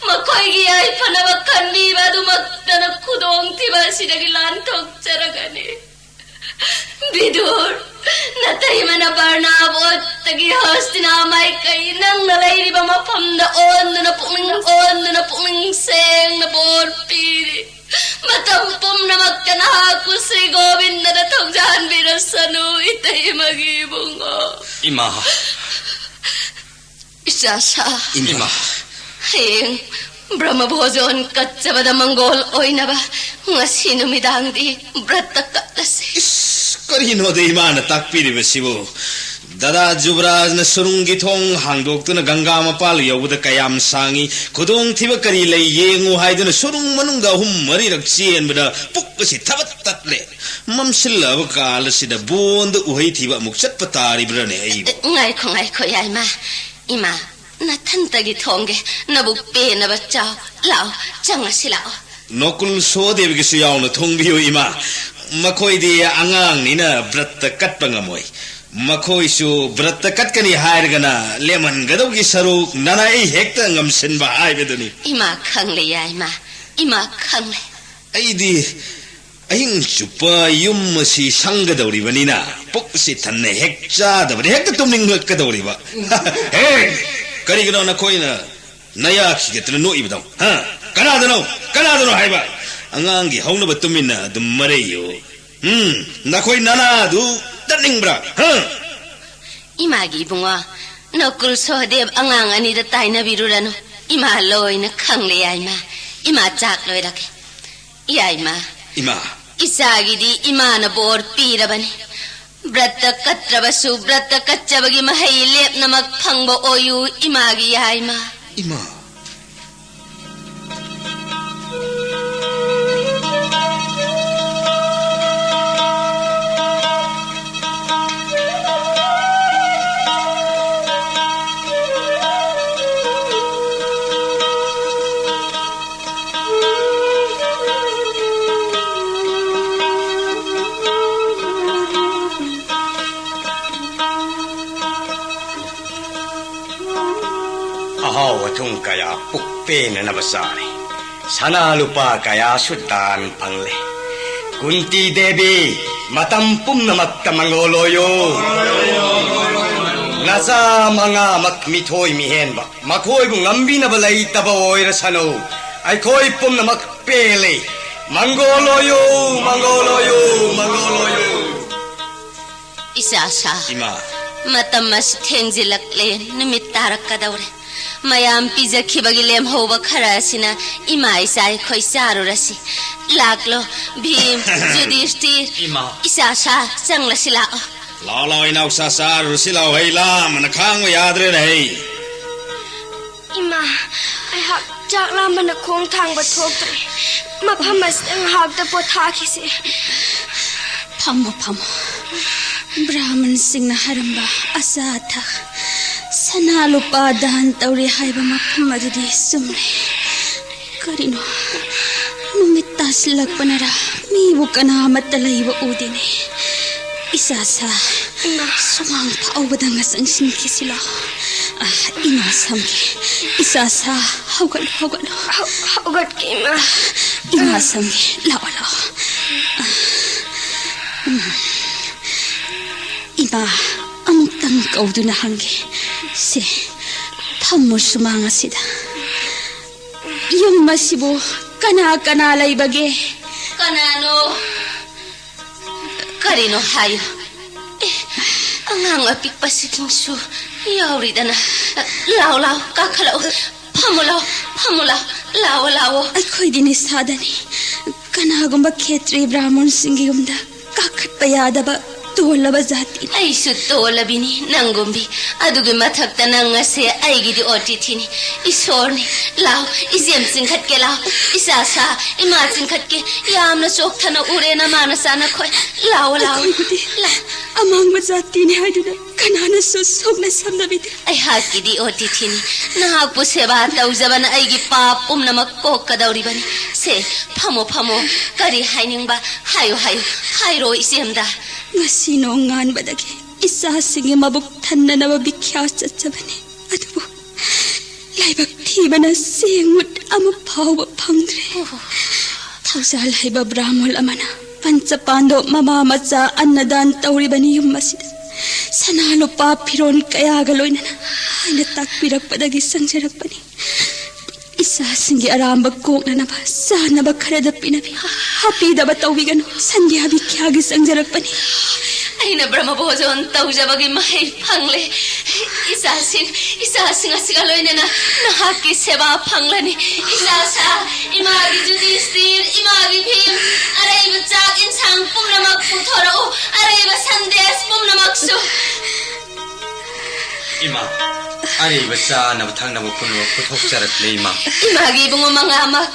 ꯃꯈꯣꯏꯒꯤ ꯌꯥꯏꯐꯅꯕ ꯈꯟꯕꯤꯕ ꯑꯗꯨꯃꯛꯇꯅ ꯈꯨꯗꯣꯡꯊꯤꯕ ꯑꯁꯤꯗꯒꯤ ꯂꯥꯟꯊꯣꯛꯆꯔꯒꯅꯤ꯫ ꯕꯤꯗꯨꯔ, ꯅꯇꯩꯃꯅ ꯕꯔꯅꯥꯕꯣꯠꯇꯒꯤ ꯍꯁꯇꯤꯅꯥ ꯃꯥꯏꯀꯩ ꯅꯪꯅ ꯂꯩꯔꯤꯕ ꯃꯐꯝꯗ ꯑꯣꯟꯗꯨꯅ ꯄꯨꯛꯅꯤꯡ, ꯑꯣꯟꯗꯨꯅ ꯄꯨꯛꯅꯤꯡ ꯁꯦꯡꯅ ꯕꯣꯔ ꯄꯤꯔꯤ꯫ ꯃꯇꯝ ꯄꯨꯝꯅꯃꯛꯇ ꯅꯍꯥꯛꯄꯨ ꯁ꯭ꯔꯤ ꯒꯣꯕꯤꯟꯗꯅ ꯊꯧꯖꯥꯟꯕꯤꯔꯁꯅꯨ, ꯏꯇꯩꯃꯒꯤ ꯏꯕꯨꯡꯉꯣ꯫ ꯏꯃꯥ꯫ ꯏꯆꯥꯁꯥ꯫ ꯏꯃꯥ꯫ ꯍꯌꯦꯡ ꯕ꯭ꯔꯍ꯭ꯃ ꯚꯣꯖꯣꯟ ꯀꯠꯆꯕꯗ ꯃꯪꯒꯣꯜ ꯑꯣꯏꯅꯕ ꯉꯁꯤ ꯅꯨꯃꯤꯗꯥꯡꯗꯤ ꯕ꯭ꯔꯠꯇ ꯀꯠꯂꯁꯤ꯫ ꯏꯁ, ꯀꯔꯤꯅꯣꯗ ꯏꯃꯥꯅ ꯇꯥꯛꯄꯤꯔꯤꯕꯁꯤꯕꯨ? ꯗꯥꯗꯥ ꯖꯨꯕꯔꯥꯖꯅ ꯁꯨꯔꯨꯡꯒꯤ ꯊꯣꯡ ꯍꯥꯡꯗꯣꯛꯇꯨꯅ ꯒꯪꯒꯥ ꯃꯄꯥꯜ ꯌꯧꯕꯗ ꯀꯌꯥꯝ ꯁꯥꯡꯉꯤ, ꯈꯨꯗꯣꯡꯊꯤꯕ ꯀꯔꯤ ꯂꯩ ꯌꯦꯡꯉꯨ ꯍꯥꯏꯗꯨꯅ ꯁꯨꯔꯨꯡ ꯃꯅꯨꯡꯗ ꯑꯍꯨꯝ ꯃꯔꯤꯔꯛ ꯆꯦꯟꯕꯗ ꯄꯨꯛ ꯑꯁꯤ ꯊꯕꯠ ꯇꯠꯂꯦ꯫ ꯃꯝꯁꯤꯜꯂꯛꯑꯕ ꯀꯥꯜ ꯑꯁꯤꯗ ꯕꯣꯟꯗ ꯎꯍꯩ ꯊꯤꯕ ꯑꯃꯨꯛ ꯆꯠꯄ ꯇꯥꯔꯤꯕ꯭ꯔꯥꯅꯦ ꯑꯩꯕꯨ? ꯉꯥꯏꯈꯣ, ꯉꯥꯏꯈꯣ, ꯌꯥꯏꯃ꯫ ꯏꯃꯥ, ꯅꯊꯟꯇꯒꯤ ꯊꯣꯡꯒꯦ꯫ ꯅꯕꯨꯛ ꯄꯦꯟꯅꯕ ꯆꯥꯎ꯫ ꯂꯥꯛꯑꯣ, ꯆꯪꯉꯁꯤ ꯂꯥꯛꯑꯣ꯫ ꯅꯣꯀꯨꯜ ꯁꯣꯍꯗꯦꯕꯒꯤꯁꯨ ꯌꯥꯎꯅ ꯊꯣꯡꯕꯤꯌꯨ, ꯏꯃꯥ꯫ ꯃꯈꯣꯏꯗꯤ ꯑꯉꯥꯡꯅꯤꯅ ꯕ꯭ꯔꯠꯇ ꯀꯠꯄ ꯉꯝꯃꯣꯏ꯫ ꯃꯈꯣꯏꯁꯨ ꯕ꯭ꯔꯠꯇ ꯀꯠꯀꯅꯤ ꯍꯥꯏꯔꯒꯅ ꯂꯦꯝꯍꯟꯒꯗꯧꯒꯤ ꯁꯔꯨꯛ ꯅꯅꯥꯏ ꯍꯦꯛꯇ ꯉꯝꯁꯤꯟꯕ ꯍꯥꯏꯕꯗꯨꯅꯤ꯫ ꯏꯃꯥ ꯈꯪꯂꯦ, ꯌꯥꯏꯃ꯫ ꯏꯃꯥ ꯈꯪꯂꯦ꯫ ꯑꯩꯗꯤ ꯑꯍꯤꯡ ꯆꯨꯞꯄ ꯌꯨꯝ ꯑꯁꯤ ꯁꯪꯒꯗꯧꯔꯤꯕꯅꯤꯅ ꯄꯨꯛꯁꯤ ꯊꯟꯅ ꯍꯦꯛ ꯆꯥꯗꯕꯗꯤ ꯍꯦꯛꯇ ꯇꯨꯝꯅꯤꯡꯂꯛꯀꯗꯧꯔꯤꯕ꯫ ꯍꯦ! ꯀꯔꯤꯒꯤꯅꯣ ꯅꯈꯣꯏꯅ ꯅꯌꯥ ꯈꯤꯒꯠꯇꯅ ꯅꯣꯛꯏꯕꯗꯣ? ꯍꯥ? ꯀꯅꯥꯗꯅꯣ? ꯀꯅꯥꯗꯅꯣ ꯍꯥꯏꯕ? ꯑꯉꯥꯡꯒꯤ ꯍꯧꯅꯕ ꯇꯨꯃꯤꯟꯅ ꯑꯗꯨꯝ ꯃꯔꯩꯌꯨ꯫ ꯎꯝ, ꯅꯈꯣꯏ ꯅꯅꯥꯗꯨ ꯇꯠꯅꯤꯡꯕ꯭ꯔꯥ? ꯍꯥ? ꯏꯃꯥꯒꯤ ꯏꯕꯨꯡꯉꯣ, ꯅꯀꯨꯜ ꯁꯣꯍꯗꯦꯕ ꯑꯉꯥꯡ ꯑꯅꯤꯗ ꯇꯥꯏꯅꯕꯤꯔꯨꯔꯅꯨ꯫ ꯏꯃꯥ ꯂꯣꯏꯅ ꯈꯪꯂꯦ, ꯌꯥꯏꯃ꯫ ꯏꯃꯥ ꯆꯥꯛ ꯂꯣꯏꯔꯒꯦ꯫ ꯌꯥꯏꯃ꯫ ꯏꯃꯥ꯫ ꯏꯆꯥꯒꯤꯗꯤ ꯏꯃꯥꯅ ꯕꯣꯔ ꯄꯤꯔꯕꯅꯤ꯫ ꯕ꯭ꯔꯠꯇ ꯀꯠꯇ꯭ꯔꯕꯁꯨ ꯕ꯭ꯔꯠꯇ ꯀꯠꯆꯕꯒꯤ ꯃꯍꯩ ꯂꯦꯞꯅꯃꯛ ꯐꯪꯕ ꯑꯣꯏꯌꯨ, ꯏꯃꯥꯒꯤ ꯌꯥꯏꯃ꯫ ꯏꯃꯥ꯫ ꯑꯍꯥꯎ ꯑꯊꯨꯝ ꯀꯌꯥ ꯄꯨꯛ ꯄꯦꯟꯅꯅꯕ ꯆꯥꯔꯦ꯫ ꯁꯅꯥ ꯂꯨꯄꯥ ꯀꯌꯥꯁꯨ ꯗꯥꯟ ꯐꯪꯂꯦ꯫ ꯀꯨꯟꯇꯤ ꯗꯦꯕꯤ, ꯃꯇꯝ ꯄꯨꯝꯅꯃꯛꯇ ꯃꯪꯒꯣꯜ ꯑꯣꯏꯌꯨ꯫ ꯅꯆꯥ ꯃꯉꯥꯃꯛ ꯃꯤꯊꯣꯏ ꯃꯤꯍꯦꯟꯕ, ꯃꯈꯣꯏꯕꯨ ꯉꯝꯕꯤꯅꯕ ꯂꯩꯇꯕ ꯑꯣꯏꯔꯁꯅꯨ꯫ ꯑꯩꯈꯣꯏ ꯄꯨꯝꯅꯃꯛ ꯄꯦꯜꯂꯤ꯫ ꯃꯪꯒꯣꯜ ꯑꯣꯏꯌꯨ, ꯃꯪꯒꯣꯜ ꯑꯣꯏꯌꯨ, ꯃꯪꯒꯣꯜ ꯑꯣꯏꯌꯨ꯫ ꯏꯆꯥ ꯁꯥ꯫ ꯏꯃꯥ꯫ ꯃꯇꯝ ꯑꯁꯤ ꯊꯦꯡꯖꯤꯜꯂꯛꯂꯦ, ꯅꯨꯃꯤꯠ ꯇꯥꯔꯛꯀꯗꯧꯔꯦ꯫ ꯃꯌꯥꯝ ꯄꯤꯖꯈꯤꯕꯒꯤ ꯂꯦꯝꯍꯧꯕ ꯈꯔ ꯑꯁꯤꯅ ꯏꯃꯥ ꯏꯆꯥ ꯑꯩꯈꯣꯏ ꯆꯥꯔꯨꯔꯁꯤ꯫ ꯂꯥꯛꯂꯣ, ꯚꯤꯝ, ꯖꯨꯙꯤꯁꯇꯤꯔ꯫ ꯏꯃꯥ꯫ ꯏꯆꯥ ꯁꯥ, ꯆꯪꯂꯁꯤ ꯂꯥꯛꯑꯣ꯫ ꯂꯥꯛꯑꯣ, ꯂꯥꯛꯑꯣ, ꯏꯅꯥꯎꯆꯥ, ꯆꯥꯔꯨꯔꯁꯤ ꯂꯥꯛꯑꯣ꯫ ꯍꯩ ꯂꯥꯝꯕꯅ ꯈꯥꯡꯕ ꯌꯥꯗ꯭ꯔꯦꯅꯦ, ꯍꯩ꯫ ꯏꯃꯥ, ꯑꯩꯍꯥꯛ ꯆꯥꯛ ꯂꯥꯝꯕꯅ ꯈꯣꯡ ꯊꯥꯡꯕ ꯊꯣꯛꯇ꯭ꯔꯦ꯫ ꯃꯐꯝ ꯑꯁꯤꯗ ꯉꯥꯏꯍꯥꯛꯇ ꯄꯣꯊꯥꯈꯤꯁꯤ꯫ ꯐꯝꯃꯣ, ꯐꯝꯃꯣ꯫ ꯕ꯭ꯔꯥꯍꯃꯟꯁꯤꯡꯅ ꯍꯥꯏꯔꯝꯕ ꯑꯆꯥ ꯑꯊꯛ, ꯁꯅꯥ ꯂꯨꯄꯥ ꯗꯥꯟ ꯇꯧꯔꯤ ꯍꯥꯏꯕ ꯃꯐꯝ ꯑꯗꯨꯗꯤ ꯆꯨꯝꯂꯦ꯫ ꯀꯔꯤꯅꯣ, ꯅꯨꯃꯤꯠ ꯁꯤꯜꯂꯛꯄꯅꯔꯥ, ꯃꯤꯕꯨ ꯀꯅꯥꯃꯠꯇ ꯂꯩꯕ ꯎꯗꯦꯅꯦ꯫ ꯏꯆꯥ ꯁꯥ, ꯏꯃꯥ꯫ ꯁꯨꯃꯥꯡ ꯐꯥꯎꯕꯗ ꯉꯁꯪ ꯁꯤꯟꯈꯤꯁꯤ ꯂꯥꯎ꯫ ꯑ, ꯏꯃꯥ ꯁꯝꯒꯦ꯫ ꯏꯆꯥ ꯁꯥ, ꯍꯧꯒꯠꯂꯣ, ꯍꯧꯒꯠꯂꯣ꯫ ꯍꯧ-, ꯍꯧꯒꯠꯀꯦ, ꯏꯃꯥ꯫ ꯏꯃꯥ ꯁꯝꯒꯦ, ꯂꯥꯛꯑꯣ, ꯂꯥꯛꯑꯣ꯫ ꯑ, ꯎꯝ꯫ ꯏꯃꯥ, ꯑꯃꯨꯛꯇꯪ ꯀꯧꯗꯨꯅ ꯍꯪꯒꯦ꯫ ꯁꯦ, ꯐꯝꯃꯨ ꯁꯨꯃꯥꯡ ꯑꯁꯤꯗ꯫ ꯌꯨꯝ ꯑꯁꯤꯕꯨ ꯀꯅꯥ ꯀꯅꯥ ꯂꯩꯕꯒꯦ? ꯀꯅꯥꯅꯣ? ꯀꯔꯤꯅꯣ ꯍꯥꯏꯌꯨ꯫ ꯑꯦ, ꯑꯉꯥꯡ ꯑꯄꯤꯛꯄꯁꯤꯡꯁꯨ ꯌꯥꯎꯔꯤꯗꯅ꯫ ꯂꯥꯎ, ꯂꯥꯎ, ꯀꯥꯈꯠꯂꯛꯎ꯫ ꯐꯝꯃꯨ ꯂꯥꯎ, ꯐꯝꯃꯨ ꯂꯥꯎ, ꯂꯥꯎꯑꯣ, ꯂꯥꯎꯑꯣ꯫ ꯑꯩꯈꯣꯏꯗꯤ ꯅꯤꯁꯥꯗꯅꯤ꯫ ꯀꯅꯥꯒꯨꯝꯕ ꯈꯦꯇ꯭ꯔꯤ ꯕ꯭ꯔꯥꯍꯃꯣꯟꯁꯤꯡꯒꯤ ꯌꯨꯝꯗ ꯀꯥꯈꯠꯄ ꯌꯥꯗꯕ ꯇꯣꯜꯂꯕ ꯖꯥꯇꯤꯅꯤ꯫ ꯑꯩꯁꯨ ꯇꯣꯜꯂꯕꯤꯅꯤ ꯅꯪꯒꯨꯝꯕꯤ꯫ ꯑꯗꯨꯒꯤ ꯃꯊꯛꯇ ꯅꯪ ꯑꯁꯦ ꯑꯩꯒꯤꯗꯤ ꯑꯣꯇꯤꯊꯤꯅꯤ꯫ ꯏꯁꯣꯔꯅꯤ꯫ ꯂꯥꯎ, ꯏꯆꯦꯝ ꯆꯤꯡꯈꯠꯀꯦ ꯂꯥꯎ꯫ ꯏꯆꯥ ꯁꯥ, ꯏꯃꯥ ꯆꯤꯡꯈꯠꯀꯦ꯫ ꯌꯥꯝꯅ ꯆꯣꯛꯊꯅ ꯎꯔꯦ ꯅꯃꯥ ꯅꯆꯥ ꯅꯈꯣꯏ꯫ ꯂꯥꯎꯑꯣ, ꯂꯥꯎꯑꯣ꯫ ꯑꯩꯈꯣꯏꯕꯨꯗꯤ ꯂꯥꯎ꯫ ꯑꯃꯥꯡꯕ ꯖꯥꯇꯤꯅꯤ ꯍꯥꯏꯗꯨꯅ ꯀꯅꯥꯅꯁꯨ ꯁꯣꯛꯅ ꯁꯝꯅꯕꯤꯗꯦ꯫ ꯑꯩꯍꯥꯛꯀꯤꯗꯤ ꯑꯣꯇꯤꯊꯤꯅꯤ꯫ ꯅꯍꯥꯛꯄꯨ ꯁꯦꯕꯥ ꯇꯧꯖꯕꯅ ꯑꯩꯒꯤ ꯄꯥꯞ ꯄꯨꯝꯅꯃꯛ ꯀꯣꯛꯀꯗꯧꯔꯤꯕꯅꯤ꯫ ꯁꯦ, ꯐꯝꯃꯣ, ꯐꯝꯃꯣ꯫ ꯀꯔꯤ ꯍꯥꯏꯅꯤꯡꯕ? ꯍꯥꯏꯌꯨ, ꯍꯥꯏꯌꯨ꯫ ꯍꯥꯏꯔꯣ, ꯏꯆꯦꯝꯗ꯫ ꯉꯁꯤ ꯅꯣꯡꯉꯥꯟꯕꯗꯒꯤ ꯏꯆꯥꯁꯤꯡꯒꯤ ꯃꯕꯨꯛ ꯊꯟꯅꯅꯕ ꯚꯤꯈ꯭ꯌꯥ ꯆꯠꯆꯕꯅꯤ꯫ ꯑꯗꯨꯕꯨ ꯂꯥꯏꯕꯛ ꯊꯤꯕꯅ ꯆꯦꯡ ꯃꯨꯠ ꯑꯃ ꯐꯥꯎꯕ ꯐꯪꯗ꯭ꯔꯦ꯫ ꯑꯣ꯫ ꯊꯧꯖꯥꯜ ꯍꯩꯕ ꯕ꯭ꯔꯥꯍꯃꯣꯜ ꯑꯃꯅ ꯄꯟꯆꯄꯥꯟꯗꯣ ꯃꯃꯥ ꯃꯆꯥ ꯑꯟꯅꯗꯥꯟ ꯇꯧꯔꯤꯕꯅꯤ ꯌꯨꯝ ꯑꯁꯤꯗ꯫ ꯁꯅꯥ ꯂꯨꯄꯥ ꯐꯤꯔꯣꯜ ꯀꯌꯥꯒ ꯂꯣꯏꯅꯅ ꯍꯥꯏꯅ ꯇꯥꯛꯄꯤꯔꯛꯄꯗꯒꯤ ꯆꯪꯖꯔꯛꯄꯅꯤ꯫ ꯏꯆꯥꯁꯤꯡꯒꯤ ꯑꯔꯥꯝꯕ ꯀꯣꯛꯅꯅꯕ ꯆꯥꯅꯕ ꯈꯔꯗ ꯄꯤꯅꯕꯤ꯫ ꯍꯥꯞꯄꯤꯗꯕ ꯇꯧꯕꯤꯒꯅꯨ꯫ ꯁꯟꯒꯤ ꯍꯥꯕꯤꯈ꯭ꯌꯥꯒꯤ ꯆꯪꯖꯔꯛꯄꯅꯤ꯫ ꯑꯩꯅ ꯕ꯭ꯔꯍ꯭ꯃ ꯚꯣꯖꯣꯟ ꯇꯧꯖꯕꯒꯤ ꯃꯍꯩ ꯐꯪꯂꯦ꯫ ꯏꯆꯥꯁꯤꯡ, ꯏꯆꯥꯁꯤꯡ ꯑꯁꯤꯒ ꯂꯣꯏꯅꯅ ꯅꯍꯥꯛꯀꯤ ꯁꯦꯕꯥ ꯐꯪꯂꯅꯤ꯫ ꯏꯆꯥ ꯁꯥ, ꯏꯃꯥꯒꯤ ꯖꯨꯗꯤꯁꯇꯤꯔ, ꯏꯃꯥꯒꯤ ꯚꯤꯝ, ꯑꯔꯩꯕ ꯆꯥꯛ ꯏꯟꯁꯥꯡ ꯄꯨꯝꯅꯃꯛ ꯄꯨꯊꯣꯔꯛꯎ꯫ ꯑꯔꯩꯕ ꯁꯟꯗꯦꯁ ꯄꯨꯝꯅꯃꯛꯁꯨ꯫ ꯏꯃꯥ, ꯑꯔꯩꯕ ꯆꯥꯅꯕ ꯊꯛꯅꯕ ꯄꯨꯝꯅꯃꯛ ꯄꯨꯊꯣꯛꯆꯔꯛꯂꯦ, ꯏꯃꯥ꯫ ꯏꯃꯥꯒꯤ ꯏꯕꯨꯡꯉꯣ ꯃꯉꯥꯃꯛ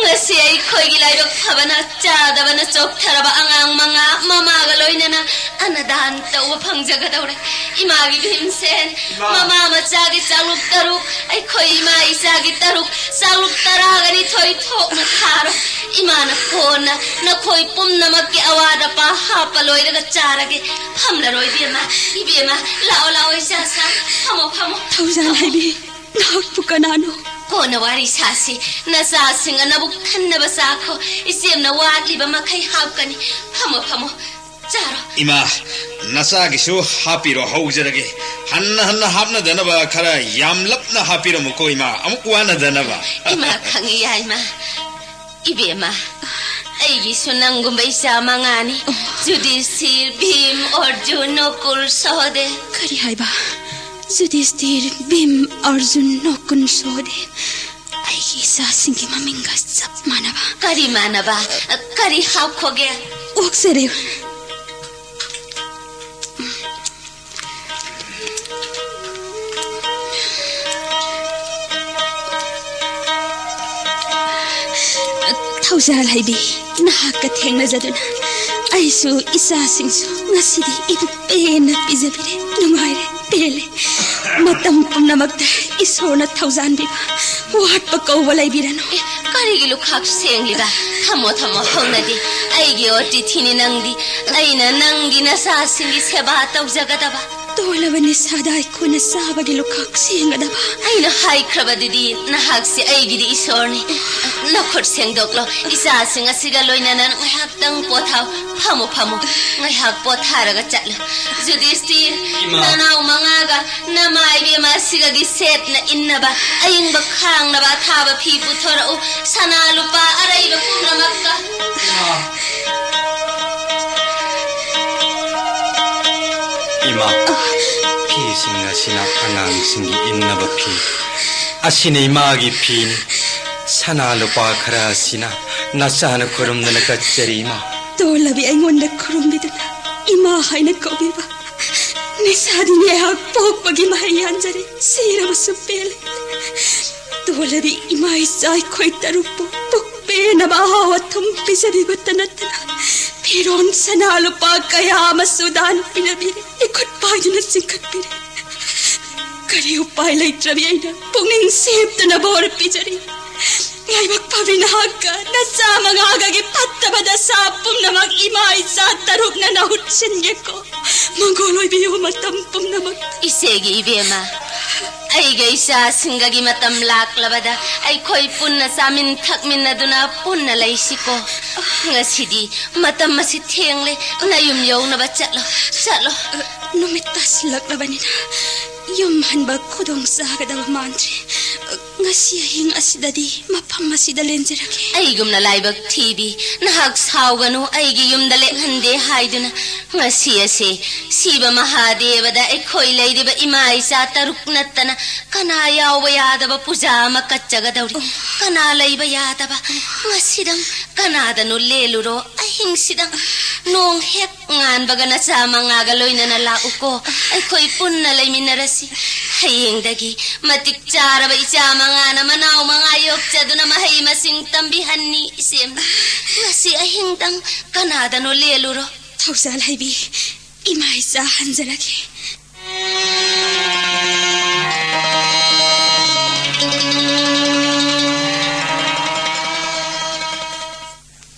ꯉꯁꯤ ꯑꯩꯈꯣꯏꯒꯤ ꯂꯥꯏꯕꯛ ꯐꯕꯅ ꯆꯥꯗꯕꯅ ꯆꯣꯛꯊꯔꯕ ꯑꯉꯥꯡ ꯃꯉꯥ ꯃꯃꯥꯒ ꯂꯣꯏꯅꯅ ꯑꯅꯗꯥꯟ ꯇꯧꯕ ꯐꯪꯖꯒꯗꯧꯔꯦ꯫ ꯏꯃꯥꯒꯤ ꯚꯤꯝꯁꯦꯟ, ꯏꯃꯥ꯫ ꯃꯃꯥ ꯃꯆꯥꯒꯤ ꯆꯥꯛꯂꯨꯛ ꯇꯔꯨꯛ, ꯑꯩꯈꯣꯏ ꯏꯃꯥ ꯏꯆꯥꯒꯤ ꯇꯔꯨꯛ, ꯆꯥꯛꯂꯨꯛ ꯇꯔꯥꯒ ꯅꯤꯊꯣꯏ ꯊꯣꯛꯅ ꯊꯥꯔꯣ꯫ ꯏꯃꯥꯅ ꯀꯣꯟꯅ ꯅꯈꯣꯏ ꯄꯨꯝꯅꯃꯛꯀꯤ ꯑꯋꯥꯠ ꯑꯄꯥ ꯍꯥꯞꯄ ꯂꯣꯏꯔꯒ ꯆꯥꯔꯒꯦ꯫ ꯐꯝꯂꯔꯣꯏ ꯏꯕꯦꯝꯃ, ꯏꯕꯦꯝꯃ, ꯂꯥꯛꯑꯣ, ꯂꯥꯛꯑꯣ, ꯏꯆꯥ ꯁꯥ, ꯐꯝꯃꯣ, ꯐꯝꯃꯣ꯫ ꯊꯧꯖꯥꯜ ꯍꯥꯏꯕꯤ, ꯅꯍꯥꯛꯄꯨ ꯀꯅꯥꯅꯣ? ꯀꯣꯟꯅ ꯋꯥꯔꯤ ꯁꯥꯁꯤ꯫ ꯅꯆꯥꯁꯤꯡ ꯑꯅꯕꯨ ꯈꯟꯅꯕ ꯆꯥꯈꯣ꯫ ꯏꯆꯦꯝꯅ ꯋꯥꯠꯂꯤꯕ ꯃꯈꯩ ꯍꯥꯞꯀꯅꯤ꯫ ꯐꯝꯃꯣ, ꯐꯝꯃꯣ꯫ ꯆꯥꯔꯣ꯫ ꯏꯃꯥ, ꯅꯆꯥꯒꯤꯁꯨ ꯍꯥꯞꯄꯤꯔꯣ ꯍꯧꯖꯔꯒꯦ꯫ ꯍꯟꯅ ꯍꯟꯅ ꯍꯥꯞꯅꯗꯅꯕ ꯈꯔ ꯌꯥꯝꯂꯞꯅ ꯍꯥꯞꯄꯤꯔꯝꯃꯨꯀꯣ, ꯏꯃꯥ꯫ ꯑꯃꯨꯛ ꯋꯥꯅꯗꯅꯕ꯫ ꯏꯃꯥ ꯈꯪꯉꯤ, ꯌꯥꯏꯃ꯫ ꯏꯕꯦꯝꯃ, ꯑꯩꯒꯤꯁꯨ ꯅꯪꯒꯨꯝꯕ ꯏꯆꯥ ꯃꯉꯥꯅꯤ꯫ ꯌꯨꯙꯤꯁꯊꯤꯔ, ꯚꯤꯝ, ꯑꯔꯖꯨꯟ, ꯅꯀꯨꯜ, ꯁꯍꯗꯦꯕ꯫ ꯀꯔꯤ ꯍꯥꯏꯕ? ꯌꯨꯙꯤꯁꯊꯤꯔ, ꯚꯤꯝ, ꯑꯔꯖꯨꯟ, ꯅꯀꯨꯜ, ꯁꯍꯗꯦꯕ꯫ ꯑꯩꯒꯤ ꯏꯆꯥꯁꯤꯡꯒꯤ ꯃꯃꯤꯡꯒ ꯆꯞ ꯃꯥꯟꯅꯕ꯫ ꯀꯔꯤ ꯃꯥꯟꯅꯕ? ꯀꯔꯤ ꯍꯥꯞꯈꯣꯒꯦ? ꯑꯣꯛꯆꯔꯦ꯫ ꯊꯧꯖꯥꯜ ꯍꯩꯕꯤ, ꯅꯍꯥꯛꯀ ꯊꯦꯡꯅꯖꯗꯨꯅ ꯑꯩꯁꯨ ꯏꯆꯥꯁꯤꯡꯁꯨ ꯉꯁꯤꯗꯤ ꯏꯕꯨꯛ ꯄꯦꯟꯅ ꯄꯤꯖꯕꯤꯔꯦ꯫ ꯅꯨꯡꯉꯥꯏꯔꯦ, ꯄꯦꯜꯂꯦ꯫ ꯃꯇꯝ ꯄꯨꯝꯅꯃꯛꯇ ꯏꯁꯣꯔꯅ ꯊꯧꯖꯥꯟꯕꯤꯕ, ꯋꯥꯠꯄ ꯀꯧꯕ ꯂꯩꯕꯤꯔꯅꯨ꯫ ꯑꯦ, ꯀꯔꯤꯒꯤ ꯂꯨꯈꯥꯛ ꯁꯦꯡꯂꯤꯕ? ꯊꯝꯃꯣ, ꯊꯝꯃꯣ, ꯍꯧꯅꯗꯦ꯫ ꯑꯩꯒꯤ ꯑꯣꯇꯤꯊꯤꯅꯤ ꯅꯪꯗꯤ꯫ ꯑꯩꯅ ꯅꯪꯒꯤ ꯅꯆꯥꯁꯤꯡꯒꯤ ꯁꯦꯕꯥ ꯇꯧꯖꯒꯗꯕ꯫ ꯇꯣꯜꯂꯕ ꯅꯤꯁꯥꯗ ꯑꯩꯈꯣꯏꯅ ꯆꯥꯕꯒꯤ ꯂꯨꯈꯥꯛ ꯁꯦꯡꯒꯗꯕ꯫ ꯑꯩꯅ ꯍꯥꯏꯈ꯭ꯔꯕꯗꯨꯗꯤ, ꯅꯍꯥꯛꯁꯦ ꯑꯩꯒꯤꯗꯤ ꯏꯁꯣꯔꯅꯤ꯫ ꯅꯈꯨꯠ ꯁꯦꯡꯗꯣꯛꯂꯣ꯫ ꯏꯆꯥꯁꯤꯡ ꯑꯁꯤꯒ ꯂꯣꯏꯅꯅ ꯉꯥꯏꯍꯥꯛꯇꯪ ꯄꯣꯊꯥꯎ꯫ ꯐꯝꯃꯨ, ꯐꯝꯃꯨ꯫ ꯉꯥꯏꯍꯥꯛ ꯄꯣꯊꯥꯔꯒ ꯆꯠꯂꯨ꯫ ꯌꯨꯙꯤꯁꯊꯤꯔ, ꯏꯃꯥ꯫ ꯅꯅꯥꯎ ꯃꯉꯥꯒ ꯅꯃꯥ ꯏꯕꯦꯝꯃ ꯑꯁꯤꯒꯒꯤ ꯁꯦꯠꯅ ꯏꯟꯅꯕ ꯑꯏꯪꯕ ꯈꯥꯡꯅꯕ ꯑꯊꯥꯕ ꯐꯤ ꯄꯨꯊꯣꯔꯛꯎ꯫ ꯁꯅꯥ ꯂꯨꯄꯥ ꯑꯔꯩꯕ ꯄꯨꯝꯅꯃꯛꯀ꯫ ꯏꯃꯥ, ꯐꯤꯁꯤꯡ ꯑꯁꯤꯅ ꯑꯉꯥꯡꯁꯤꯡꯒꯤ ꯏꯟꯅꯕ ꯐꯤ꯫ ꯑꯁꯤꯅ ꯏꯃꯥꯒꯤ ꯐꯤꯅꯤ꯫ ꯁꯅꯥ ꯂꯨꯄꯥ ꯈꯔ ꯑꯁꯤꯅ ꯅꯆꯥꯅ ꯈꯨꯔꯨꯝꯗꯨꯅ ꯀꯠꯆꯔꯤ, ꯏꯃꯥ꯫ ꯇꯣꯜꯂꯕꯤ ꯑꯩꯉꯣꯟꯗ ꯈꯨꯔꯨꯝꯕꯤꯗꯨꯅ ꯏꯃꯥ ꯍꯥꯏꯅ ꯀꯧꯕꯤꯕ꯫ ꯅꯤꯁꯥꯗꯤ ꯉꯥꯏꯍꯥꯛ ꯄꯣꯛꯄꯒꯤ ꯃꯍꯩ ꯌꯥꯟꯖꯔꯦ, ꯁꯤꯔꯕꯁꯨ ꯄꯦꯜꯂꯦ꯫ ꯇꯣꯜꯂꯕꯤ ꯏꯃꯥ ꯏꯆꯥ ꯑꯩꯈꯣꯏ ꯇꯔꯨꯛꯄꯨ ꯄꯨꯛ ꯄꯦꯟꯅꯕ ꯑꯍꯥꯎ ꯑꯊꯨꯝ ꯄꯤꯖꯕꯤꯕꯇ ꯅꯠꯇꯅ ꯐꯤꯔꯣꯟ ꯁꯅꯥ ꯂꯨꯄꯥ ꯀꯌꯥ ꯑꯃꯁꯨ ꯗꯥꯟ ꯄꯤꯅꯕꯤꯔꯦ꯫ ꯏꯈꯨꯠ ꯄꯥꯏꯗꯨꯅ ꯆꯤꯡꯈꯠꯄꯤꯔꯦ꯫ ꯀꯔꯤ ꯎꯄꯥꯏ ꯂꯩꯇ꯭ꯔꯕꯤ ꯑꯩꯅ ꯄꯨꯛꯅꯤꯡ ꯁꯦꯞꯇꯅ ꯕꯣꯔ ꯄꯤꯖꯔꯤ꯫ ꯂꯥꯏꯕꯛ ꯐꯕꯤ ꯅꯍꯥꯛꯀ ꯅꯆꯥ ꯃꯉꯥꯒꯒꯤ ꯐꯠꯇꯕ ꯗꯁꯥ ꯄꯨꯝꯅꯃꯛ ꯏꯃꯥ ꯏꯆꯥ ꯇꯔꯨꯛꯅ ꯅꯍꯨꯠ ꯁꯤꯟꯒꯦꯀꯣ꯫ ꯃꯪꯒꯣꯜ ꯑꯣꯏꯕꯤꯌꯨ ꯃꯇꯝ ꯄꯨꯝꯅꯃꯛ꯫ ꯏꯆꯦꯒꯤ ꯏꯕꯦꯝꯃ, ꯑꯩꯒ ꯏꯆꯥꯁꯤꯡꯒꯒꯤ ꯃꯇꯝ ꯂꯥꯛꯂꯕꯗ ꯑꯩꯈꯣꯏ ꯄꯨꯟꯅ ꯆꯥꯃꯤꯟ ꯊꯛꯃꯤꯟꯅꯗꯨꯅ ꯄꯨꯟꯅ ꯂꯩꯁꯤꯀꯣ꯫ ꯉꯁꯤꯗꯤ ꯃꯇꯝ ꯑꯁꯤ ꯊꯦꯡꯂꯦ, ꯅꯌꯨꯝ ꯌꯧꯅꯕ ꯆꯠꯂꯣ, ꯆꯠꯂꯣ꯫ ꯅꯨꯃꯤꯠ ꯇꯥꯁꯤꯜꯂꯛꯂꯕꯅꯤꯅ ꯌꯨꯝ ꯍꯟꯕ ꯈꯨꯗꯣꯡ ꯆꯥꯒꯗꯕ ꯃꯥꯟꯗ꯭ꯔꯦ꯫ ꯉꯁꯤ ꯑꯍꯤꯡ ꯑꯁꯤꯗꯗꯤ ꯃꯐꯝ ꯑꯁꯤꯗ ꯂꯦꯟꯖꯔꯒꯦ꯫ ꯑꯩꯒꯨꯝꯅ ꯂꯥꯏꯕꯛ ꯊꯤꯕꯤ ꯅꯍꯥꯛ ꯁꯥꯎꯒꯅꯨ, ꯑꯩꯒꯤ ꯌꯨꯝꯗ ꯂꯦꯛꯍꯟꯗꯦ ꯍꯥꯏꯗꯨꯅ꯫ ꯉꯁꯤ ꯑꯁꯦ ꯁꯤꯕ ꯃꯍꯥꯗꯦꯕꯗ ꯑꯩꯈꯣꯏ ꯂꯩꯔꯤꯕ ꯏꯃꯥ ꯏꯆꯥ ꯇꯔꯨꯛ ꯅꯠꯇꯅ ꯀꯅꯥ ꯌꯥꯎꯕ ꯌꯥꯗꯕ ꯄꯨꯖꯥ ꯑꯃ ꯀꯠꯆꯒꯗꯧꯔꯤ꯫ ꯀꯅꯥ ꯂꯩꯕ ꯌꯥꯗꯕ? ꯉꯁꯤꯗꯪ ꯀꯅꯥꯗꯅꯣ ꯂꯦꯜꯂꯨꯔꯣ꯫ ꯑꯍꯤꯡꯁꯤꯗꯪ ꯅꯣꯡ ꯍꯦꯛ ꯉꯥꯟꯕꯒ ꯅꯆꯥ ꯃꯉꯥꯒ ꯂꯣꯏꯅꯅ ꯂꯥꯛꯎꯀꯣ꯫ ꯑꯩꯈꯣꯏ ꯄꯨꯟꯅ ꯂꯩꯃꯤꯟꯅꯔꯁꯤ꯫ ꯍꯌꯦꯡꯗꯒꯤ ꯃꯇꯤꯛ ꯆꯥꯔꯕ ꯏꯆꯥ ꯃꯉꯥꯅ ꯃꯅꯥꯎ ꯃꯉꯥ ꯌꯣꯛꯆꯗꯨꯅ ꯃꯍꯩ ꯃꯁꯤꯡ ꯇꯝꯕꯤꯍꯟꯅꯤ ꯏꯆꯦꯝ꯫ ꯉꯁꯤ ꯑꯍꯤꯡꯗꯪ ꯀꯅꯥꯗꯅꯣ ꯂꯦꯜꯂꯨꯔꯣ꯫ ꯊꯧꯖꯥꯜ ꯍꯩꯕꯤ, ꯏꯃꯥ ꯏꯆꯥ ꯍꯟꯖꯔꯒꯦ꯫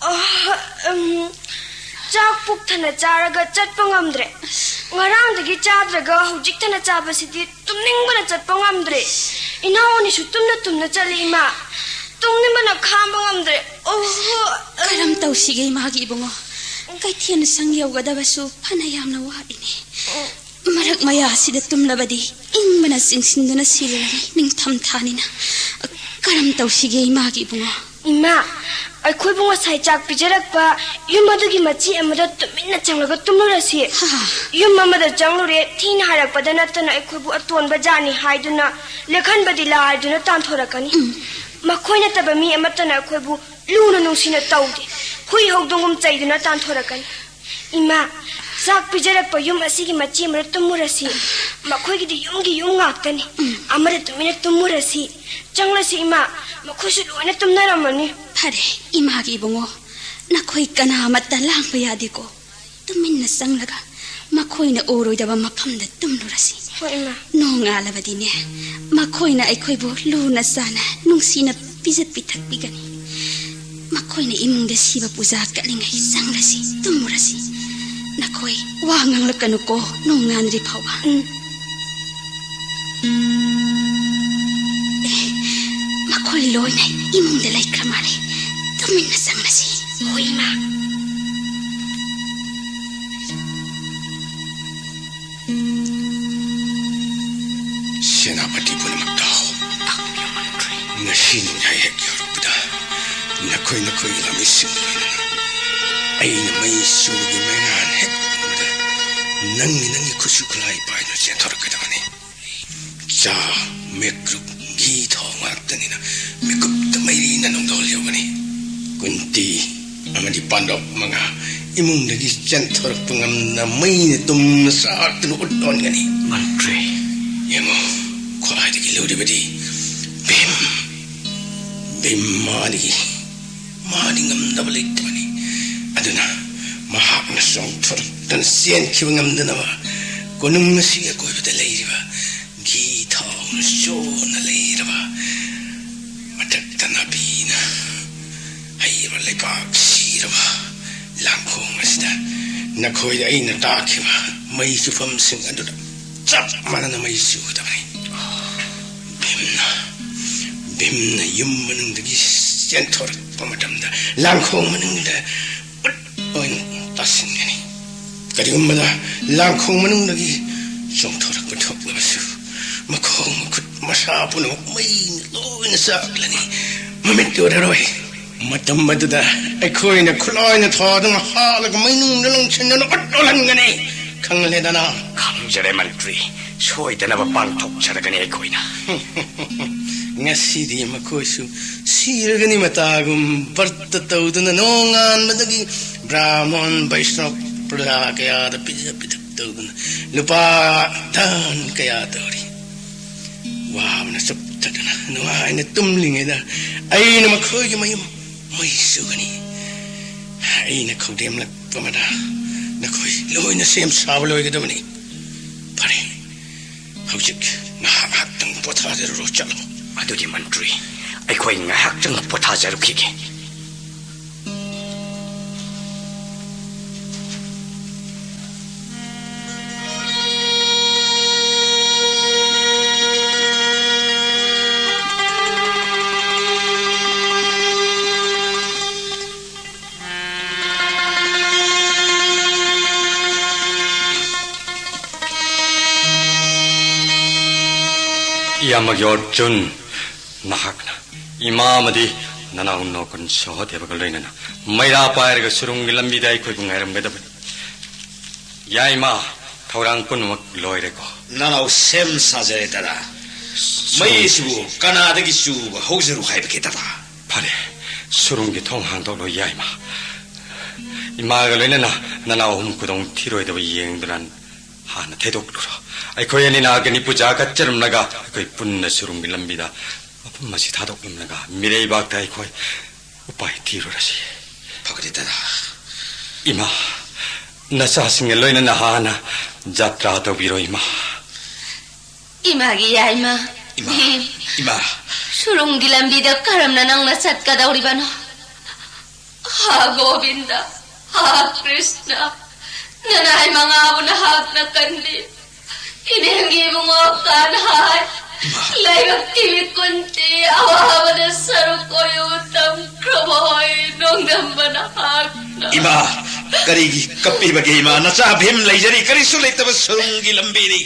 ꯑ, ꯎꯝ, ꯆꯥꯛ ꯄꯨꯛ ꯊꯟꯅ ꯆꯥꯔꯒ ꯆꯠꯄ ꯉꯝꯗ꯭ꯔꯦ꯫ ꯉꯔꯥꯡꯗꯒꯤ ꯆꯥꯗ꯭ꯔꯒ ꯍꯧꯖꯤꯛ ꯊꯟꯅ ꯆꯥꯕꯁꯤꯗꯤ ꯇꯨꯝꯅꯤꯡꯕꯅ ꯆꯠꯄ ꯉꯝꯗ꯭ꯔꯦ꯫ ꯏꯅꯥꯎ ꯑꯅꯤꯁꯨ ꯇꯨꯝꯅ ꯇꯨꯝꯅ ꯆꯠꯂꯤ, ꯏꯃꯥ꯫ ꯇꯨꯝꯅꯤꯡꯕꯅ ꯈꯥꯡꯕ ꯉꯝꯗ꯭ꯔꯦ꯫ ꯑꯣꯍꯣ꯫ ꯀꯔꯝ ꯇꯧꯁꯤꯒꯦ ꯏꯃꯥꯒꯤ ꯏꯕꯨꯡꯉꯣ? ꯀꯩꯊꯦꯜ ꯁꯪ ꯌꯧꯒꯗꯕꯁꯨ ꯐꯅ ꯌꯥꯝꯅ ꯋꯥꯠꯂꯤꯅꯦ꯫ ꯃꯔꯛ ꯃꯌꯥ ꯑꯁꯤꯗ ꯇꯨꯝꯂꯕꯗꯤ ꯏꯪꯕꯅ ꯆꯤꯡꯁꯤꯟꯗꯨꯅ ꯁꯤꯔꯅꯤ, ꯅꯤꯡꯊꯝ ꯊꯥꯅꯤꯅ꯫ ꯀꯔꯝ ꯇꯧꯁꯤꯒꯦ ꯏꯃꯥꯒꯤ ꯏꯕꯨꯡꯉꯣ? ꯏꯃꯥ, ꯑꯩꯈꯣꯏꯕꯨ ꯉꯁꯥꯏ ꯆꯥꯛ ꯄꯤꯖꯔꯛꯄ ꯌꯨꯝ ꯑꯗꯨꯒꯤ ꯃꯆꯤ ꯑꯃꯗ ꯇꯨꯃꯤꯟꯅ ꯆꯪꯂꯒ ꯇꯨꯝꯂꯨꯔꯁꯤ꯫ ꯍꯥ? ꯌꯨꯝ ꯑꯃꯗ ꯆꯪꯂꯨꯔꯦ, ꯊꯤꯅ ꯍꯥꯏꯔꯛꯄꯗ ꯅꯠꯇꯅ ꯑꯩꯈꯣꯏꯕꯨ ꯑꯇꯣꯟꯕ ꯖꯥꯠꯅꯤ ꯍꯥꯏꯗꯨꯅ ꯂꯦꯛꯍꯟꯕꯗꯤ ꯂꯥꯏꯗꯨꯅ ꯇꯥꯟꯊꯣꯔꯛꯀꯅꯤ꯫ ꯎꯝ꯫ ꯃꯈꯣꯏ ꯅꯠꯇꯕ ꯃꯤ ꯑꯃꯠꯇꯅ ꯑꯩꯈꯣꯏꯕꯨ ꯂꯨꯅ ꯅꯨꯡꯁꯤꯅ ꯇꯧꯗꯦ꯫ ꯍꯨꯏ ꯍꯧꯗꯣꯡꯒꯨꯝ ꯆꯩꯗꯨꯅ ꯇꯥꯟꯊꯣꯔꯛꯀꯅꯤ꯫ ꯏꯃꯥ, ꯆꯥꯛ ꯄꯤꯖꯔꯛꯄ ꯌꯨꯝ ꯑꯁꯤꯒꯤ ꯃꯆꯤ ꯑꯃꯗ ꯇꯨꯝꯃꯨꯔꯁꯤ꯫ ꯃꯈꯣꯏꯒꯤꯗꯤ ꯌꯨꯝꯒꯤ ꯌꯨꯝ ꯉꯥꯛꯇꯅꯤ꯫ ꯑꯃꯗ ꯇꯨꯃꯤꯟꯅ ꯇꯨꯝꯃꯨꯔꯁꯤ꯫ ꯆꯪꯂꯁꯤ, ꯏꯃꯥ꯫ ꯃꯈꯣꯏꯁꯨ ꯂꯣꯏꯅ ꯇꯨꯝꯅꯔꯝꯃꯅꯤ꯫ ꯐꯔꯦ, ꯏꯃꯥꯒꯤ ꯏꯕꯨꯡꯉꯣ, ꯅꯈꯣꯏ ꯀꯅꯥꯃꯠꯇ ꯂꯥꯡꯕ ꯌꯥꯗꯦꯀꯣ꯫ ꯇꯨꯃꯤꯟꯅ ꯆꯪꯂꯒ ꯃꯈꯣꯏꯅ ꯎꯔꯣꯏꯗꯕ ꯃꯐꯝꯗ ꯇꯨꯝꯂꯨꯔꯁꯤ꯫ ꯍꯣꯏ, ꯏꯃꯥ꯫ ꯅꯣꯡꯉꯥꯜꯂꯕꯗꯤꯅꯦ, ꯃꯈꯣꯏꯅ ꯑꯩꯈꯣꯏꯕꯨ ꯂꯨꯅ ꯆꯥꯅ ꯅꯨꯡꯁꯤꯅ ꯄꯤꯖ ꯄꯤꯊꯛꯄꯤꯒꯅꯤ꯫ ꯃꯈꯣꯏꯅ ꯏꯃꯨꯡꯗ ꯁꯤꯕ ꯄꯨꯖꯥ ꯀꯠꯂꯤꯉꯩ ꯆꯪꯂꯁꯤ, ꯇꯨꯝꯃꯨꯔꯁꯤ꯫ ꯅꯈꯣꯏ ꯋꯥ ꯉꯥꯡꯂꯛꯀꯅꯨꯀꯣ, ꯅꯣꯡꯉꯥꯟꯗ꯭ꯔꯤ ꯐꯥꯎꯕ꯫ ꯎꯝ꯫ ꯑꯦ, ꯃꯈꯣꯏ ꯂꯣꯏꯅ ꯏꯃꯨꯡꯗ ꯂꯩꯈ꯭ꯔ ꯃꯥꯜꯂꯦ꯫ ꯇꯨꯃꯤꯟꯅ ꯆꯪꯂꯁꯤ꯫ ꯍꯣꯏ, ꯏꯃꯥ꯫ ꯁꯦꯅꯥꯄꯇꯤ ꯄꯨꯝꯅꯃꯛ ꯇꯥꯎ꯫ ꯉꯁꯤ ꯅꯣꯡꯌꯥꯏ ꯍꯦꯛ ꯌꯧꯔꯛꯄꯗ ꯅꯈꯣꯏ ꯅꯈꯣꯏꯒꯤ ꯂꯥꯃꯤꯁꯤꯡ ꯂꯣꯏꯅꯅ ꯑꯩꯅ ꯃꯩ ꯆꯨꯒꯤ ꯃꯩꯉꯥꯟ ꯍꯦꯛ ꯎꯕꯗ ꯅꯪꯒꯤ ꯅꯪꯒꯤ ꯈꯨꯠꯁꯨ ꯈꯨꯠꯂꯥꯏ ꯄꯥꯏꯗꯨꯅ ꯆꯦꯟꯊꯣꯔꯛꯀꯗꯕꯅꯤ꯫ ꯆꯥ, ꯃꯦꯀ꯭ꯔꯨꯞ, ꯘꯤ ꯊꯥꯎ ꯉꯥꯛꯇꯅꯤꯅ ꯃꯤꯀꯨꯞꯇ ꯃꯩꯔꯤꯅ ꯅꯣꯡꯗꯣꯜ ꯌꯧꯒꯅꯤ꯫ ꯀꯨꯟꯇꯤ ꯑꯃꯗꯤ ꯄꯥꯟꯗꯕ ꯃꯉꯥ ꯏꯃꯨꯡꯗꯒꯤ ꯆꯦꯟꯊꯣꯔꯛꯄ ꯉꯝꯗꯅ ꯃꯩꯅ ꯇꯨꯝꯅ ꯆꯥꯛꯇꯨꯅ ꯎꯠ ꯑꯣꯟꯒꯅꯤ꯫ ꯃꯟꯇ꯭ꯔꯤ꯫ ꯌꯦꯡꯉꯣ, ꯈ꯭ꯋꯥꯏꯗꯒꯤ ꯂꯨꯔꯤꯕꯗꯤ ꯚꯤꯝ꯫ ꯚꯤꯝ ꯃꯥꯗꯤ, ꯃꯥꯗꯤ ꯉꯝꯗꯕ ꯂꯩꯇꯕꯅꯤ꯫ ꯑꯗꯨꯅ ꯃꯍꯥꯛꯅ ꯆꯣꯡꯊꯣꯔꯛꯇꯅ ꯆꯦꯟꯈꯤꯕ ꯉꯝꯗꯅꯕ ꯀꯣꯅꯨꯡ ꯑꯁꯤꯒꯤ ꯑꯀꯣꯏꯕꯗ ꯂꯩꯔꯤꯕ ꯘꯤ ꯊꯥꯎꯅ ꯆꯣꯟꯅ ꯂꯩꯔꯕ, ꯃꯊꯛꯇ ꯅꯥꯄꯤꯅ ꯍꯩꯔꯕ ꯂꯩꯕꯥꯛ ꯁꯤꯔꯕ ꯂꯥꯡꯈꯣꯡ ꯑꯁꯤꯗ ꯅꯈꯣꯏꯗ ꯑꯩꯅ ꯇꯥꯛꯈꯤꯕ ꯃꯩ ꯆꯨꯐꯝꯁꯤꯡ ꯑꯗꯨꯗ ꯆꯞ ꯃꯥꯟꯅꯅ ꯃꯩ ꯆꯨꯒꯗꯕꯅꯤ꯫ ꯚꯤꯝꯅ, ꯚꯤꯝꯅ ꯌꯨꯝ ꯃꯅꯨꯡꯗꯒꯤ ꯆꯦꯟꯊꯣꯔꯛꯄ ꯃꯇꯝꯗ ꯂꯥꯡꯈꯣꯡ ꯃꯅꯨꯡꯗ ꯎꯠ ꯑꯣꯏꯅ ꯇꯥꯁꯤꯟꯒꯅꯤ꯫ ꯀꯔꯤꯒꯨꯝꯕꯗ ꯂꯥꯡꯈꯣꯡ ꯃꯅꯨꯡꯗꯒꯤ ꯆꯣꯡꯊꯣꯔꯛꯄ ꯊꯣꯛꯂꯕꯁꯨ ꯃꯈꯣꯡ ꯃꯈꯨꯠ ꯃꯁꯥ ꯄꯨꯝꯅꯃꯛ ꯃꯩꯅ ꯂꯣꯏꯅ ꯆꯥꯛꯂꯅꯤ꯫ ꯃꯃꯤꯠ ꯎꯔꯔꯣꯏ꯫ ꯃꯇꯝ ꯑꯗꯨꯗ ꯑꯩꯈꯣꯏꯅ ꯈꯨꯠꯂꯥꯏꯅ ꯊꯥꯗꯨꯅ ꯍꯥꯠꯂꯒ ꯃꯩꯅꯨꯡꯗ ꯂꯪꯁꯤꯟꯗꯨꯅ ꯎꯠ ꯑꯣꯜꯍꯟꯒꯅꯤ꯫ ꯈꯪꯂꯦꯗꯅ? ꯈꯪꯖꯔꯦ ꯃꯟꯇ꯭ꯔꯤ꯫ ꯁꯣꯏꯗꯅꯕ ꯄꯥꯡꯊꯣꯛꯆꯔꯒꯅꯤ ꯑꯩꯈꯣꯏꯅ꯫ ꯉꯁꯤꯗꯤ ꯃꯈꯣꯏꯁꯨ ꯁꯤꯔꯒꯅꯤ ꯃꯇꯥꯒꯨꯝ ꯕ꯭ꯔꯇ ꯇꯧꯗꯨꯅ ꯅꯣꯡꯉꯥꯟꯕꯗꯒꯤ ꯕ꯭ꯔꯥꯍꯃꯟ ꯕꯩꯁꯅꯕ ꯄ꯭ꯔꯖꯥ ꯀꯌꯥꯗ ꯄꯤꯖ ꯄꯤꯊꯛ ꯇꯧꯗꯨꯅ ꯂꯨꯄꯥ ꯙꯟ ꯀꯌꯥ ꯇꯧꯔꯤ꯫ ꯋꯥꯕꯅ ꯆꯨꯞꯊꯗꯅ ꯅꯨꯡꯉꯥꯏꯅ ꯇꯨꯝꯂꯤꯉꯩꯗ ꯑꯩꯅ ꯃꯈꯣꯏꯒꯤ ꯃꯌꯨꯝ ꯃꯩ ꯆꯨꯒꯅꯤ꯫ ꯑꯩꯅ ꯈꯧꯗꯦꯝꯂꯛꯄ ꯃꯇꯝꯗ ꯅꯈꯣꯏ ꯂꯣꯏꯅ ꯁꯦꯝ ꯁꯥꯕ ꯂꯣꯏꯒꯗꯕꯅꯤ꯫ ꯐꯔꯦ, ꯍꯧꯖꯤꯛ ꯉꯥꯏꯍꯥꯛ ꯉꯥꯏꯍꯥꯛꯇꯪ ꯄꯣꯊꯥꯖꯔꯨꯔꯣ, ꯆꯠꯂꯣ꯫ ꯑꯗꯨꯗꯤ ꯃꯟꯇ꯭ꯔꯤ, ꯑꯩꯈꯣꯏ ꯉꯥꯏꯍꯥꯛꯇꯪ ꯄꯣꯊꯥꯖꯔꯨꯈꯤꯒꯦ꯫ ꯏꯌꯥꯝꯕꯒꯤ ꯑꯔꯖꯨꯟ, ꯅꯍꯥꯛꯅ ꯏꯃꯥ ꯑꯃꯗꯤ ꯅꯅꯥꯎ ꯅꯣꯀꯨꯟ ꯁꯍꯗꯦꯕꯒ ꯂꯣꯏꯅꯅ ꯃꯩꯔꯥ ꯄꯥꯏꯔꯒ ꯁꯨꯔꯨꯡꯒꯤ ꯂꯝꯕꯤꯗ ꯑꯩꯈꯣꯏꯕꯨ ꯉꯥꯏꯔꯝꯒꯗꯕꯅꯤ꯫ ꯌꯥꯏꯃ, ꯊꯧꯔꯥꯡ ꯄꯨꯝꯅꯃꯛ ꯂꯣꯏꯔꯦꯀꯣ? ꯅꯅꯥꯎ ꯁꯦꯝ ꯁꯥꯖꯔꯦ, ꯗꯗꯥ꯫ ꯁꯨꯔꯨꯡ- ꯃꯩ ꯑꯁꯤꯕꯨ ꯀꯅꯥꯗꯒꯤ ꯆꯨꯕ ꯍꯧꯖꯔꯨ ꯍꯥꯏꯕꯒꯦ, ꯗꯗꯥ? ꯐꯔꯦ, ꯁꯨꯔꯨꯡꯒꯤ ꯊꯣꯡ ꯍꯥꯡꯗꯣꯛꯂꯣ, ꯌꯥꯏꯃ꯫ ꯏꯃꯥꯒ ꯂꯣꯏꯅꯅ ꯅꯅꯥꯎ ꯑꯍꯨꯝ ꯈꯨꯗꯣꯡ ꯊꯤꯔꯣꯏꯗꯕ ꯌꯦꯡꯗꯨꯅ ꯍꯥꯟꯅ ꯊꯩꯗꯣꯛꯂꯨꯔꯣ꯫ ꯑꯩꯈꯣꯏ ꯑꯅꯤꯅ ꯑꯒꯅꯤ ꯄꯨꯖꯥ ꯀꯠꯆꯔꯝꯂꯒ ꯑꯩꯈꯣꯏ ꯄꯨꯟꯅ ꯁꯨꯔꯨꯡꯒꯤ ꯂꯝꯕꯤꯗ ꯃꯐꯝ ꯑꯁꯤ ꯊꯥꯗꯣꯛꯂꯝꯂꯒ ꯃꯤꯔꯩꯕꯥꯛꯇ ꯑꯩꯈꯣꯏ ꯎꯄꯥꯏ ꯊꯤꯔꯨꯔꯁꯤ꯫ ꯐꯒꯅꯤ, ꯗꯗꯥ꯫ ꯏꯃꯥ, ꯅꯆꯥꯁꯤꯡꯒ ꯂꯣꯏꯅꯅ ꯍꯥꯟꯅ ꯖꯥꯇ꯭ꯔꯥ ꯇꯧꯕꯤꯔꯣ, ꯏꯃꯥ꯫ ꯏꯃꯥꯒꯤ ꯌꯥꯏꯃ꯫ ꯏꯃꯥ, ꯚꯤꯝ, ꯏꯃꯥ꯫ ꯁꯨꯔꯨꯡꯒꯤ ꯂꯝꯕꯤꯗ ꯀꯔꯝꯅ ꯅꯪꯅ ꯆꯠꯀꯗꯧꯔꯤꯕꯅꯣ? ꯍꯥ ꯒꯣꯕꯤꯟꯗ, ꯍꯥ ꯀ꯭ꯔꯤꯁꯅ, ꯅꯅꯥꯏ ꯃꯉꯥꯕꯨ ꯅꯍꯥꯛꯅ ꯀꯟꯕꯤ꯫ ꯏꯅꯦꯝꯒꯤ ꯏꯕꯨꯡꯉꯣ ꯀꯥꯟꯍꯥꯏ, ꯏꯃꯥ꯫ ꯂꯩꯕꯥꯛꯀꯤ ꯃꯤꯀꯨꯟꯇꯤ ꯑꯋꯥꯕꯗ ꯁꯔꯨꯛ ꯑꯣꯏꯌꯨ ꯇꯝꯈ꯭ꯔꯕꯣꯏ ꯅꯣꯡꯗꯝꯕ ꯅꯍꯥꯛꯅ꯫ ꯏꯃꯥ, ꯀꯔꯤꯒꯤ ꯀꯞꯄꯤꯕꯒꯦ ꯏꯃꯥ? ꯅꯆꯥ ꯚꯤꯝ ꯂꯩꯖꯔꯤ, ꯀꯔꯤꯁꯨ ꯂꯩꯇꯕ ꯁꯨꯔꯨꯡꯒꯤ ꯂꯝꯕꯤꯅꯤ꯫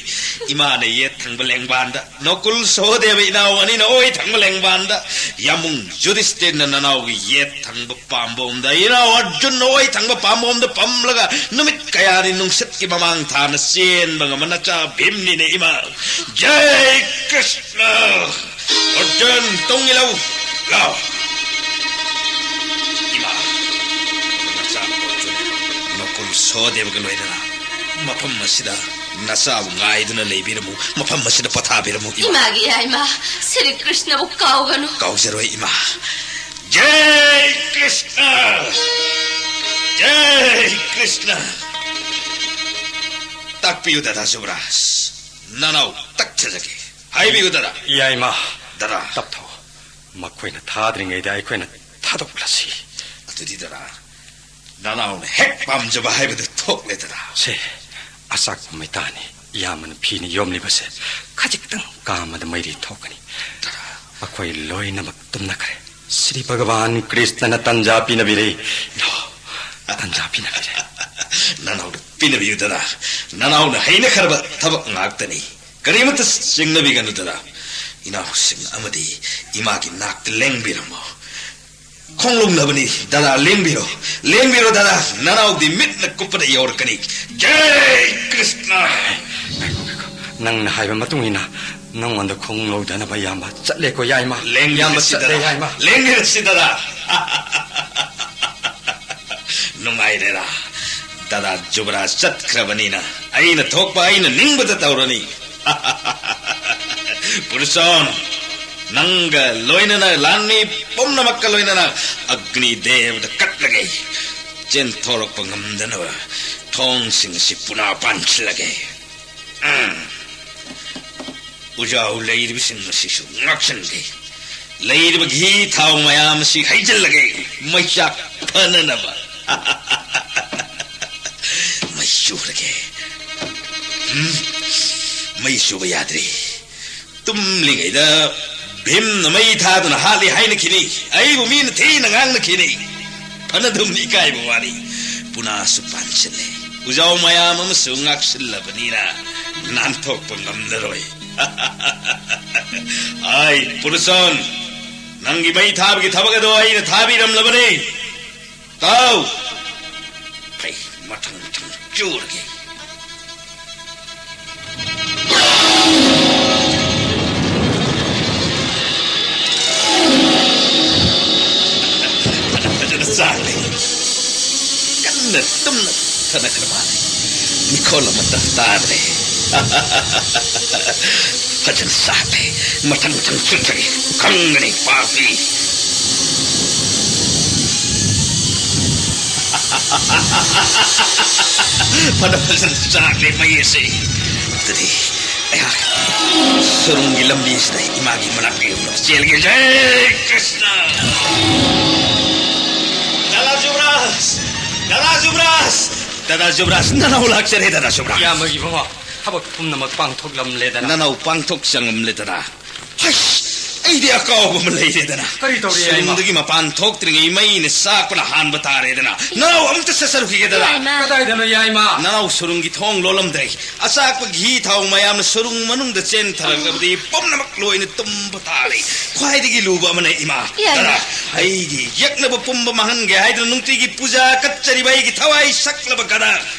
ꯏꯃꯥꯅ ꯌꯦꯠ ꯊꯪꯕ ꯂꯦꯡꯕꯥꯟꯗ, ꯅꯣꯀꯨꯜ ꯁꯣꯍꯗꯦꯕ ꯏꯅꯥꯎ ꯑꯅꯤꯅ ꯑꯣꯏ ꯊꯪꯕ ꯂꯦꯡꯕꯥꯟꯗ, ꯌꯥꯃꯨꯡ ꯖꯨꯗꯤꯁꯇꯤꯔꯅ ꯅꯅꯥꯎꯒꯤ ꯌꯦꯠ ꯊꯪꯕ ꯄꯥꯝꯕꯣꯝꯗ, ꯏꯅꯥꯎ ꯑꯔꯖꯨꯟꯅ ꯑꯣꯏ ꯊꯪꯕ ꯄꯥꯝꯕꯣꯝꯗ ꯐꯝꯂꯒ ꯅꯨꯃꯤꯠ ꯀꯌꯥꯅꯤ ꯅꯨꯡꯁꯤꯠꯀꯤ ꯃꯃꯥꯡ ꯊꯥꯅ ꯆꯦꯟꯕ ꯉꯝꯕ ꯅꯆꯥ ꯚꯤꯝꯅꯤꯅꯦ ꯏꯃꯥ꯫ ꯖꯩ ꯀ꯭ꯔꯤꯁꯅ! ꯑꯔꯖꯨꯟ, ꯇꯨꯡ ꯏꯜꯂꯨ꯫ ꯂꯥꯎ꯫ ꯏꯃꯥ, ꯅꯆꯥ ꯑꯔꯖꯨꯟ ꯅꯣꯀꯨꯜ ꯁꯍꯗꯦꯕꯒ ꯂꯣꯏꯅꯅ ꯃꯐꯝ ꯑꯁꯤꯗ ꯅꯆꯥꯕꯨ ꯉꯥꯏꯗꯨꯅ ꯂꯩꯕꯤꯔꯝꯃꯨ, ꯃꯐꯝ ꯑꯁꯤꯗ ꯄꯣꯊꯥꯕꯤꯔꯝꯃꯨ, ꯏꯃꯥ꯫ ꯏꯃꯥꯒꯤ ꯏꯌꯥꯏꯃ ꯁ꯭ꯔꯤ ꯀ꯭ꯔꯤꯁꯅꯕꯨ ꯀꯥꯎꯒꯅꯨ꯫ ꯀꯥꯎꯖꯔꯣꯏ, ꯏꯃꯥ꯫ ꯖꯩ ꯀ꯭ꯔꯤꯁꯅ! ꯖꯩ ꯀ꯭ꯔꯤꯁꯅ! ꯇꯥꯛꯄꯤꯌꯨ, ꯗꯗꯥ ꯖꯨꯕꯔꯥꯖ꯫ ꯅꯅꯥꯎ ꯇꯛꯊꯖꯒꯦ꯫ ꯍꯥꯏꯕꯤꯌꯨ, ꯗꯗꯥ꯫ ꯏꯌꯥꯏꯃ, ꯗꯗꯥ꯫ ꯇꯞꯊꯧ꯫ ꯃꯈꯣꯏꯅ ꯊꯥꯗ꯭ꯔꯤꯉꯩꯗ ꯑꯩꯈꯣꯏꯅ ꯊꯥꯗꯣꯛꯂꯁꯤ꯫ ꯑꯗꯨꯗꯤ, ꯗꯗꯥ, ꯅꯅꯥꯎꯅ ꯍꯦꯛ ꯄꯥꯝꯖꯕ ꯍꯥꯏꯕꯗꯨ ꯊꯣꯛꯂꯦ, ꯗꯗꯥ꯫ ꯁꯦ, ꯑꯆꯥꯛꯄ ꯃꯩꯇꯥꯅꯤ꯫ ꯏꯌꯥꯝꯕꯅ ꯐꯤꯅ ꯌꯣꯝꯂꯤꯕꯁꯦ ꯈꯖꯤꯛꯇꯪ ꯀꯥꯝꯕꯗ ꯃꯩꯔꯤ ꯊꯣꯛꯀꯅꯤ꯫ ꯗꯗꯥ꯫ ꯃꯈꯣꯏ ꯂꯣꯏꯅꯃꯛ ꯇꯨꯝꯅꯈ꯭ꯔꯦ꯫ ꯁ꯭ꯔꯤ ꯚꯒꯋꯥꯟ ꯀ꯭ꯔꯤꯁꯅꯅ ꯇꯟꯖꯥ ꯄꯤꯅꯕꯤꯔꯦ꯫ ꯏꯅꯥꯎ, ꯇꯟꯖꯥ ꯄꯤꯅꯕꯤꯔꯦ꯫ ꯅꯅꯥꯎꯅ ꯄꯤꯅꯕꯤꯌꯨ, ꯗꯗꯥ꯫ ꯅꯅꯥꯎꯅ ꯍꯩꯅꯈ꯭ꯔꯕ ꯊꯕꯛ ꯉꯥꯛꯇꯅꯤ꯫ ꯀꯔꯤꯃꯠꯇ ꯆꯤꯡꯅꯕꯤꯒꯅꯨ, ꯗꯗꯥ꯫ ꯏꯅꯥꯎꯁꯤꯡ ꯑꯃꯗꯤ ꯏꯃꯥꯒꯤ ꯅꯥꯛꯇ ꯂꯦꯡꯕꯤꯔꯝꯃꯣ꯫ ꯈꯣꯡꯂꯨꯝꯂꯕꯅꯤ, ꯗꯗꯥ, ꯂꯦꯡꯕꯤꯔꯣ꯫ ꯂꯦꯡꯕꯤꯔꯣ, ꯗꯗꯥ꯫ ꯅꯅꯥꯎꯗꯤ ꯃꯤꯠꯅ ꯀꯨꯞꯄꯗ ꯌꯧꯔꯛꯀꯅꯤ꯫ ꯖꯩ ꯀ꯭ꯔꯤꯁꯅ! ꯉꯥꯏꯈꯣ, ꯉꯥꯏꯈꯣ꯫ ꯅꯪꯅ ꯍꯥꯏꯕ ꯃꯇꯨꯡ ꯏꯟꯅ ꯅꯉꯣꯟꯗ ꯈꯣꯡ ꯂꯧꯗꯅꯕ ꯏꯌꯥꯝꯕ ꯆꯠꯂꯦꯀꯣ, ꯌꯥꯏꯃ꯫ ꯏꯌꯥꯝꯕ ꯂꯦꯡꯕꯤꯔꯁꯤ, ꯆꯠꯂꯦ, ꯗꯗꯥ꯫ ꯌꯥꯏꯃ꯫ ꯂꯦꯡꯕꯤꯔꯁꯤ, ꯗꯗꯥ꯫ ꯅꯨꯡꯉꯥꯏꯔꯦꯔꯥ? ꯗꯗꯥ ꯖꯨꯕꯔꯥꯖ ꯆꯠꯈ꯭ꯔꯕꯅꯤꯅ ꯑꯩꯅ ꯊꯣꯛꯄ, ꯑꯩꯅ ꯅꯤꯡꯕꯗ ꯇꯧꯔꯅꯤ꯫ ꯄꯨꯔꯨꯁꯣꯟ, ꯅꯪꯒ ꯂꯣꯏꯅꯅ ꯂꯥꯟꯃꯤ ꯄꯨꯝꯅꯃꯛꯀ ꯂꯣꯏꯅꯅ ꯑꯒ꯭ꯅꯤ ꯗꯦꯕꯗ ꯀꯠꯂꯒꯦ꯫ ꯆꯦꯟꯊꯣꯔꯛꯄ ꯉꯝꯗꯅꯕ ꯊꯣꯡꯁꯤꯡ ꯑꯁꯤ ꯄꯨꯅꯥ ꯄꯥꯟꯁꯤꯜꯂꯒꯦ꯫ ꯎꯝ꯫ ꯎꯖꯥꯎ ꯂꯩꯔꯤꯕꯁꯤꯡ ꯑꯁꯤꯁꯨ ꯉꯥꯛꯁꯤꯟꯒꯦ꯫ ꯂꯩꯔꯤꯕ ꯘꯤ ꯊꯥꯎ ꯃꯌꯥꯝ ꯑꯁꯤ ꯍꯩꯖꯤꯜꯂꯒꯦ, ꯃꯩꯆꯥꯛ ꯐꯅꯅꯕ꯫ ꯃꯩ ꯆꯨꯔꯒꯦ꯫ ꯎꯝ, ꯃꯩ ꯆꯨꯕ ꯌꯥꯗ꯭ꯔꯤ꯫ ꯇꯨꯝꯂꯤꯉꯩꯗ ꯚꯤꯝꯅ ꯃꯩ ꯊꯥꯗꯨꯅ ꯍꯥꯠꯂꯤ ꯍꯥꯏꯅꯈꯤꯅꯤ꯫ ꯑꯩꯕꯨ ꯃꯤꯅ ꯊꯤꯅ ꯉꯥꯡꯅꯈꯤꯅꯤ꯫ ꯐꯅꯗꯨꯝ ꯏꯀꯥꯏꯕ ꯋꯥꯅꯤ꯫ ꯄꯨꯅꯥꯁꯨ ꯄꯥꯟꯁꯤꯜꯂꯦ꯫ ꯎꯖꯥꯎ ꯃꯌꯥꯝ ꯑꯃꯁꯨ ꯉꯥꯛꯁꯤꯜꯂꯕꯅꯤꯅ ꯅꯥꯟꯊꯣꯛꯄ ꯉꯝꯂꯔꯣꯏ꯫ ꯑꯥꯏ, ꯄꯨꯔꯨꯁꯣꯟ, ꯅꯪꯒꯤ ꯃꯩ ꯊꯥꯕꯒꯤ ꯊꯕꯛ ꯑꯗꯣ ꯑꯩꯅ ꯊꯥꯕꯤꯔꯝꯂꯕꯅꯤ꯫ ꯇꯥꯎ! ꯐꯩ, ꯃꯊꯪ ꯃꯊꯪ ꯆꯨꯔꯒꯦ꯫ ꯐꯖꯅ ꯆꯥꯛꯂꯦ꯫ ꯀꯟꯅ ꯇꯨꯝꯅ ꯆꯠꯅꯈ꯭ꯔ ꯃꯥꯜꯂꯦ꯫ ꯃꯤꯈꯣꯜ ꯑꯃꯠꯇ ꯇꯥꯗ꯭ꯔꯦ꯫ ꯐꯖꯅ ꯆꯥꯛꯂꯦ꯫ ꯃꯊꯪ ꯃꯊꯪ ꯆꯨꯞꯊꯒꯦ꯫ ꯈꯪꯒꯅꯤ ꯄꯥꯄꯤ꯫ ꯐꯅ ꯐꯖꯅ ꯆꯥꯛꯂꯦ ꯃꯩ ꯑꯁꯤ꯫ ꯑꯗꯨꯗꯤ ꯑꯩꯍꯥꯛ ꯁꯨꯔꯨꯡꯒꯤ ꯂꯝꯕꯤꯁꯤꯗ ꯏꯃꯥꯒꯤ ꯃꯅꯥꯛꯇ ꯌꯧꯅꯕ ꯆꯦꯜꯂꯒꯦ꯫ ꯖꯩ ꯀ꯭ꯔꯤꯁꯅ! ꯗꯥꯗꯥ ꯖꯨꯕꯔꯥꯖ! ꯗꯥꯗꯥ ꯖꯨꯕꯔꯥꯖ! ꯗꯥꯗꯥ ꯖꯨꯕꯔꯥꯖ, ꯅꯅꯥꯎ ꯂꯥꯛꯆꯔꯦ, ꯗꯥꯗꯥ ꯖꯨꯕꯔꯥꯖ꯫ ꯏꯌꯥꯝꯕꯒꯤ ꯃꯃꯥ, ꯊꯕꯛ ꯄꯨꯝꯅꯃꯛ ꯄꯥꯡꯊꯣꯛꯂꯝꯂꯦꯗꯅ꯫ ꯅꯅꯥꯎ ꯄꯥꯡꯊꯣꯛ ꯆꯪꯉꯝꯂꯦꯗꯅ꯫ ꯍꯩꯁ! ꯑꯩꯗꯤ ꯑꯀꯥꯎꯕ ꯑꯃ ꯂꯩꯔꯦꯗꯅ꯫ ꯀꯔꯤ ꯇꯧꯔꯤ, ꯌꯥꯏꯃ? ꯁꯨꯔꯨꯡꯗꯒꯤ ꯃꯄꯥꯟ ꯊꯣꯛꯇ꯭ꯔꯤꯉꯩ ꯃꯩꯅ ꯆꯥꯛꯄꯅ ꯍꯥꯟꯕ ꯇꯥꯔꯦꯗꯅ꯫ ꯅꯅꯥꯎ ꯑꯃꯨꯛꯇ ꯆꯠꯆꯔꯨꯈꯤꯒꯦꯗꯅ꯫ ꯌꯥꯏꯃ꯫ ꯀꯗꯥꯏꯗꯅꯣ, ꯌꯥꯏꯃ? ꯅꯅꯥꯎ ꯁꯨꯔꯨꯡꯒꯤ ꯊꯣꯡ ꯂꯣꯜꯂꯝꯗ꯭ꯔꯦ꯫ ꯑꯆꯥꯛꯄꯒꯤ ꯍꯤ ꯊꯥꯎ ꯃꯌꯥꯝꯅ ꯁꯨꯔꯨꯡ ꯃꯅꯨꯡꯗ ꯆꯦꯟꯊꯔꯛꯂꯕꯗꯤ ꯄꯨꯝꯅꯃꯛ ꯂꯣꯏꯅ ꯇꯨꯝꯕ ꯇꯥꯔꯦ꯫ ꯈ꯭ꯋꯥꯏꯗꯒꯤ ꯂꯨꯕ ꯑꯃꯅ ꯏꯃꯥ꯫ ꯌꯥꯏꯃ꯫ ꯒꯗꯥ, ꯑꯩꯒꯤ ꯌꯦꯛꯅꯕ ꯄꯨꯝꯕ ꯃꯥꯡꯍꯟꯒꯦ ꯍꯥꯏꯗꯨꯅ ꯅꯨꯡꯇꯤꯒꯤ ꯄꯨꯖꯥ ꯀꯠꯆꯔꯤꯕ ꯑꯩꯒꯤ ꯊꯋꯥꯏ ꯁꯛꯂꯕ ꯒꯗꯥ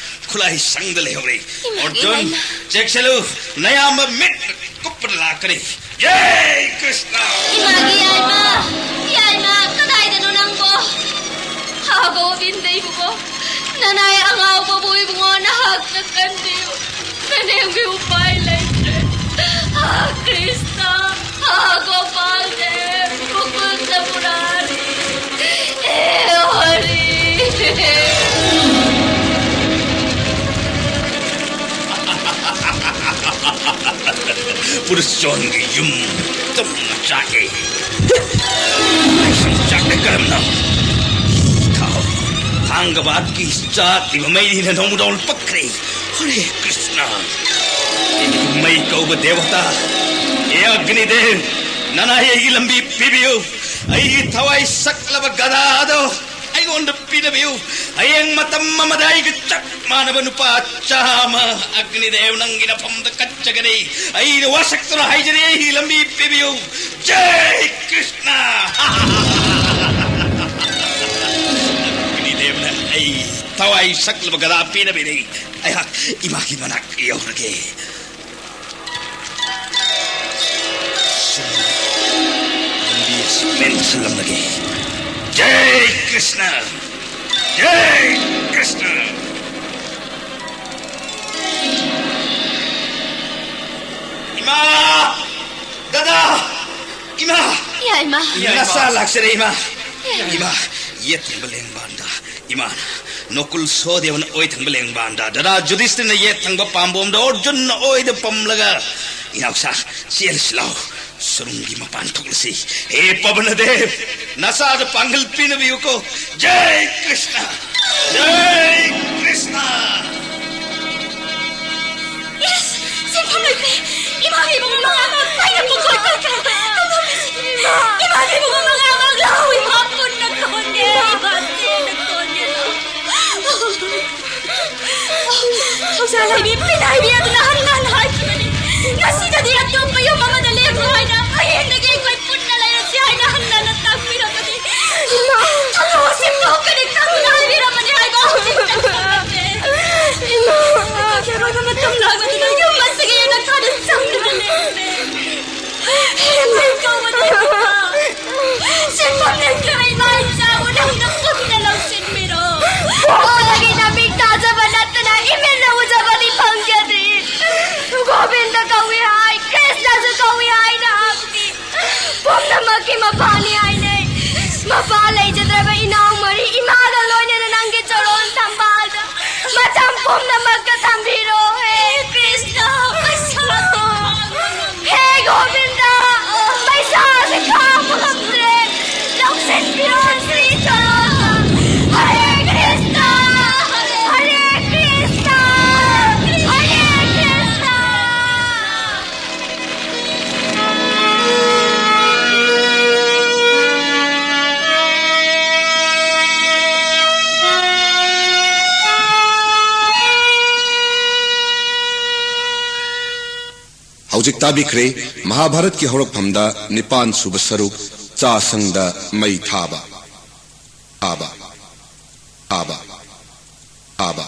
ꯈꯨꯠꯂꯥꯏ ꯁꯪꯗ ꯂꯩꯍꯧꯔꯦ꯫ ꯏꯃꯥꯒꯤ ꯑꯣꯔꯖꯨꯟ, ꯌꯥꯏꯃ꯫ ꯆꯦꯛꯁꯤꯜꯂꯨ, ꯅꯌꯥꯝꯕ ꯃꯤꯠ ꯀꯨꯞꯄꯗ ꯂꯥꯛꯀꯅꯤ꯫ ꯖꯩ ꯀ꯭ꯔꯤꯁꯅ! ꯏꯃꯥꯒꯤ ꯌꯥꯏꯃ! ꯌꯥꯏꯃ, ꯀꯗꯥꯏꯗꯅꯣ ꯅꯪꯕꯣ? ꯍꯥ ꯒꯣꯕꯤꯟꯗ ꯏꯕꯨꯡꯉꯣ, ꯅꯅꯥꯏ ꯑꯉꯥꯎꯕꯕꯨ ꯏꯕꯨꯡꯉꯣ ꯅꯍꯥꯛꯅ ꯀꯟꯕꯤꯌꯨ꯫ ꯅꯅꯦꯝꯒꯤ ꯎꯄꯥꯏ ꯂꯩꯇ꯭ꯔꯦ꯫ ꯍꯥ ꯀ꯭ꯔꯤꯁꯅ! ꯍꯥ ꯒꯣꯄꯥꯜ ꯗꯦꯕ! ꯃꯨꯀꯨꯟꯗ ꯃꯨꯔꯥꯔꯤ! ꯍꯦ ꯍꯔꯤ! ꯄꯨꯔꯨꯁꯣꯟꯒꯤ ꯌꯨꯝ ꯇꯨꯝꯅ ꯆꯥꯛꯏ꯫ ꯃꯩꯁꯨ ꯆꯥꯛꯂꯦ ꯀꯔꯝꯅ? ꯊꯥꯎ꯫ ꯊꯥꯡꯒꯕꯥꯠꯀꯤ ꯆꯥꯛꯂꯤꯕ ꯃꯩꯅꯤꯅ ꯅꯣꯡꯃꯗꯣꯜ ꯄꯛꯈ꯭ꯔꯦ꯫ ꯍꯔꯦ ꯀ꯭ꯔꯤꯁꯅ꯫ ꯑꯩꯒꯤ ꯃꯩ ꯀꯧꯕ ꯗꯦꯕꯇꯥ, ꯍꯦ ꯑꯒ꯭ꯅꯤꯗꯦꯕ, ꯅꯅꯥꯏ ꯑꯩꯒꯤ ꯂꯝꯕꯤ ꯄꯤꯕꯤꯌꯨ꯫ ꯑꯩꯒꯤ ꯊꯋꯥꯏ ꯁꯛꯂꯕ ꯒꯗꯥ ꯑꯗꯣ ꯑꯩꯉꯣꯟꯗ ꯄꯤꯅꯕꯤꯌꯨ꯫ ꯍꯌꯦꯡ ꯃꯇꯝ ꯑꯃꯗ ꯑꯩꯒ ꯆꯞ ꯃꯥꯟꯅꯕ ꯅꯨꯄꯥ ꯆꯥꯝꯃ ꯑꯒ꯭ꯅꯤꯗꯦꯕ ꯅꯪꯒꯤ ꯅꯐꯝꯗ ꯀꯠꯆꯒꯅꯤ꯫ ꯑꯩꯅ ꯋꯥꯁꯛꯇꯨꯅ ꯍꯥꯏꯖꯔꯤ, ꯑꯩꯒꯤ ꯂꯝꯕꯤ ꯄꯤꯕꯤꯌꯨ꯫ ꯖꯩ ꯀ꯭ꯔꯤꯁꯅ! ꯑꯒ꯭ꯅꯤꯗꯦꯕꯅ ꯑꯩ ꯊꯋꯥꯏ ꯁꯛꯂꯕ ꯒꯗꯥ ꯄꯤꯅꯕꯤꯔꯤ꯫ ꯑꯩꯍꯥꯛ ꯏꯃꯥꯒꯤ ꯃꯅꯥꯛ ꯌꯧꯔꯒꯦ꯫ ꯁꯨꯝ ꯂꯝꯕꯤ ꯑꯁꯤ ꯃꯦꯟꯁꯤꯜꯂꯝꯂꯒꯦ꯫ ꯖꯩ ꯀ꯭ꯔꯤꯁꯅ! ꯖꯩ ꯀ꯭ꯔꯤꯁꯅ! ꯏꯃꯥ꯫ ꯅꯆꯥ ꯂꯥꯛꯆꯔꯦ, ꯏꯃꯥ꯫ ꯏꯃꯥ, ꯌꯦꯠ ꯊꯪꯕ ꯂꯦꯡꯕꯥꯟꯗ ꯏꯃꯥꯅ ꯅꯣꯀꯨꯜ ꯁꯣꯍꯗꯦꯕꯅ ꯑꯣꯏ ꯊꯪꯕ ꯂꯦꯡꯕꯥꯟꯗ, ꯗꯗꯥ ꯖꯨꯙꯤꯁꯇꯤꯔꯅ ꯌꯦꯠ ꯊꯪꯕ ꯄꯥꯝꯕꯣꯝꯗ, ꯑꯔꯖꯨꯟꯅ ꯑꯣꯏꯗ ꯄꯝꯂꯒ, ꯏꯅꯥꯎꯁꯥ, ꯆꯦꯜꯂꯁꯤ ꯂꯥꯎ, ꯁꯨꯔꯨꯡꯒꯤ ꯃꯄꯥꯟ ꯊꯣꯛꯂꯁꯤ꯫ ꯍꯦ ꯄꯕꯅꯗꯦꯕ, ꯅꯆꯥꯗ ꯄꯥꯡꯒꯜ ꯄꯤꯅꯕꯤꯌꯨꯀꯣ꯫ ꯖꯩ ꯀ꯭ꯔꯤꯁꯅ! ꯖꯩ ꯀ꯭ꯔꯤꯁꯅ! ꯏꯁ, ꯁꯦꯟꯐꯝ ꯂꯩꯇ꯭ꯔꯦ꯫ ꯏꯃꯥꯒꯤ ꯏꯕꯨꯡꯉꯣ ꯃꯉꯥ ꯑꯩꯅ ꯄꯨꯡꯁꯣꯏ ꯁꯣꯏꯈ꯭ꯔꯦ꯫ ꯇꯧꯐꯝ ꯂꯩꯇꯦ꯫ ꯏꯃꯥꯒꯤ ꯏꯕꯨꯡꯉꯣ ꯃꯉꯥꯃꯛ ꯂꯧ꯫ ꯏꯃꯥ ꯄꯨꯟꯅ ꯀꯣꯟꯒꯦ꯫ ꯏꯃꯥ ꯄꯨꯟꯅ ꯀꯣꯟꯒꯦ꯫ ꯊꯧꯖꯥꯜ ꯍꯩꯕꯤ, ꯄꯤꯟ ꯍꯩꯕꯤ ꯑꯗꯨꯅ ꯍꯟꯅ ꯍꯟꯅ ꯍꯥꯏꯈꯤꯕꯅꯤ꯫ ꯉꯁꯤꯗꯗꯤ ꯑꯇꯣꯞꯄ ꯌꯨꯝ ꯑꯃꯗ ꯂꯦꯛꯂꯣ ꯍꯥꯏꯅ, ꯍꯌꯦꯡꯗꯒꯤ ꯑꯩꯈꯣꯏ ꯄꯨꯟꯅ ꯂꯩꯔꯁꯤ ꯍꯥꯏꯅ ꯍꯟꯅ ꯍꯟꯅ ꯇꯥꯛꯄꯤꯔꯕꯅꯤ꯫ ꯏꯃꯥ! ꯊꯧꯗꯣꯛ ꯑꯁꯤ ꯊꯣꯛꯀꯅꯤ ꯈꯪꯗꯨꯅ ꯍꯥꯏꯕꯤꯔꯝꯕꯅꯤ ꯍꯥꯏꯕ ꯍꯧꯖꯤꯛꯇ ꯈꯪꯂꯛꯂꯦ꯫ ꯏꯃꯥ! ꯑꯩꯈꯣꯏ ꯃꯇꯝ ꯂꯥꯛꯄꯗꯨꯗ ꯌꯨꯝ ꯑꯁꯤꯒꯤ ꯌꯦꯅꯈꯥꯗ ꯆꯪꯗꯨꯅ ꯂꯦꯞꯂꯦ꯫ ꯍꯦꯟꯅ ꯀꯧꯕꯗꯤ ꯁꯦꯟꯐꯝ ꯂꯩꯇ꯭ꯔꯕ ꯏꯃꯥ ꯏꯆꯥꯕꯨ ꯅꯪꯅ ꯄꯨꯟꯅ ꯂꯧꯁꯤꯟꯕꯤꯔꯣ꯫ ꯄꯣꯛꯄꯗꯒꯤ ꯅꯃꯤꯠ ꯇꯥꯖꯕ ꯅꯠꯇꯅ ꯏꯃꯤꯠꯅ ꯎꯖꯕꯗꯤ ꯐꯪꯖꯗ꯭ꯔꯤ꯫ ꯒꯣꯕꯤꯟꯗ ꯀꯧꯏ ꯍꯥꯏ, ꯀ꯭ꯔꯤꯁꯅꯁꯨ ꯀꯧꯏ ꯍꯥꯏ ꯅꯍꯥꯛꯇꯤ꯫ ꯄꯨꯝꯅꯃꯛꯀꯤ ꯃꯄꯥꯅꯤ ꯍꯥꯏꯅꯩ꯫ ꯃꯄꯥ ꯂꯩꯖꯗ꯭ꯔꯕ ꯏꯅꯥꯎ ꯃꯔꯤ ꯏꯃꯥꯒ ꯂꯣꯏꯅꯅ ꯅꯪꯒꯤ ꯆꯔꯣꯟ ꯊꯝꯕꯥꯜꯗ ꯃꯇꯝ ꯄꯨꯝꯅꯃꯛꯇ ꯊꯝꯕꯤꯔꯣ꯫ ꯍꯦ ꯀ꯭ꯔꯤꯁꯅ, ꯄꯩꯁꯥ ꯍꯦ ꯒꯣꯕꯤꯟꯗ, ꯄꯩꯁꯥꯁꯦ ꯈꯥꯡꯕ ꯉꯝꯗ꯭ꯔꯦ꯫ ꯂꯧꯁꯤꯟꯕꯤꯔꯣ ꯁ꯭ꯔꯤ ꯆꯔꯣꯟꯗ꯫ ꯍꯔꯦ ꯀ꯭ꯔꯤꯁꯅ, ꯍꯔꯦ ꯀ꯭ꯔꯤꯁꯅ, ꯍꯔꯦ ꯀ꯭ꯔꯤꯁꯅ꯫ ꯍꯧꯖꯤꯛ ꯇꯥꯕꯤꯈ꯭ꯔꯦ ꯃꯍꯥꯚꯥꯔꯠꯀꯤ ꯍꯧꯔꯛꯐꯝꯗ ꯅꯤꯄꯥꯟ ꯁꯨꯕ ꯁꯔꯨꯛ, ꯆꯥꯁꯪꯗ ꯃꯩ ꯊꯥꯕ꯫ ꯊꯥꯕ꯫ ꯊꯥꯕ꯫ ꯊꯥꯕ꯫